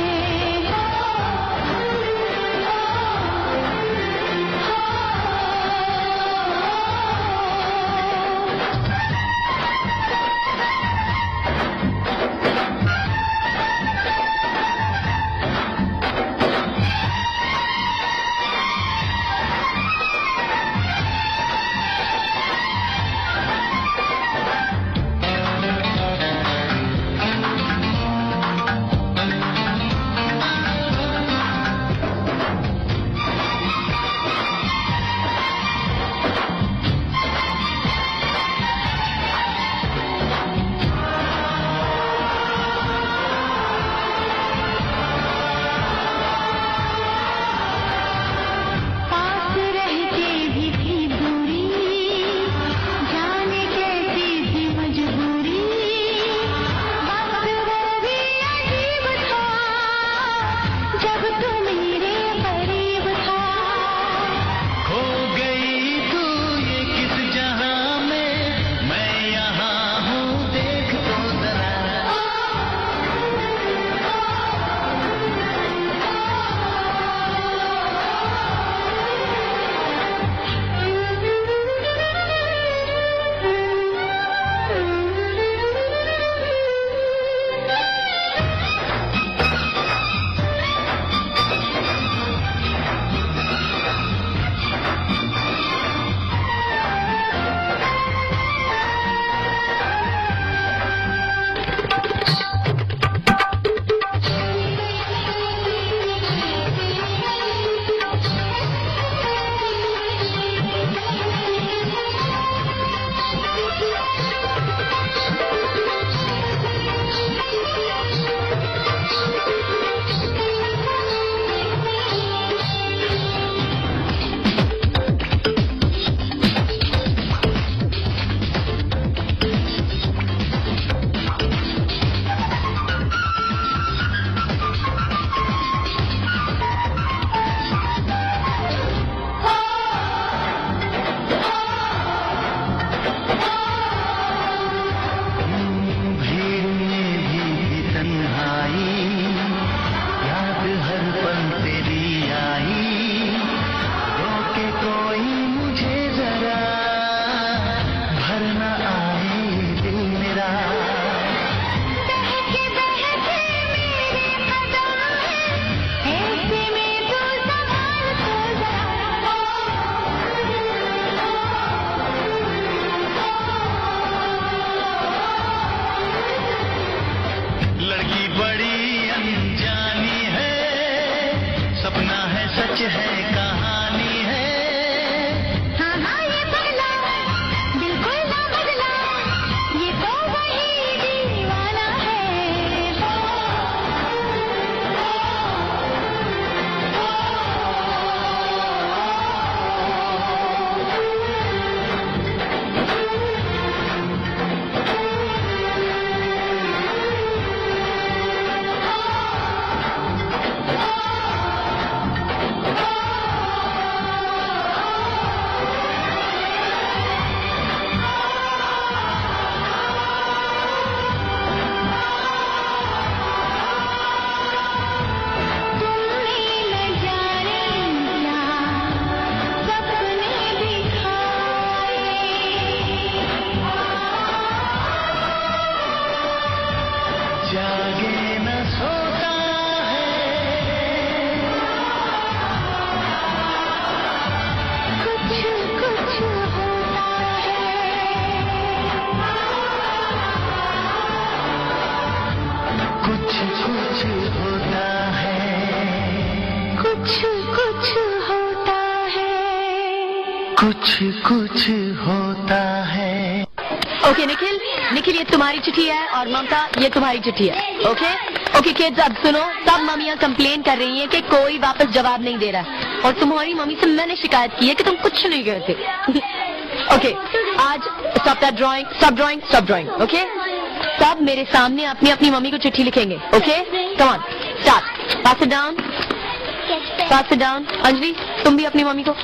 कुछ कुछ होता है। ओके निखिल, निखिल ये तुम्हारी चिट्ठी है और ममता ये तुम्हारी चिट्ठी है। ओके, ओके किड्स, अब सुनो, सब मम्मियाँ कंप्लेन कर रही हैं कि कोई वापस जवाब नहीं दे रहा है, और तुम्हारी मम्मी से मैंने शिकायत की है कि तुम कुछ नहीं करते। ओके, आज stop that drawing, stop drawing, stop drawing, okay? सब मेरे सामने अपनी अपनी मम्मी को चिट्ठी लिखेंगे, okay? Come on, start, pass it down, pass it down. Anjali, तुम भी अपनी मम्मी को।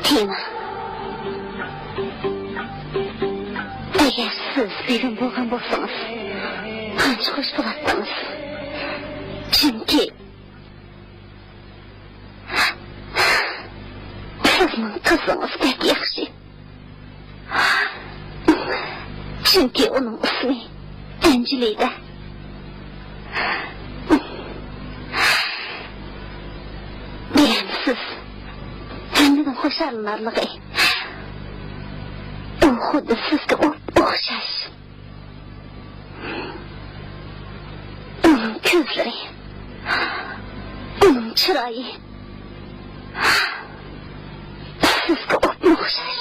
تېما. ئەگەر سىز بۈگۈن بولغان بولسىڭىز، قانچە خۇش بولاتتىڭىز. چۈنكى سىزنىڭ قىزىڭىز بەك ياخشى. چۈنكى ئۇنىڭ ئىسمى ئەنجلىدە. بىلەمسىز، ھەممىدىن خۇشاللىنارلىقى، ئۇ خۇددى سىزگە ئوپئوخشاش. ئۇنىڭ كۆزلىرى، ئۇنىڭ چىرايى سىزگە ئوپمۇ ئوخشاش.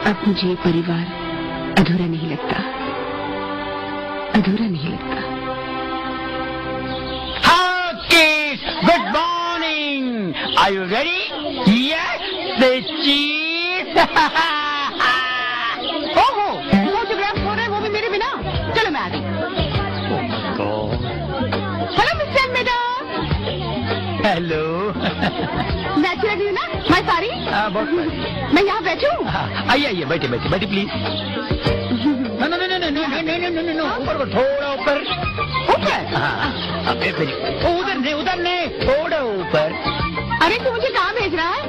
अब मुझे ये परिवार अधूरा नहीं लगता, अधूरा नहीं लगता। Okay, good morning. Are you ready? Yes, say cheese. ओहो, फोटोग्राफ हो रहे हैं, वो भी मेरे बिना। चलो, मैं आ गई। Oh my God. Hello, mister Meadow. Hello. मैं अच्छी लग रही हूँ ना? मैं सारी? हाँ, बहुत सारी। मैं यहाँ बैठूँ? हाँ, आइए, आइए, बैठिए, बैठिए, बैठिए, प्लीज। नो, नो, नो, ऊपर को, थोड़ा ऊपर। ऊपर? हाँ, हाँ, हाँ, very good. उधर नहीं, उधर नहीं, थोड़ा ऊपर। अरे, तू मुझे कहाँ भेज रहा है?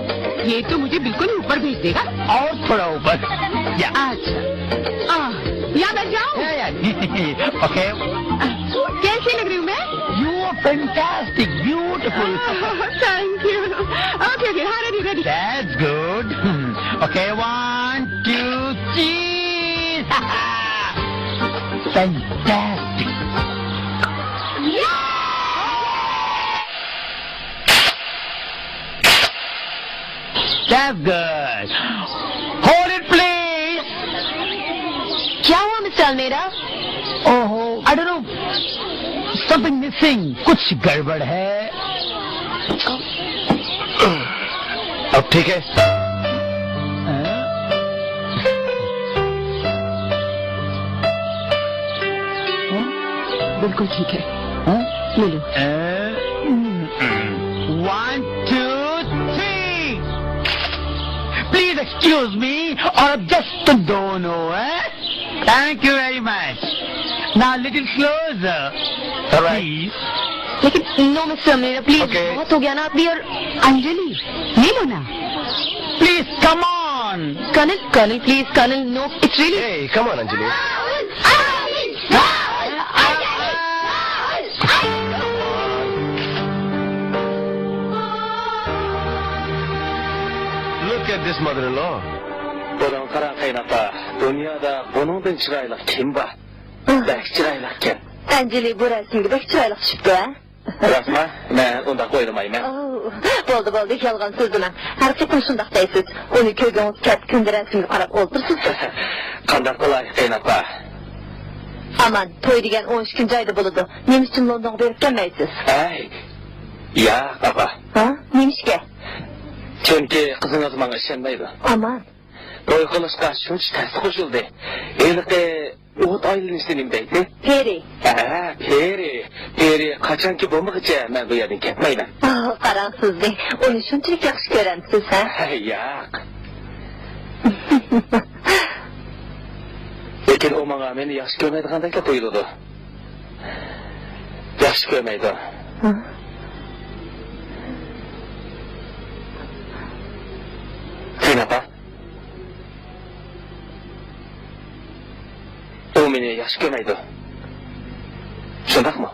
ये तो मुझे बिल्कुल ही ऊपर भेज देगा। और थोड़ा ऊपर। या। अच्छा। आ, यहाँ बैठ जाओ। या, या, नहीं, नहीं, ओके। कैसी लग रही हूँ मैं? You are fantastic, beautiful. Thank you. Okay, okay, हाँ, ready, ready. That's good. Okay, one, two, three. Fantastic. That's good. Hold it, please. क्या हुआ मिस्टर अल्मेडा? ओहो, I don't know, something missing. कुछ गड़बड़ है। अब ठीक है? हाँ? बिल्कुल ठीक है। हाँ? ये लो। हाँ? One, two, three. Please excuse me, और अब जस्ट दोनों, हैं? Thank you very much. Now little closer, please. लेकिन नो मिस्टर मेरा, प्लीज, ओके। बहुत हो गया ना अभी। और अंजलि, ये लो ना। Please, come on. Colonel, Colonel, please, Colonel, no, it's really. Hey, come on, Anjali. Look at this mother-in-law. بۇنىڭغا قاراڭ، قېيىنئاپا. دۇنيادا بۇنىڭدىن چىرايلىق كىم بار؟ بەك چىرايلىقكەن. ئەنجىلى بۇ رەسىمگە بەك چىرايلىق چۈشۈپتۇ، ھە؟ راستما؟ مەن ئۇنداق ئويلىمايمەن. ئوۋ، بولدى، بولدى، يالغان سۆزلىمەڭ. ھەر قېتىم شۇنداق دەيسىز. ئۇنى كۆرگۈڭىز كەپ، كۈندە رەسىمگە قاراپ ئولتۇرىسىز. قانداق قىلاي، قېيىنئاپا؟ ئامان، توي دېگەن ئون ئىككىنچى ئايدا بولىدۇ. نېمە ئۈچۈن لوندونغا بېرىپ كەلمەيسىز؟ ھەي، ياق، ئاپا. ھا؟ نېمىشقا؟ چۈنكى قىزىڭىز ماڭا ئىشەنمەيدۇ. ئامان. توي قىلىشقا شۇنچە تەستە قوشۇلدى. ھېلىقى ئوت ئايلىنىشنى نېمە دەيتتى؟ پېرى. ھە، پېرى. پېرى قاچانكى بولمىغۇچە مەن بۇ يەردىن كەتمەيمەن. ئاھ، قاراڭ سىزنى. ئۇنى شۇنچىلىك ياخشى كۆرەمسىز، ھە؟ ھە، ياق. لېكىن ئۇ ماڭا مېنى ياخشى كۆرمەيدىغاندەكلا تۇيۇلىدۇ. ياخشى كۆرمەيدۇ. ھە؟ تىنا ئاپا. ئۇ مېنى ياخشى كۆرمەيدۇ. شۇنداقمۇ؟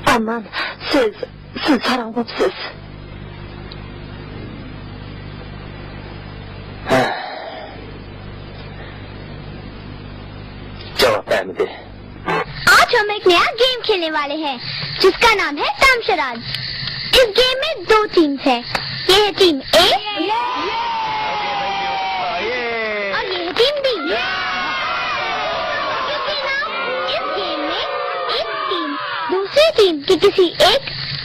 ئامان، سىز، سىز ساراڭ بوپسىز. ھە. جاۋاب بەرمىدى. आज हम एक नया गेम खेलने वाले हैं, जिसका नाम है तामशराज। इस गेम में दो टीम्स हैं। ये है टीम ए और ये है टीम बी। क्योंकि ना, इस गेम में एक टीम दूसरी टीम के किसी एक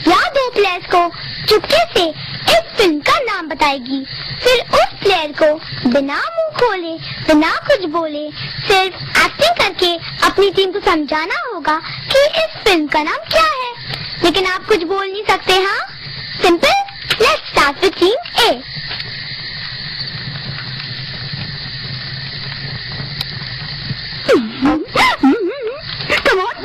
या दो प्लेयर्स को चुपके से इस फिल्म का नाम बताएगी। फिर उस प्लेयर को बिना मुंह खोले, बिना कुछ बोले, सिर्फ एक्टिंग करके अपनी टीम को समझाना होगा कि इस फिल्म का नाम क्या है। लेकिन आप कुछ बोल नहीं सकते, हाँ? Simple. Let's start with team A. Come on.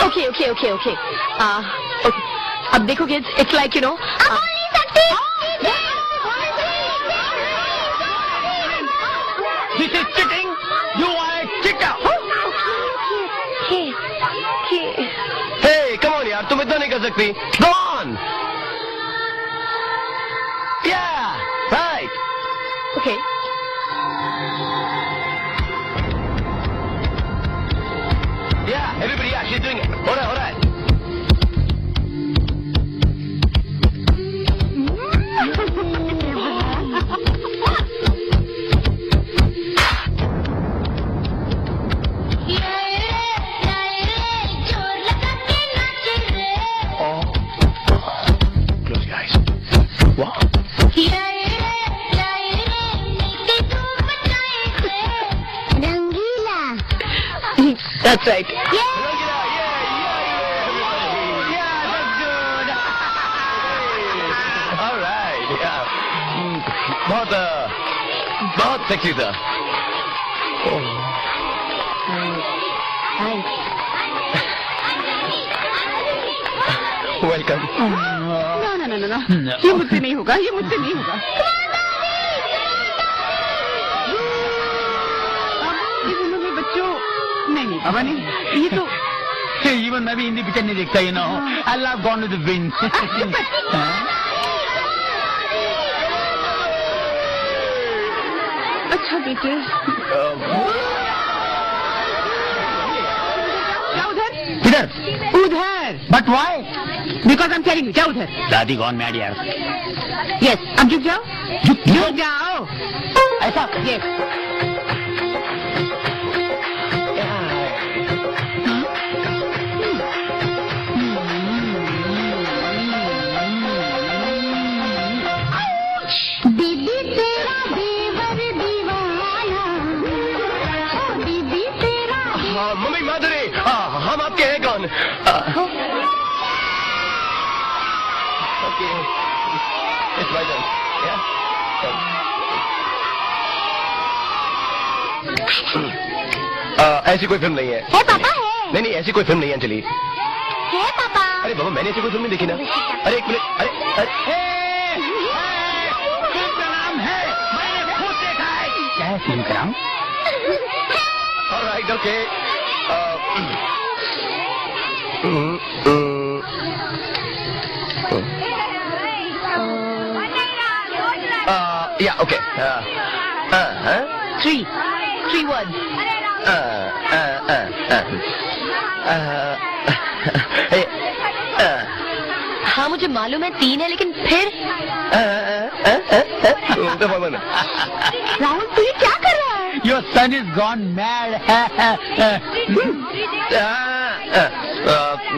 Okay, okay, okay, okay. Uh, okay. अब देखो kids, it's like, you know, uh, This is cheating. You are a cheater. Okay, okay, okay. Hey, come on यार, तुम इतना नहीं कर सकती। Go on. Yeah, right. Okay. Yeah, everybody, yeah, she's doing it. All right, all right. Close your eyes. Wow. Rangeela. That's right. Yeah. All right, yeah. हम्म, बहुत, अ, बहुत सेक्सी था। ओह। Welcome. No, no, no, no, no. ये मुझसे नहीं होगा, ये मुझसे नहीं होगा। इस उम्र में बच्चों, नहीं, नहीं, बाबा, नहीं। ये तो Hey, even मैं भी हिंदी पिक्चर नहीं देखता, you know. I love Gone with the Wind. हाँ? अच्छा बेटे। क्या उधर? किधर? उधर। But why? Because I'm telling you, जाओ उधर। दादी gone mad यार। Yes, अब झुक जाओ। झुक, झुक जाओ। ऐसा? Yes. दीदी तेरा देवर दीवाना, ओ दीदी तेरा हाँ, मम्मी, माधुरी, हाँ, हम आपके हैं कौन? आ, okay. It's my turn. Yeah? आ, ऐसी कोई फिल्म नहीं है। है पापा, है। नहीं, नहीं, ऐसी कोई फिल्म नहीं है, अंजलि। है पापा। अरे बाबा, मैंने ऐसी कोई फिल्म नहीं देखी ना। अरे एक मिनट, अरे, अरे, ए, ए, फिल्म का नाम है, मैंने खुद देखा है। क्या है फिल्म का नाम? All right, okay. Uh, mm, mm. Uh, yeah, okay. Uh, uh, huh? Three. Three words. Uh, uh, uh, uh. Uh, ए, uh. हाँ, मुझे मालूम है तीन है, लेकिन फिर? Uh, uh, uh, uh, uh. Rahul, तू ये क्या कर रहा है? Your son is gone mad. Uh, uh, uh.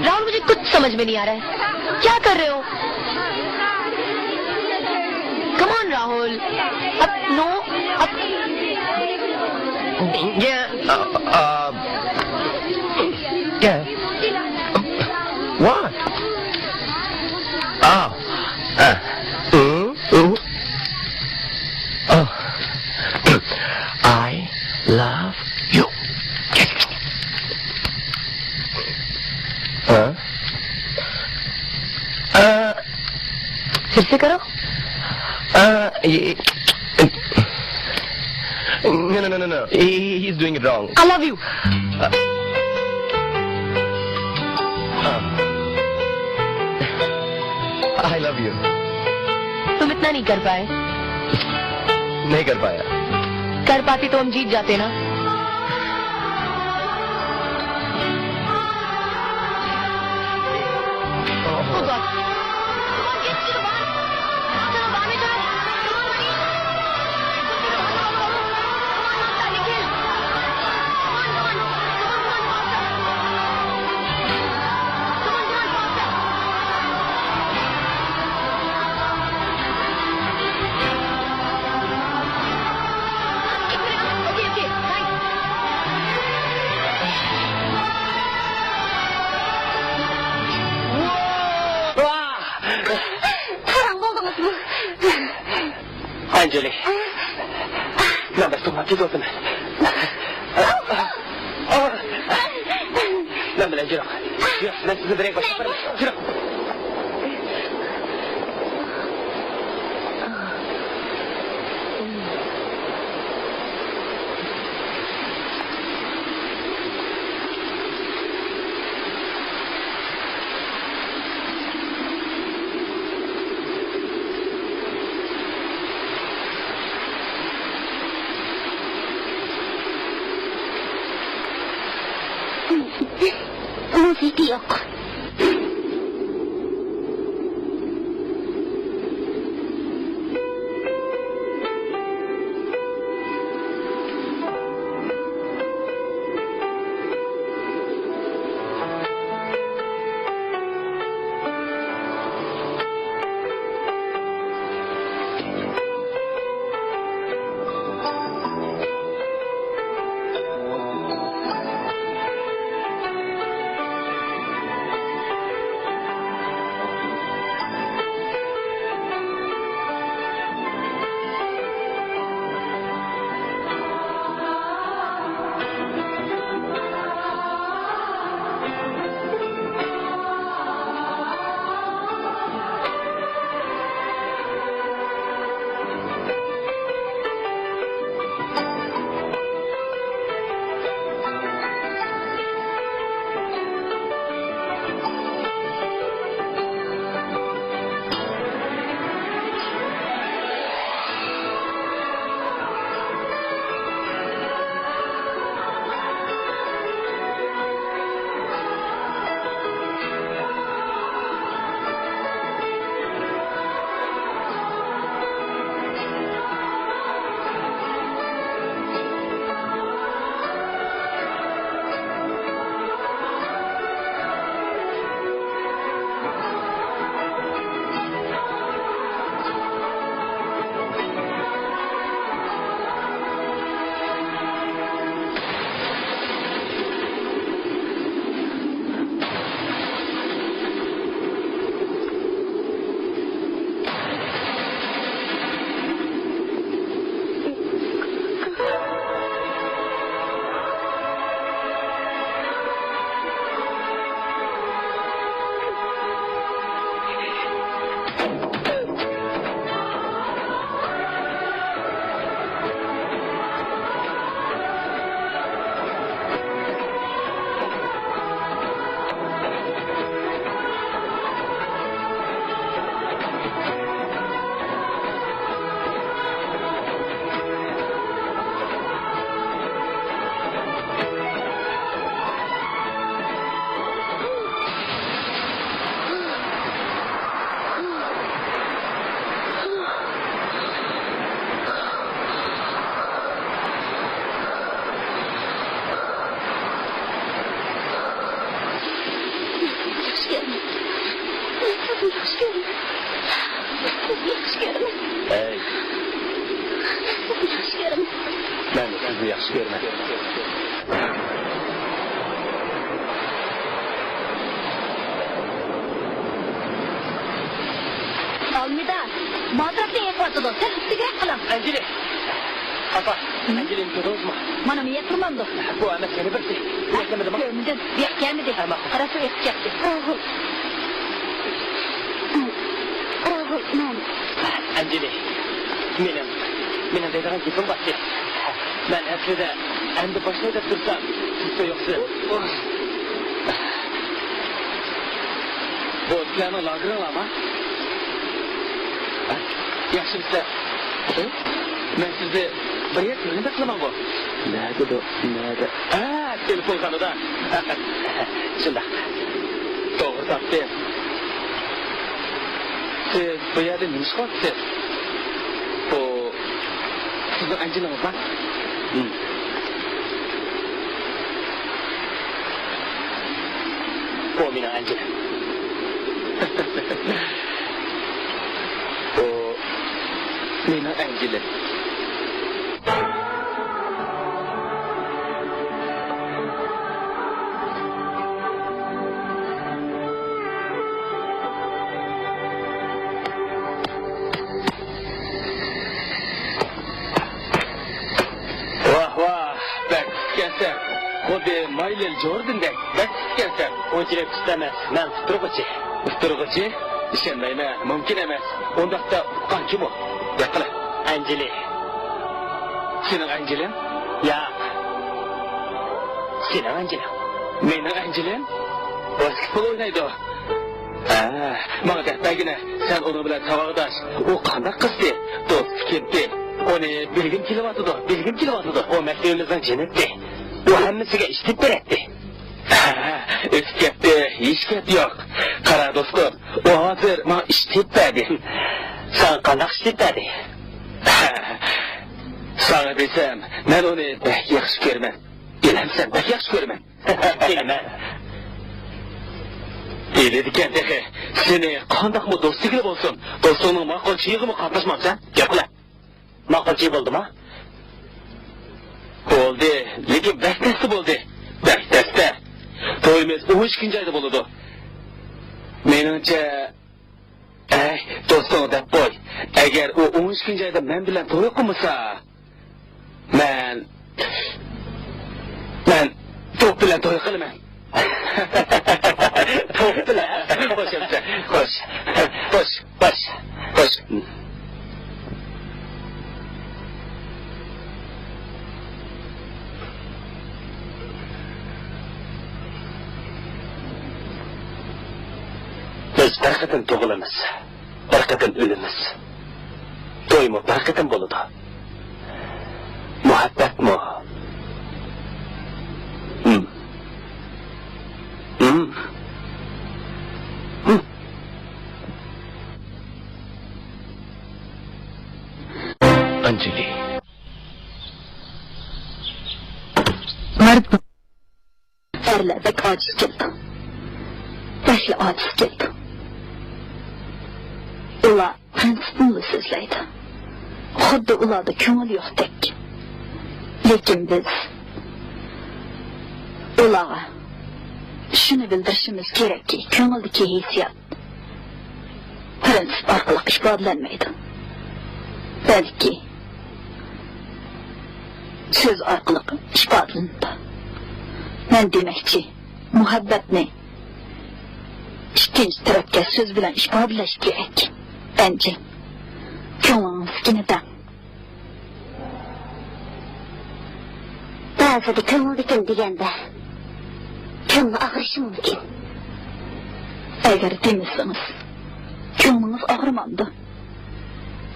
Rahul, मुझे कुछ समझ में नहीं आ रहा है, क्या कर रहे हो? Come on, Rahul. अब नो, अब ये, अ, अ, क्या है? What? Oh. Uh. Mm. Ooh. Oh. I love you. Huh? Uh. फिर से करो। Uh, ये, No, no, no, no, no. He, he's doing it wrong. I love you. Uh, uh, I love you. तुम इतना नहीं कर पाए। नहीं कर पाया। कर पाते तो हम जीत जाते ना। Oh God. ئەنجېلى، مەن بەك توڭلاپ كېتىۋاتىمەن. مەن بىلەن يۈرۈڭ. يۈرۈڭ، مەن سىزنى بىرەر باشقا بىر يۈرۈڭ. مۇزىكا يوق. ياخشى كۆرىمەن. ياخشى كۆرىمەن. ياخشى كۆرىمەن. ھەي. ياخشى كۆرىمەن. مەن سىزنى ياخشى كۆرىمەن. ئالمىدا، باتراپنى ئېقىۋاتىدۇ. سەل ئىتتىكرەك قىلىڭ. ئەنجىلە! ئاپا، ئەنجىلىنى كۆردىڭىزمۇ؟ مانا مېيەپ تۇرمامدۇ؟ بۇ ئەمەس، يەنە بىرسى. بۇ يەكلىمىدىمۇ؟ كۆرمىدىم. يەكلىمىدى. ئەمما قارا سۇ ئېقىپ كەتتى. راھۇل. راھۇل، مەن. ئەنجىلە، مېنىڭ، مېنىڭ دەيدىغان گېپىم بار ئىدى. مەن ئەسلىدە ئەمدى باشلاي دەپ تۇرسام، سىز تۇيۇقسىز. بۇ سىلەرنىڭ لاگېرىڭلارمۇ؟ ياخشىمۇسىلەر؟ مەن سىزنى بىر يەردە كۆرگەندەك قىلىمەنغۇ؟ نەدىدۇ؟ نەدە؟ ھە، تېلېفونخانىدا. شۇنداق. توغرا تاپتىم. سىز بۇ يەردە نېمە ئىش قىلىۋاتىسىز؟ بۇ سىزنىڭ ئەنجىلىڭىزما؟ ھىم. بۇ مېنىڭ ئەنجىلىم. بۇ مېنىڭ ئەنجىلىم. ۋاھ، ۋاھ، بەك ئىسسىكەنسەن. خۇددى مايلىل جوردىندەك بەك ئىسسىكەنسەن. ئۇنچىلىك ئىسسىق ئەمەس، مەن ئۇتتۇرغۇچى. ئۇتتۇرغۇچى؟ ئىشەنمەيمەن، مۇمكىن ئەمەس. ئۇنداقتا ئۇتقان كىم ئۇ؟ گەپ قىلە. ئەنجىلە. سېنىڭ ئەنجىلىڭ؟ ياق. سېنىڭ ئەنجىلىڭ. مېنىڭ ئەنجىلىم؟ ۋاسكېتبول ئوينايدۇ. ھە، ماڭا دەپ بەرگىنە، سەن ئۇنىڭ بىلەن ساۋاقداش. ئۇ قانداق قىزتى؟ دوستى كىمتى؟ ئۇنى بىلگۈم كېلىۋاتىدۇ، بىلگۈم كېلىۋاتىدۇ. ئۇ مەكتىۋىمىزنىڭ جەننىتى. ئۇ ھەممىسىگە ئىش تېپىپ بېرەتتى. ھە، ئۆتۈپ كەتتى، ھېچ گەپ يوق. قارا دوستۇم، ئۇ ھازىر ماڭا ئىش تېپىپ بەردى. ساڭا قانداق ئىش تېپىپ بەردى؟ ساڭا دېسەم، مەن ئۇنى بەك ياخشى كۆرىمەن. بىلەمسەن، بەك ياخشى كۆرىمەن. بىلىمەن. بىلىدىكەن تېخى. سېنى قانداقمۇ دوست دېگىلى بولسۇن، دوستۇڭنىڭ ماقۇل چېيىغىمۇ قاتناشمامسەن؟ گەپ قىلە. ماقۇل چېيى بولدىما؟ بولدى، لېكىن بەك تەستە بولدى. بەك تەستە. تويىمىز ئون ئىككىنچى ئايدا بولىدۇ. مېنىڭچە، ئەي، دوستۇڭغا دەپ قوي. ئەگەر ئۇ ئون ئىككىنچى ئايدا مەن بىلەن توي قىلمىسا، مەن، مەن توپ بىلەن توي قىلىمەن. توپ بىلەن؟ خوش ئەمىسە، خوش. خوش، خوش، خوش. بىز بىر قېتىم تۇغۇلىمىز. بىر قېتىم ئۆلىمىز. تويمۇ بىر قېتىم بولىدۇ. مۇھەببەتمۇ. ھىم. ھىم. ھىم. ئەنجىلى. مەرد. ئەرلەر بەك ئاجىز كېلىدۇ. بەكلا ئاجىز كېلىدۇ. ئۇلار پىرىنسىپنىلا سۆزلەيدۇ. خۇددى ئۇلاردا كۆڭۈل يوقتەك. لېكىن بىز ئۇلارغا شۇنى بىلدۈرۈشىمىز كېرەككى، كۆڭۈلدىكى ھېسسىيات پىرىنسىپ ئارقىلىق ئىپادىلەنمەيدۇ. بەلكى سۆز ئارقىلىق ئىپادىلىنىدۇ. مەن دېمەكچى، مۇھەببەتنى ئىككىنچى تەرەپكە سۆز بىلەن ئىپادىلەش كېرەك. ئەنجى، كۆڭلىڭىزدىكىنى دەڭ. بەزىدە كۆڭۈلدىكىنى دېگەندە، كۆڭلى ئاغرىشى مۇمكىن. ئەگەر دېمىسىڭىز، كۆڭلىڭىز ئاغرىمامدۇ؟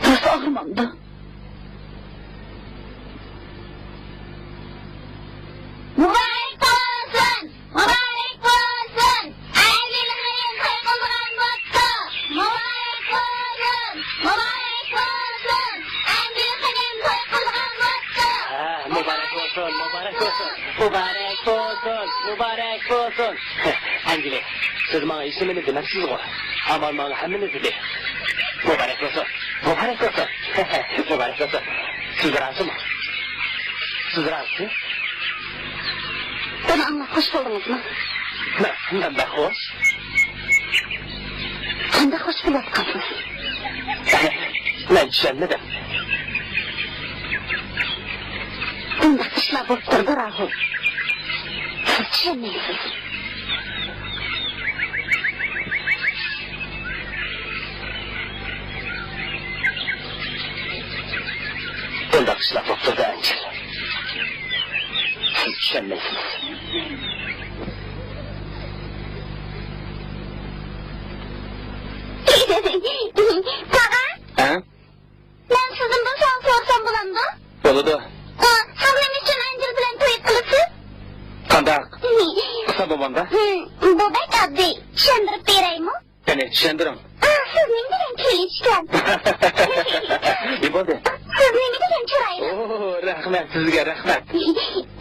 راست ئاغرىمامدۇ؟ مۇبارەك بولسۇن! مۇبارەك بولسۇن! ئەنجىلە خېنىم توي قىلىدىغان بوپتۇ! مۇبارەك بولسۇن! مۇبارەك بولسۇن! ئەنجىلە خېنىم توي قىلىدىغان بوپتۇ! ھە، مۇبارەك بولسۇن، مۇبارەك بولسۇن! مۇبارەك بولسۇن، مۇبارەك بولسۇن! ئەنجىلە، سىز ماڭا ھېچنېمىنى دېمەپسىزغۇ؟ ئامال ماڭا ھەممىنى دېدى. مۇبارەك بولسۇن، مۇبارەك بولسۇن! مۇبارەك بولسۇن! سىز رازىمۇ؟ سىز رازى؟ بۇنى ئاڭلاپ خوش بولدىڭىزمۇ؟ مەن، مەن بەك خوش. قانداق خوش بولۇۋاتقانسىز؟ مەن چۈشەنمىدىم. بۇنداق ئىشلار بولۇپ تۇرىدۇ، راھۇل. سىز چۈشەنمەيسىز. بۇنداق ئىشلار بولۇپ تۇرىدۇ، ئەنجىل. سىز چۈشەنمەيسىز. تاغا! ھە؟ مەن سىزدىن بىر سوئال سورىسام بولامدۇ؟ بولىدۇ. ئا، سىز نېمە ئۈچۈن ئەنجىل بىلەن توي قىلىسىز؟ قانداق؟ قىلسا بولامدا؟ ھىم، بۇ بەك ئاددىي. چۈشەندۈرۈپ بېرەيمۇ؟ قېنى، چۈشەندۈرۈڭ. ئا، سىز نېمە دېگەن كۈلۈشكەن؟ نېمە بولدى؟ سىز نېمە دېگەن چىرايلىق؟ ئوھ، رەھمەت، سىزگە رەھمەت.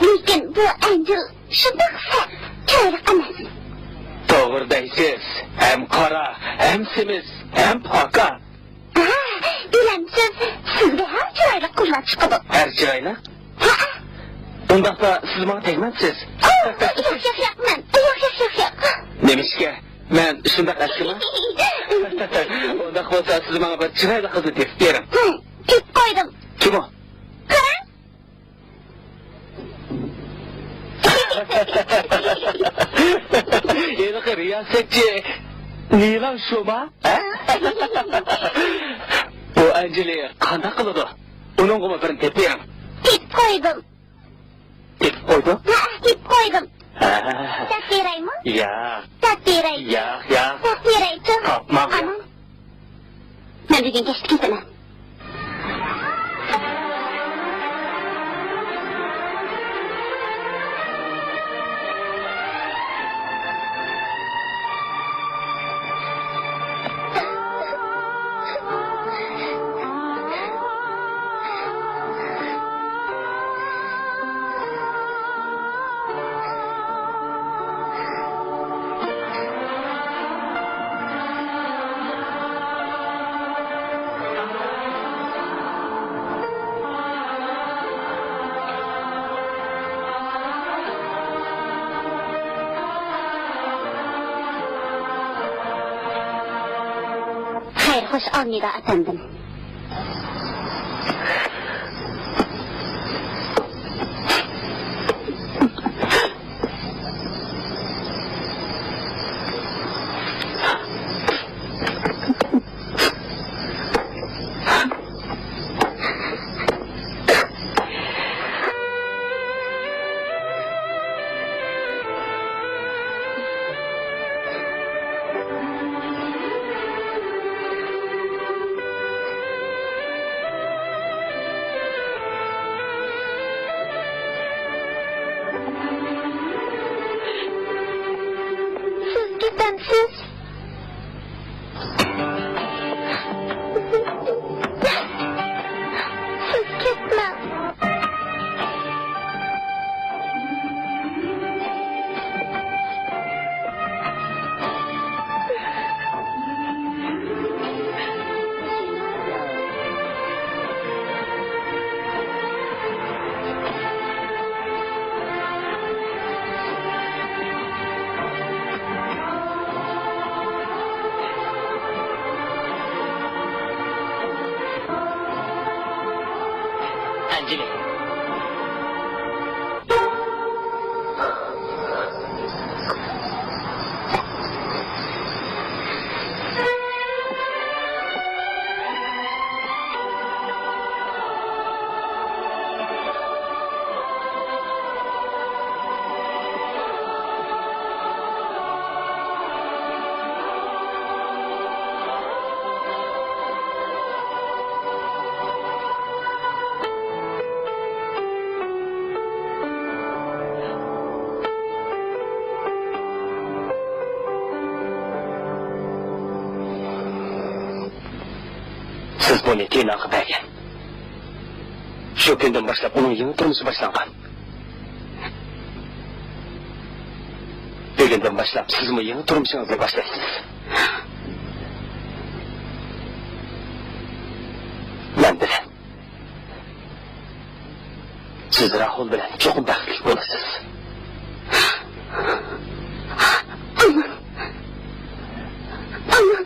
لېكىن بۇ ئەنجىل شۇنداق سەت، چىرايلىق ئەمەس. توغرا دەيسىز. ھەم قارا، ھەم سېمىز، ھەم پاكار. ھە، بىلەمسىز، سىزگە ھەر چىرايلىق قىزلار چىقىدۇ. ھەر چىرايلىق؟ ھەئە. ئۇنداقتا سىز ماڭا تەگمەمسىز؟ ئوھ، ياق، ياق، ياق، مەن. ياق، ياق، ياق، ياق. نېمىشقا؟ مەن شۇنداق ئەسكىمۇ؟ ئۇنداق بولسا سىز ماڭا بىر چىرايلىق قىزنى تېپىپ بېرىڭ. ھىم، تېپىپ قويدۇم. كىم ئۇ؟ قاراڭ. ھېلىقى رىياسەتچى نىلان شۇما؟ ھە؟ بۇ ئەنجىلى قانداق قىلىدۇ؟ ئۇنىڭغىمۇ بىرنى تېپىپ بېرىڭ. تېپىپ قويدۇم. تېپىپ قويدۇڭ؟ ھە، تېپىپ قويدۇم. ھە. دەپ بېرەيمۇ؟ ياق. دەپ بېرەي. ياق، ياق. دەپ بېرەيچۇ. تاپماڭ. ئامان. مەن بۈگۈن كەچتە كېتىمەن. خەير خوش، ئالمىدا ئەپەندىم. سىز كېتەمسىز؟ سىز كەتمەڭ. ئەنجىلە. سىز بۇنى تىناغا بەرگەن. شۇ كۈندىن باشلاپ ئۇنىڭ يېڭى تۇرمۇشى باشلانغان. بۈگۈندىن باشلاپ سىزمۇ يېڭى تۇرمۇشىڭىزنى باشلايسىز. مەن بىلەن. سىز راھۇل بىلەن چوقۇم بەختلىك بولىسىز. ئامان. ئامان.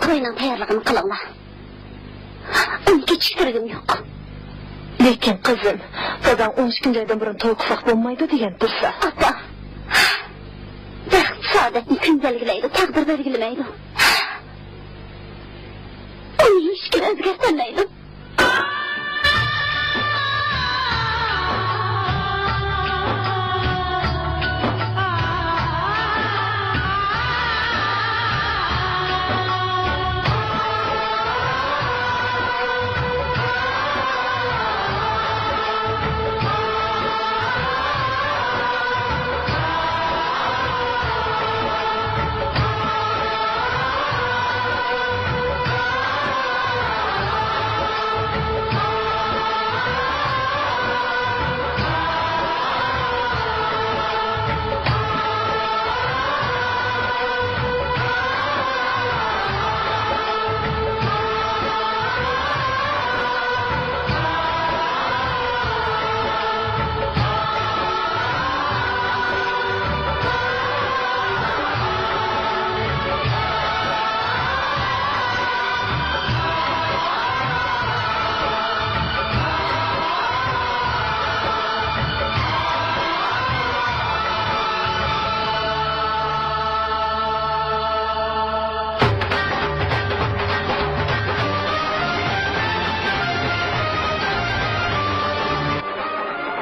توينىڭ تەييارلىقىنى قىلىڭلار. ئۇنى كېچىكتۈرگۈم يوق. لېكىن قىزىم، داداڭ ئون ئىككىنچى ئايدىن بۇرۇن توي قىلساق بولمايدۇ دېگەن تۇرسا. ئاپا، بەخت سائادەتنى كۈن بەلگىلەيدۇ، تەقدىر بەلگىلىمەيدۇ. ئۇنى ھېچكىم ئۆزگەرتەلمەيدۇ.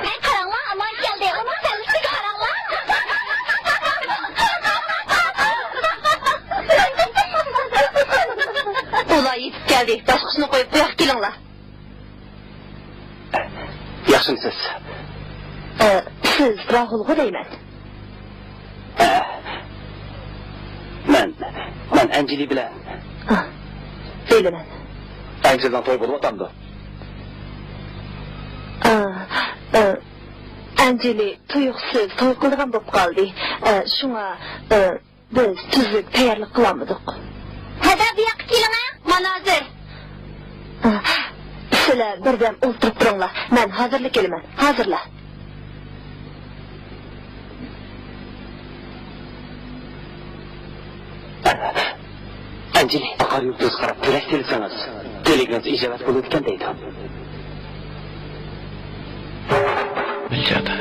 مەن قاراڭلار، ئامان كەلدى. ئۇنىڭ سەللىسىگە قاراڭلار. ئۇلار يېتىپ كەلدى. باسقۇچنى قويۇپ، بۇ ياققا كېلىڭلار. ياخشىمۇسىز؟ ئە، سىز راھۇلغۇ دەيمەن. ئە، مەن، مەن ئەنجىلى بىلەن. ئا، بىلىمەن. ئەنجىلنىڭ تويى بولۇۋاتامدۇ؟ ئا، ئە، ئەنجىلى تۇيۇقسىز توي قىلىدىغان بولۇپ قالدى. ئە، شۇڭا، ئە، بىز تۈزۈك تەييارلىق قىلالمىدۇق. ھەدە، بۇ ياققا كېلىڭە، مانا ھازىر. ئە، سىلەر بىردەم ئولتۇرۇپ تۇرۇڭلار، مەن ھازىرلا كېلىمەن، ھازىرلا. ئەنجىلى، پاقار يۇلتۇزغا قاراپ تىلەك تىلىسىڭىز، تىلىكىڭىز ئىجابەت بولىدىكەن دەيدۇ. بىلجادا.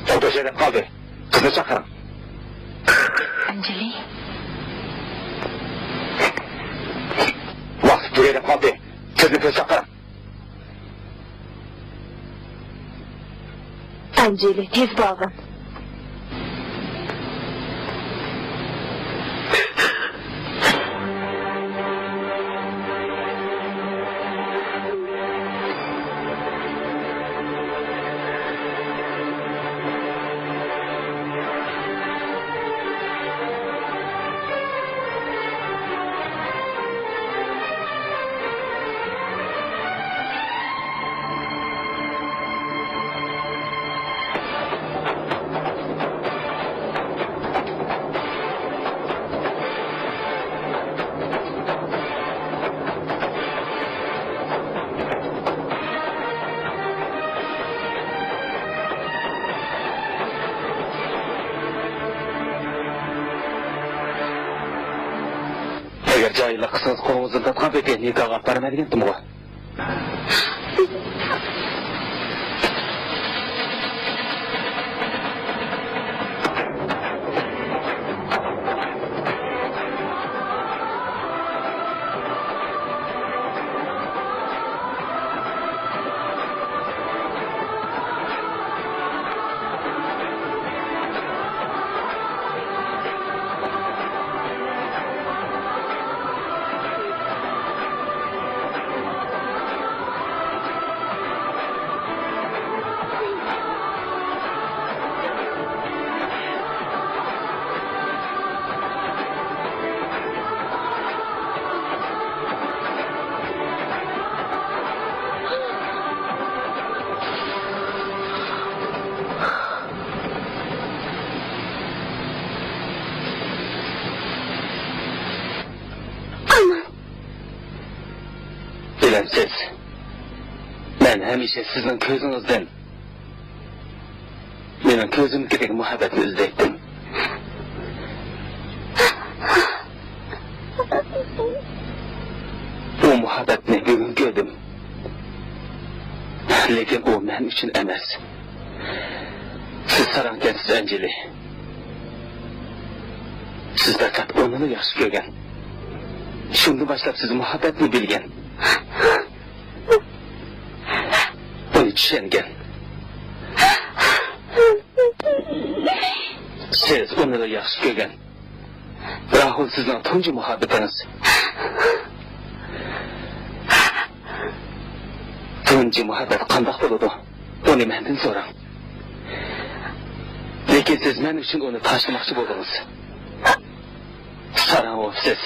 ئوتتۇرىشى دەپ قالدى. قىزنى چاقىرىڭ. ئەنجېلى. ۋاقىت تۈگەي دەپ قالدى. قىزنى تېز چاقىرىڭ. ئەنجېلى، تېز بارغىن. ئەگەر جاھىللىق قىلسىڭىز، قولىڭىزدىن تارتقان پېتى نىكاھغا ئاپىرىمەن دېگەنتىمغۇ. ئامان. بىلەمسىز، مەن ھەمىشە سىزنىڭ كۆزىڭىزدىن مېنىڭ كۆزۈمدىكىدەك مۇھەببەتنى ئىزدەيتتىم. بۇ مۇھەببەتنى بۈگۈن كۆردۈم. لېكىن ئۇ مەن ئۈچۈن ئەمەس. سىز ساراڭكەنسىز، ئەنجېلى. سىز پەقەت ئۇنىلا ياخشى كۆرگەن. شۇندىن باشلاپ سىز مۇھەببەتنى بىلگەن. ئۇنى چۈشەنگەن. سىز ئۇنىلا ياخشى كۆرگەن. راھۇل سىزنىڭ تۇنجى مۇھەببىتىڭىز. تۇنجى مۇھەببەت قانداق بولىدۇ؟ ئۇنى مەندىن سوراڭ. لېكىن سىز مەن ئۈچۈن ئۇنى تاشلىماقچى بولدىڭىز. ساراڭ بولۇپسىز.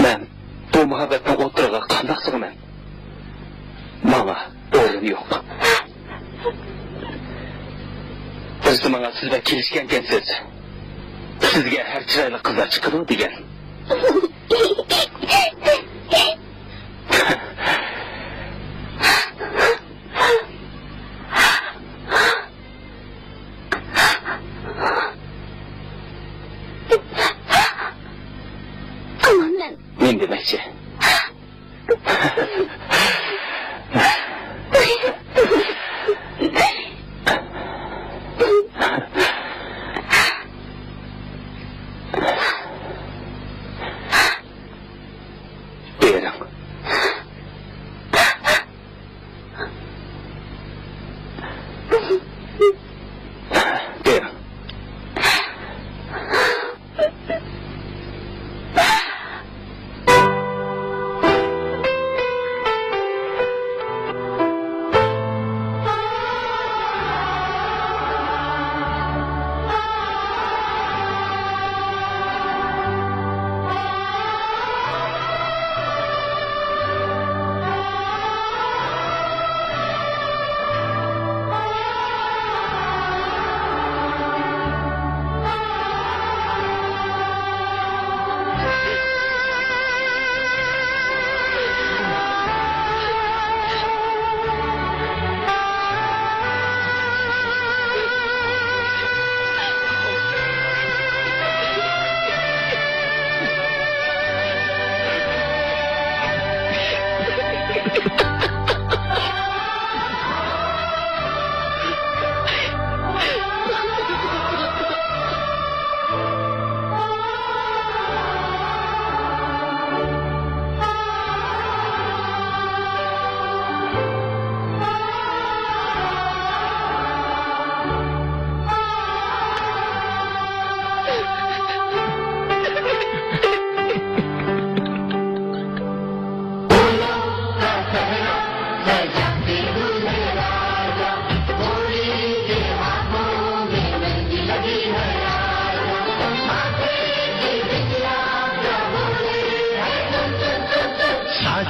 مەن بۇ مۇھەببەتنىڭ ئوتتۇرىغا قانداق سىغىمەن؟ ماڭا ئورۇن يوق. بىرسى ماڭا سىز بىلەن كېلىشكەنكەنسىز، سىزگە ھەر چىرايلىق قىزلار چىقىدۇ دېگەن. ئامان، مەن نېمە دېمەكچى؟ بېرىڭ. بېرىڭ.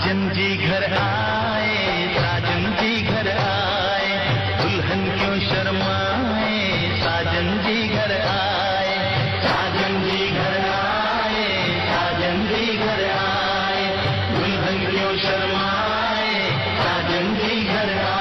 साजन जी घर आए, साजन जी घर आए, दुल्हन क्यों शर्माए, साजन जी घर आए, साजन जी घर आए, साजन जी घर आए, दुल्हन क्यों शर्माए, साजन जी घर आए।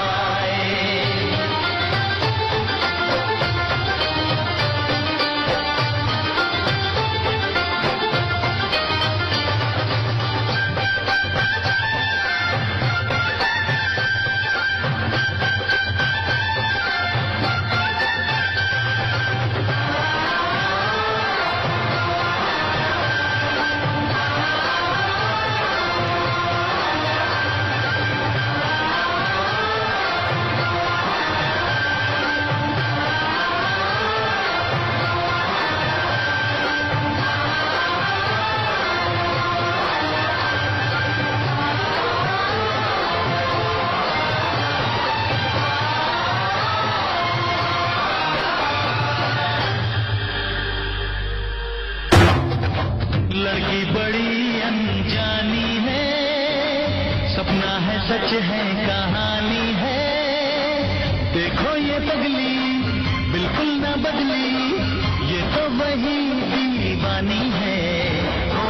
लड़की बड़ी अनजानी है, सपना है सच है कहानी है। देखो ये पगली बिल्कुल ना बदली, ये तो वही दीवानी है। हो,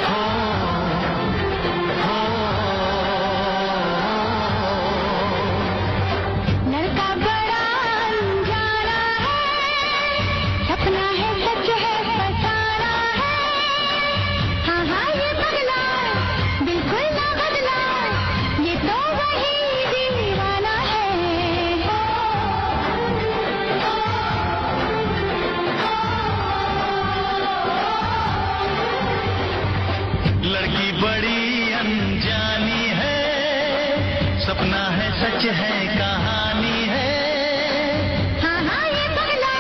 हो, हो। लड़का बड़ा अनजाना है, सपना है सच है फसाना है। हाँ, हाँ, ये पगला, बिल्कुल ना बदला, ये तो वही दीवाना है। लड़की बड़ी अनजानी है, सपना है सच है कहानी है। हाँ, हाँ, ये पगला,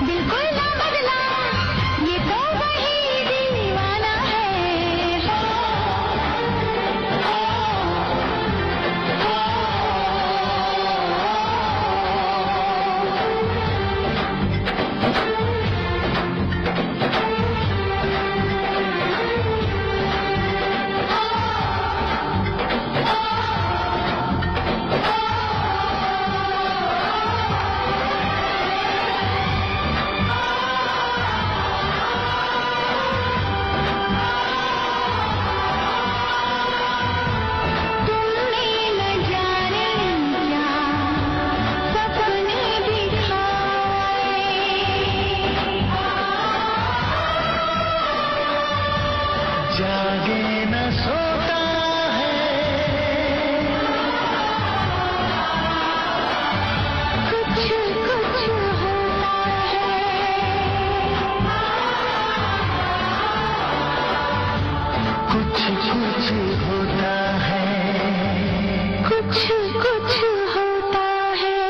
बिल्कुल ना बदला, ये तो वही दीवाना है। तुमने न जाने क्या सपने दिखाए। जागे न सोता है। कुछ कुछ होता है। कुछ कुछ होता है। कुछ कुछ होता है।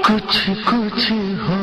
कुछ कुछ हो